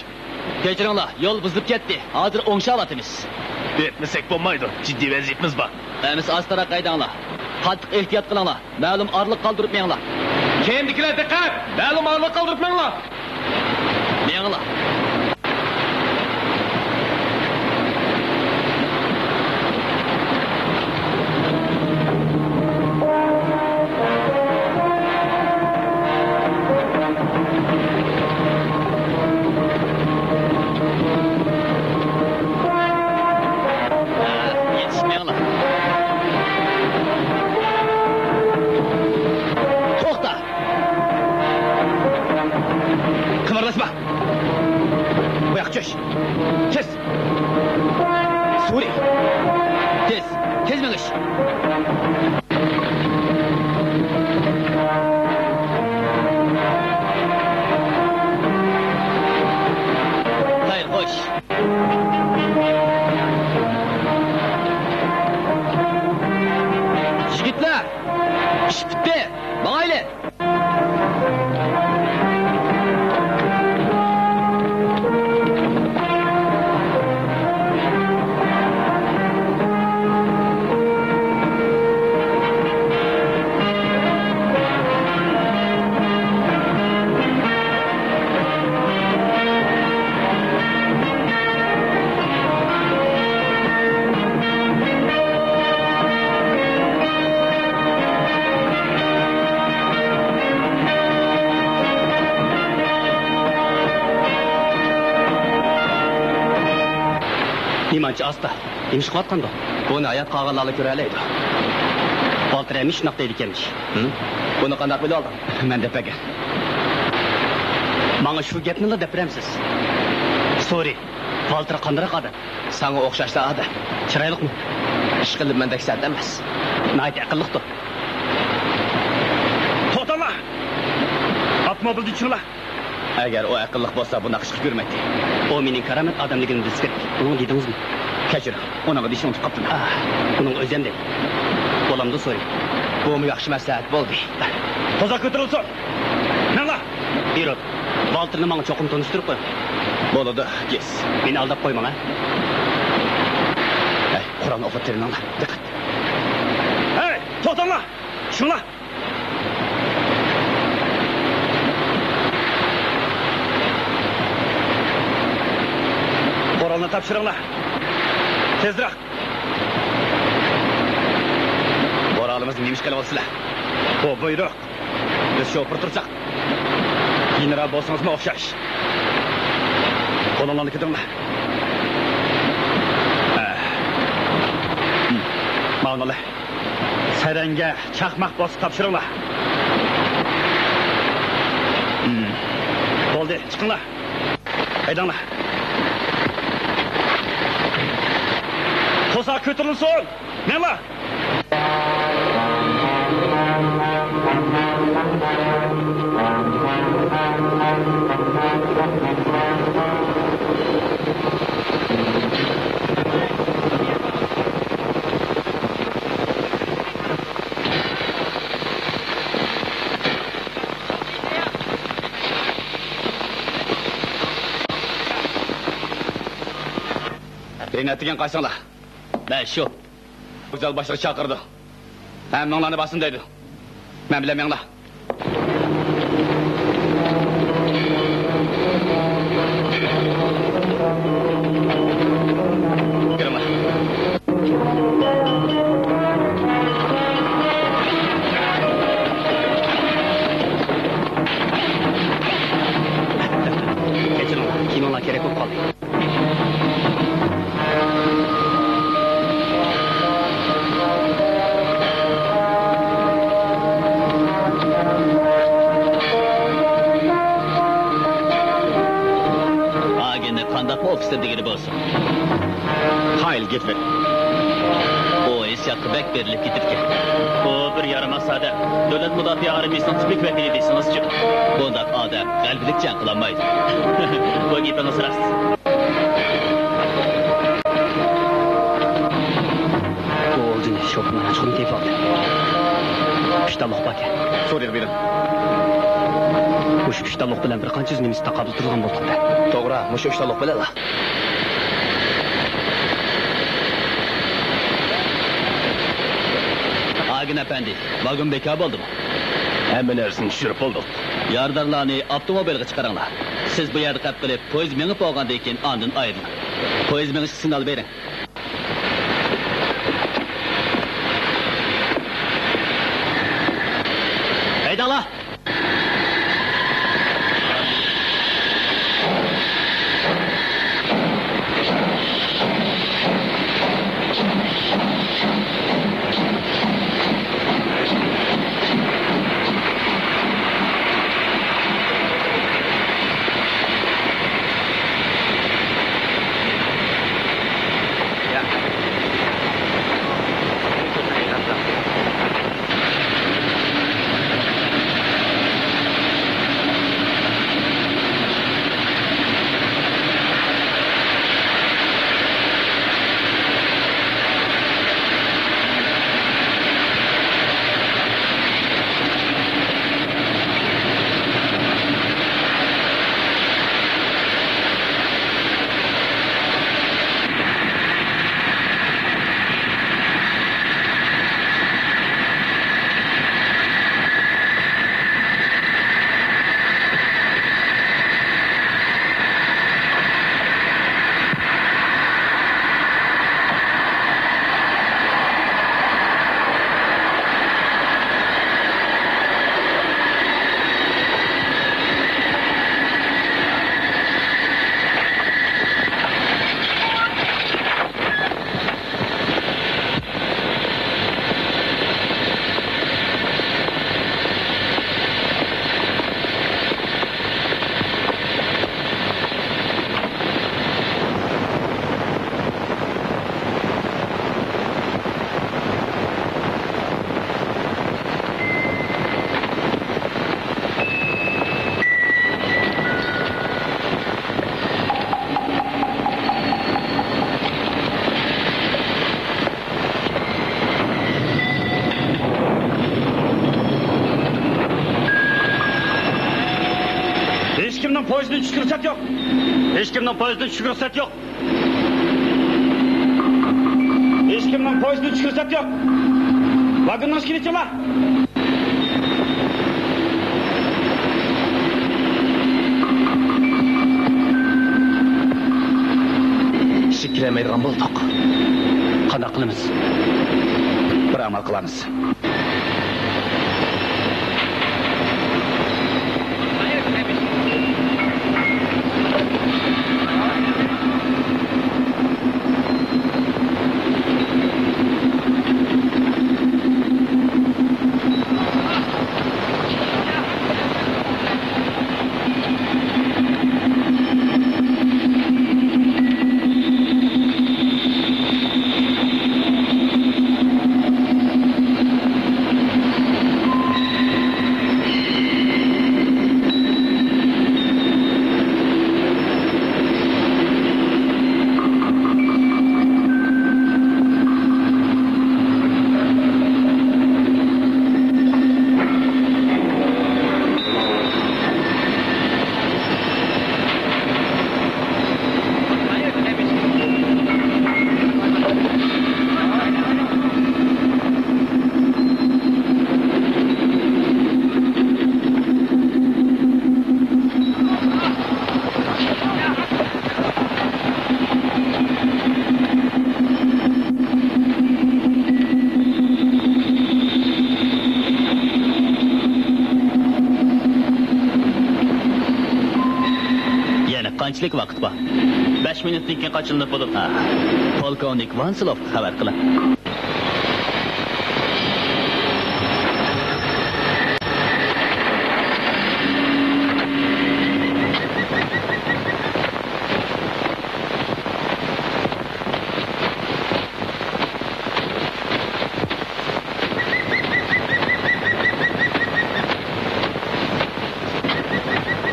كەچۈرۈڭلار، يول بۇزۇلۇپ كەتتى. ھازىر ئوڭشاۋاتىمىز. ئۆتمىسەك بولمايدۇ، جىددىي ۋەزىيىتىمىز بار. ئەمىسە ئاستىراق ھەيدەڭلار. قاتتىق ئېھتىيات قىلىڭلار. مەلۇم ئارىلىق قالدۇرۇپ مېڭىڭلار. كەينىدىكىلەر دىققەت! مەلۇم ئارىلىق قالدۇرۇپ مېڭىڭلار! مېڭىڭلار. يېتىشمەڭلار. توختا! قىمارلاشما! بۇياققا چۈش! تېز! سورى! تېز! تېز مېڭىش! خەير، خوش! يىگىتلەر! ئىش پۈتتى! ماڭايلى! نېمانچە ئاستا؟ نېمە ئىش قىلىۋاتقاندۇ؟ بۇنى ھايات قالغانلارلا كۆرەلەيدۇ. ۋالتېر ھەمىشە شۇنداق دەيدىكەنمىش. ھىم؟ بۇنى قانداق بىلىۋالدىڭ؟ مەن دەپ بەرگەن. ماڭا شۇ گەپنىلا دەپ بېرەمسىز؟ سورى، ۋالتېر قانداقراق ئادەم؟ ساڭا ئوخشاشلا ئادەم. چىرايلىقمۇ؟ ئىشقىلىپ مەندەك سەت ئەمەس. ناھايىتى ئەقىللىقتۇ. توختاڭلار! ئاپتوموبىلدىن چۈشۈڭلار! ئەگەر ئۇ ئەقىللىق بولسا، بۇنداق ئىشقا كۆرمەيتتى. ئۇ مېنىڭ كارامەت ئادەملىكىمنى بىلسە كېرەك. ئۇنىڭغا دېدىڭىزمۇ؟ كەچۈرۈڭ، ئۇنىڭغا دېيىشنى ئۇنتۇپ قاپتىمەن. ئاھ، ئۇنىڭغا ئۆزۈم دەي. بولامدۇ سورى؟ بۇمۇ ياخشى مەسلىھەت بولدى. قوزا كۆتۈرۈلسۇن! مېڭىڭلار! ھېرود، ۋالتېرنى ماڭا چوقۇم تونۇشتۇرۇپ قويۇڭ. بولىدۇ، گېس. مېنى ئالداپ قويماڭ، ھە؟ ھەي، قورالنى ئوقۇپ تىرىنىڭلار. دىققەت! ھەي، توختاڭلار! چۈشۈڭلار! قورالنى تاپشۇرۇڭلار. تېزرەك. قورالىمىزنى نېمە ئىش قىلىۋالىسىلەر؟ بۇ بۇيرۇق. بىز شوپۇر تۇرساق، گېنېرال بولسىڭىزمۇ ئوخشاش. قولۇڭلارنى كۆتۈرۈڭلار. ھە. ھىم. ماۋۇنى ئالە. سەرەڭگە، چاقماق بولسا تاپشۇرۇڭلار. ھىم. بولدى، چىقىڭلار. ھەيدەڭلار. قوزا كۆتۈرۈلسۇن! مېڭىڭلار! بىرنى ئەتىگەن قايسىڭلار؟ مەن شۇ. ۋوگزال باشلىقى چاقىرىدۇ. ھەممىڭلارنى بارسۇن دەيدۇ. مەن بىلەن مېڭىڭلار. كىرىڭلار. كەچۈرۈڭلار، كىيىمىڭلار كېرەك بولۇپ قالدى. ئاگېنت قانداقمۇ ئوفىتسېر دېگىنى بولسۇن. خايل گېپى. ئۇ ھېسسىياتقا بەك بېرىلىپ كېتىدىكەن. ئۇ بىر يارىماس ئادەم. دۆلەت مۇداپىئە ئارمىيىسىنىڭ تىپىك ۋەكىلى دېسىڭىزچۇ. بۇنداق ئادەم غەلىبىلىك جەڭ قىلالمايدۇ. بۇ گېپىڭىز راست. ئۇ ئولجىنى شوپۇرنىڭ ھەشقىدىن تېپىۋالدى. ئۈچ تاللۇق باركەن. سورىغا بېرىڭ. مۇشۇ ئۈچ تاللۇق بىلەن بىر قانچە يۈز نېمىس تاقابىل تۇرىدىغان بولدۇق-دە. توغرا، مۇشۇ ئۈچ تاللۇق بىلەنلا. ئاگېنت ئەپەندى، ۋاگون بىكار بولدىمۇ؟ ھەممە نەرسىنى چۈشۈرۈپ بولدۇق. يارىدارلارنى ئاپتوموبىلغا چىقىرىڭلار. سىز بۇ يەردە قېلىپ قېلىپ، پويىز مېڭىپ بولغاندىن كېيىن ئاندىن ئايرىلىڭ. پويىز مېڭىشقا سىگنال بېرىڭ. ھەيدەڭلار! پويىزدىن چۈشۈشكە رۇخسەت يوق. ھېچكىمنىڭ پويىزدىن چۈشۈشكە رۇخسەت يوق. ھېچكىمنىڭ پويىزدىن چۈشۈشكە رۇخسەت يوق. ۋاگوننىڭ ئىشىكىنى ئېچىڭلار. ئىشىككە كىرەلمەيدىغان بولدۇق. قانداق قىلىمىز؟ بىر ئامال قىلارمىز. يەنە قانچىلىك ۋاقىت بار؟ بەش مىنۇتتىن كېيىن قاچىلىنىپ بولىدۇ. ھە. پولكوۋنىك ۋانسلوفقا خەۋەر قىلىڭ.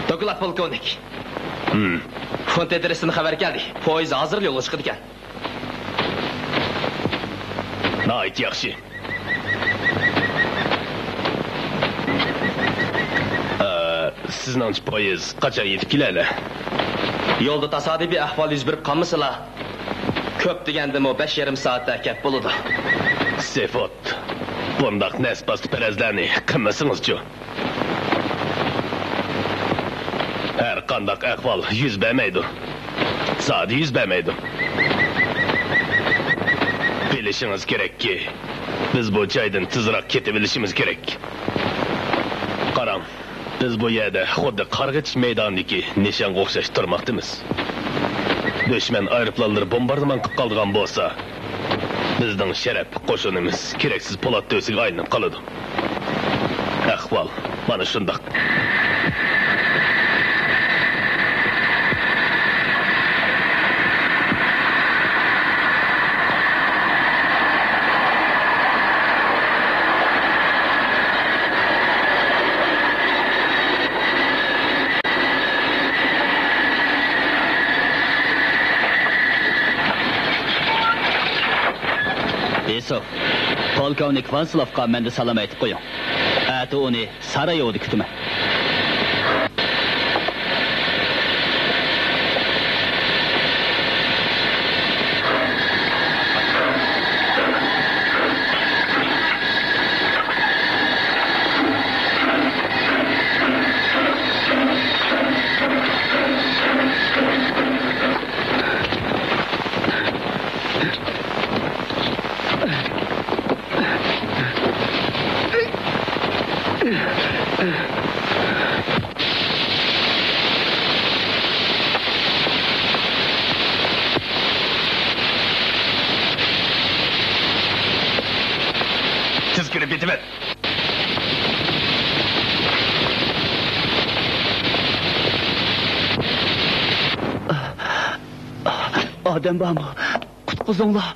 دوكلات، پولكوۋنىك. ھىم. فونت ئادرېسىدىن خەۋەر كەلدى. پويىز ھازىر يولغا چىقىدىكەن. ناھايىتى ياخشى. ئە، سىزنىڭچە پويىز قاچان يېتىپ كېلەلە؟ يولدا تاسادىپىي ئەھۋال يۈز بېرىپ قالمىسىلا، كۆپ دېگەندىمۇ بەش يېرىم سائەتتە كەپ بولىدۇ. سېفوت، بۇنداق نەسبازپەرەزلەرنى قىلمىسىڭىزچۇ؟ ھەر قانداق ئەھۋال يۈز بەرمەيدۇ. زادى يۈز بەرمەيدۇ. بىلىشىڭىز كېرەككى، بىز بۇ جايدىن تېزراق كېتىۋېلىشىمىز كېرەك. قاراڭ، بىز بۇ يەردە خۇددى قارغىچ مەيدانىدىكى نىشانغا ئوخشاش تۇرماقتىمىز. دۈشمەن ئايروپىلانلىرى بومباردىمان قىلىپ قالىدىغان بولسا، بىزنىڭ شەرەپ قوشۇنىمىز كېرەكسىز پولات تۆسىگە ئايلىنىپ قالىدۇ. ئەھۋال مانا شۇنداق. ئىسوف، پولكوۋنىك ۋانسلوفقا مەندىن سالام ئېيتىپ قويۇڭ. ئەتە ئۇنى سارايېۋودا كۈتىمەن. تېز كىرىپ يېتىۋەر. ئادەم بارمۇ؟ قۇتقۇزۇڭلار!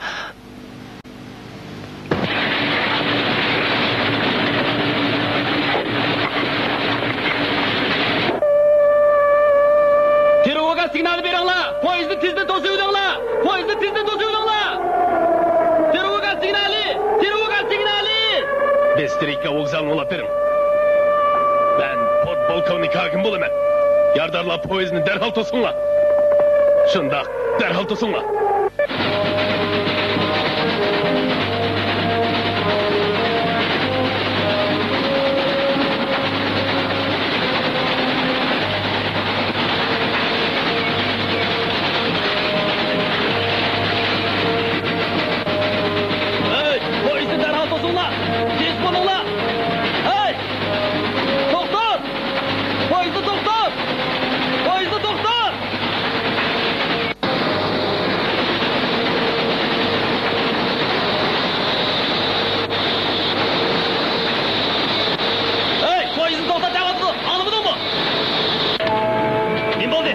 تىرېۋوگا سىگنالى بېرىڭلار! پويىزنى تېزدىن توسۇۋېلىڭلار! پويىزنى تېزدىن توسۇۋېلىڭلار! تىرېۋوگا سىگنالى! تىرېۋوگا سىگنالى! بىسترىكا ۋوگزالىنى ئۇلاپ بېرىڭ. مەن پودپولكوۋنىك ھاكىم بولىمەن. يارىدارلار، پويىزنى دەرھال توسۇڭلار! شۇنداق، دەرھال توسۇڭلار! ھەي، پويىزنى دەرھال توسۇڭلار! تېز بولۇڭلار! ھەي! توختات! پويىزنى توختات! پويىزنى توختات! ھەي، پويىزنى توختات دەۋاتىدۇ، ئاڭلىمىدىڭمۇ؟ نېمە بولدى؟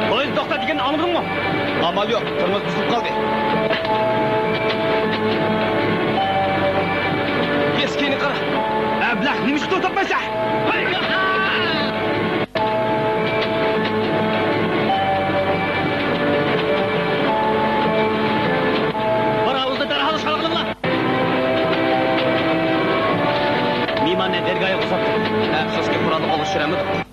پويىزنى توختات دېگەننى ئاڭلىمىدىڭمۇ؟ ئامال يوق، تورمۇز بۇزۇلۇپ قالدى. ئەسكىنى قارا. ئەبلەخ، نېمىشقا توختاتمايسەن؟ پاراۋۇزنى دەرھال ئىشغال قىلىڭلار! مېھماننى دەرگاھىغا ئۇزاتتۇق. ئەپسۇسكى، قورالنى قولغا چۈشۈرەلمىدۇق.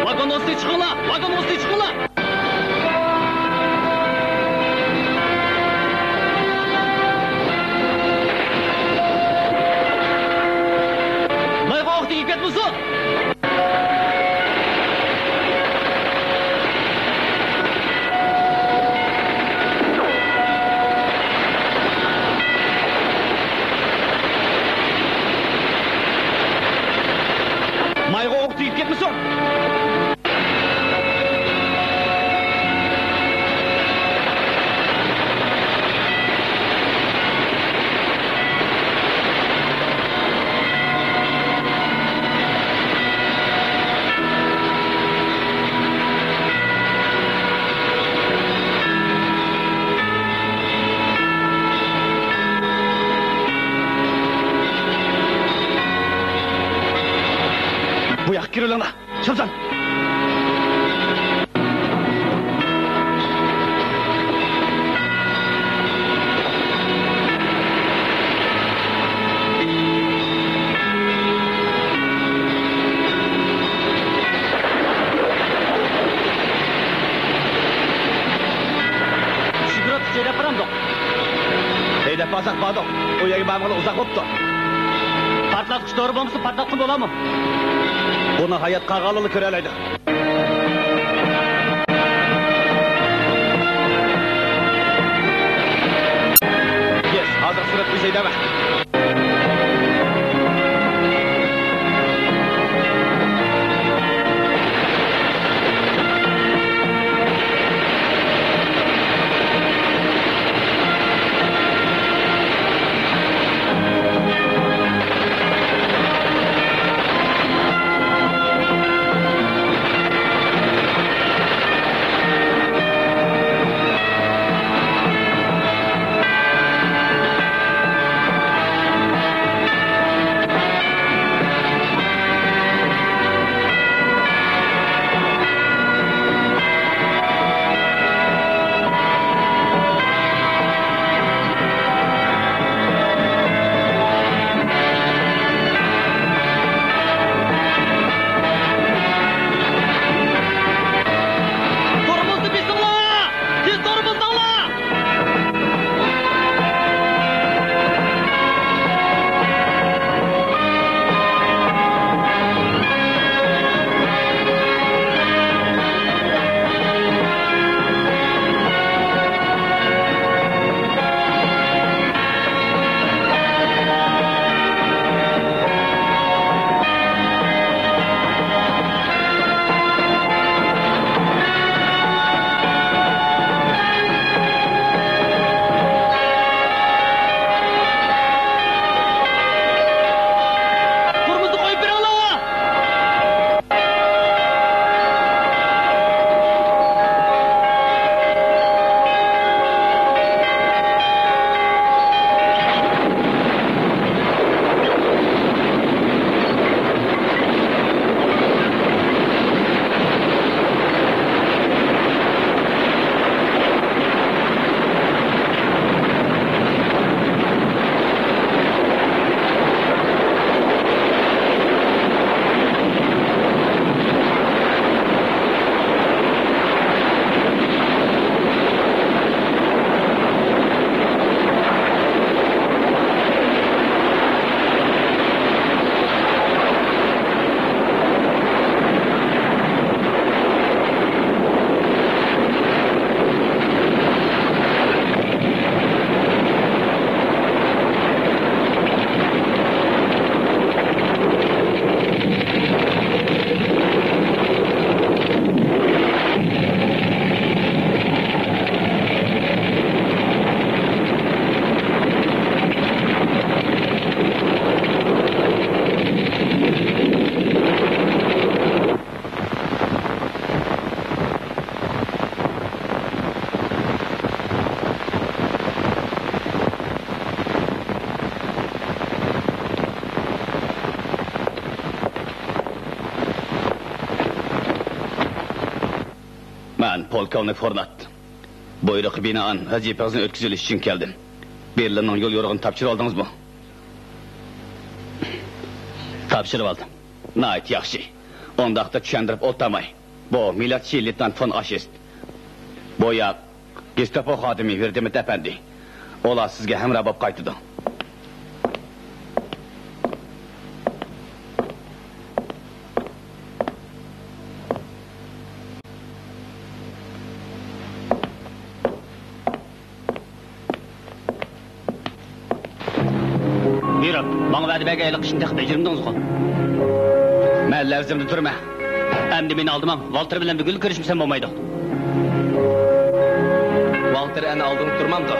ۋاگوننىڭ ئۈستىگە چىقىڭلار! ۋاگوننىڭ ئۈستىگە چىقىڭلار! مايغا ئوق تېگىپ كەتمىسۇن! مايغا ئوق تېگىپ كەتمىسۇن! بۇ ياققا كىرىۋېلىڭلار. شامسان! شۇھرەت، شۇ يەردە بارامدۇق؟ ھەيدەپ بارساق باردۇق. ئۇ يەرگە بارمىغىلى ئۇزاق بوپتۇ. پارتلاتقۇچ دورا بولمىسا پارتلاتقىلى بولامۇ؟ بۇنى ھايات قالغانلارلا كۆرەلەيدۇ. يەس، ھازىر سۈرئەت بىلەن ھەيدەۋەر. مەن پولكوۋنىك فورنات. بۇيرۇققا بىنائەن ۋەزىپىڭىزنى ئۆتكۈزۈۋېلىش ئۈچۈن كەلدىم. بېرلىننىڭ يول يورۇقىنى تاپشۇرۇۋالدىڭىزمۇ؟ تاپشۇرۇۋالدىم. ناھايىتى ياخشى. ئۇنداقتا چۈشەندۈرۈپ ئولتۇرماي. بۇ مىلادچى لېيتېنانت فون ئاشېست. بۇ ياق گېستاپو خادىمى ۋىردىمىت ئەپەندى. ئۇلار سىزگە ھەمراھ بولۇپ قايتىدۇ. بۇيرۇڭ، ماڭا ۋەدە بەرگەن ھېلىقى ئىشنى تېخى بېجىرمىدىڭىزغۇ؟ مەن لەۋزىمدە تۇرىمەن. ئەمدى مېنى ئالدىماڭ، ۋالتېر بىلەن بۈگۈنلا كۆرۈشمىسەم بولمايدۇ. ۋالتېر ئەنە ئالدىڭدا تۇرمامدۇ؟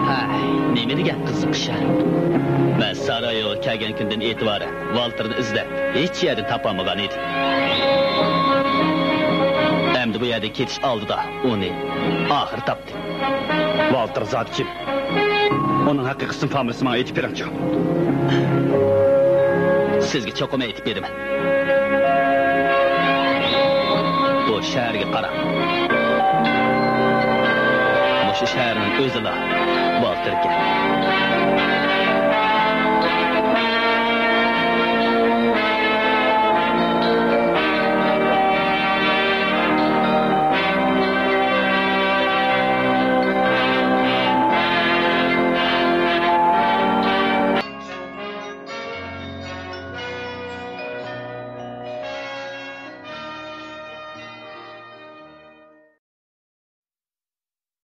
ھەي، نېمە دېگەن قىزىق ئىش ھە؟ مەن سارايوغا كەلگەن كۈندىن ئېتىبارەن ۋالتېرنى ئىزدەپ، ھېچ يەردە تاپالمىغان ئىدىم. ئەمدى بۇ يەردىن كېتىش ئالدىدا ئۇنى ئاخىرى تاپتىم. ۋالتېر زادى كىم؟ ئۇنىڭ ھەقىقىي ئىسىم فامىلىسىنى ماڭا ئېيتىپ بېرىڭچۇ. سىزگە چوقۇم ئېيتىپ بېرىمەن. بۇ شەھەرگە قاراڭ. مۇشۇ شەھەرنىڭ ئۆزىلا ۋالتېركەن.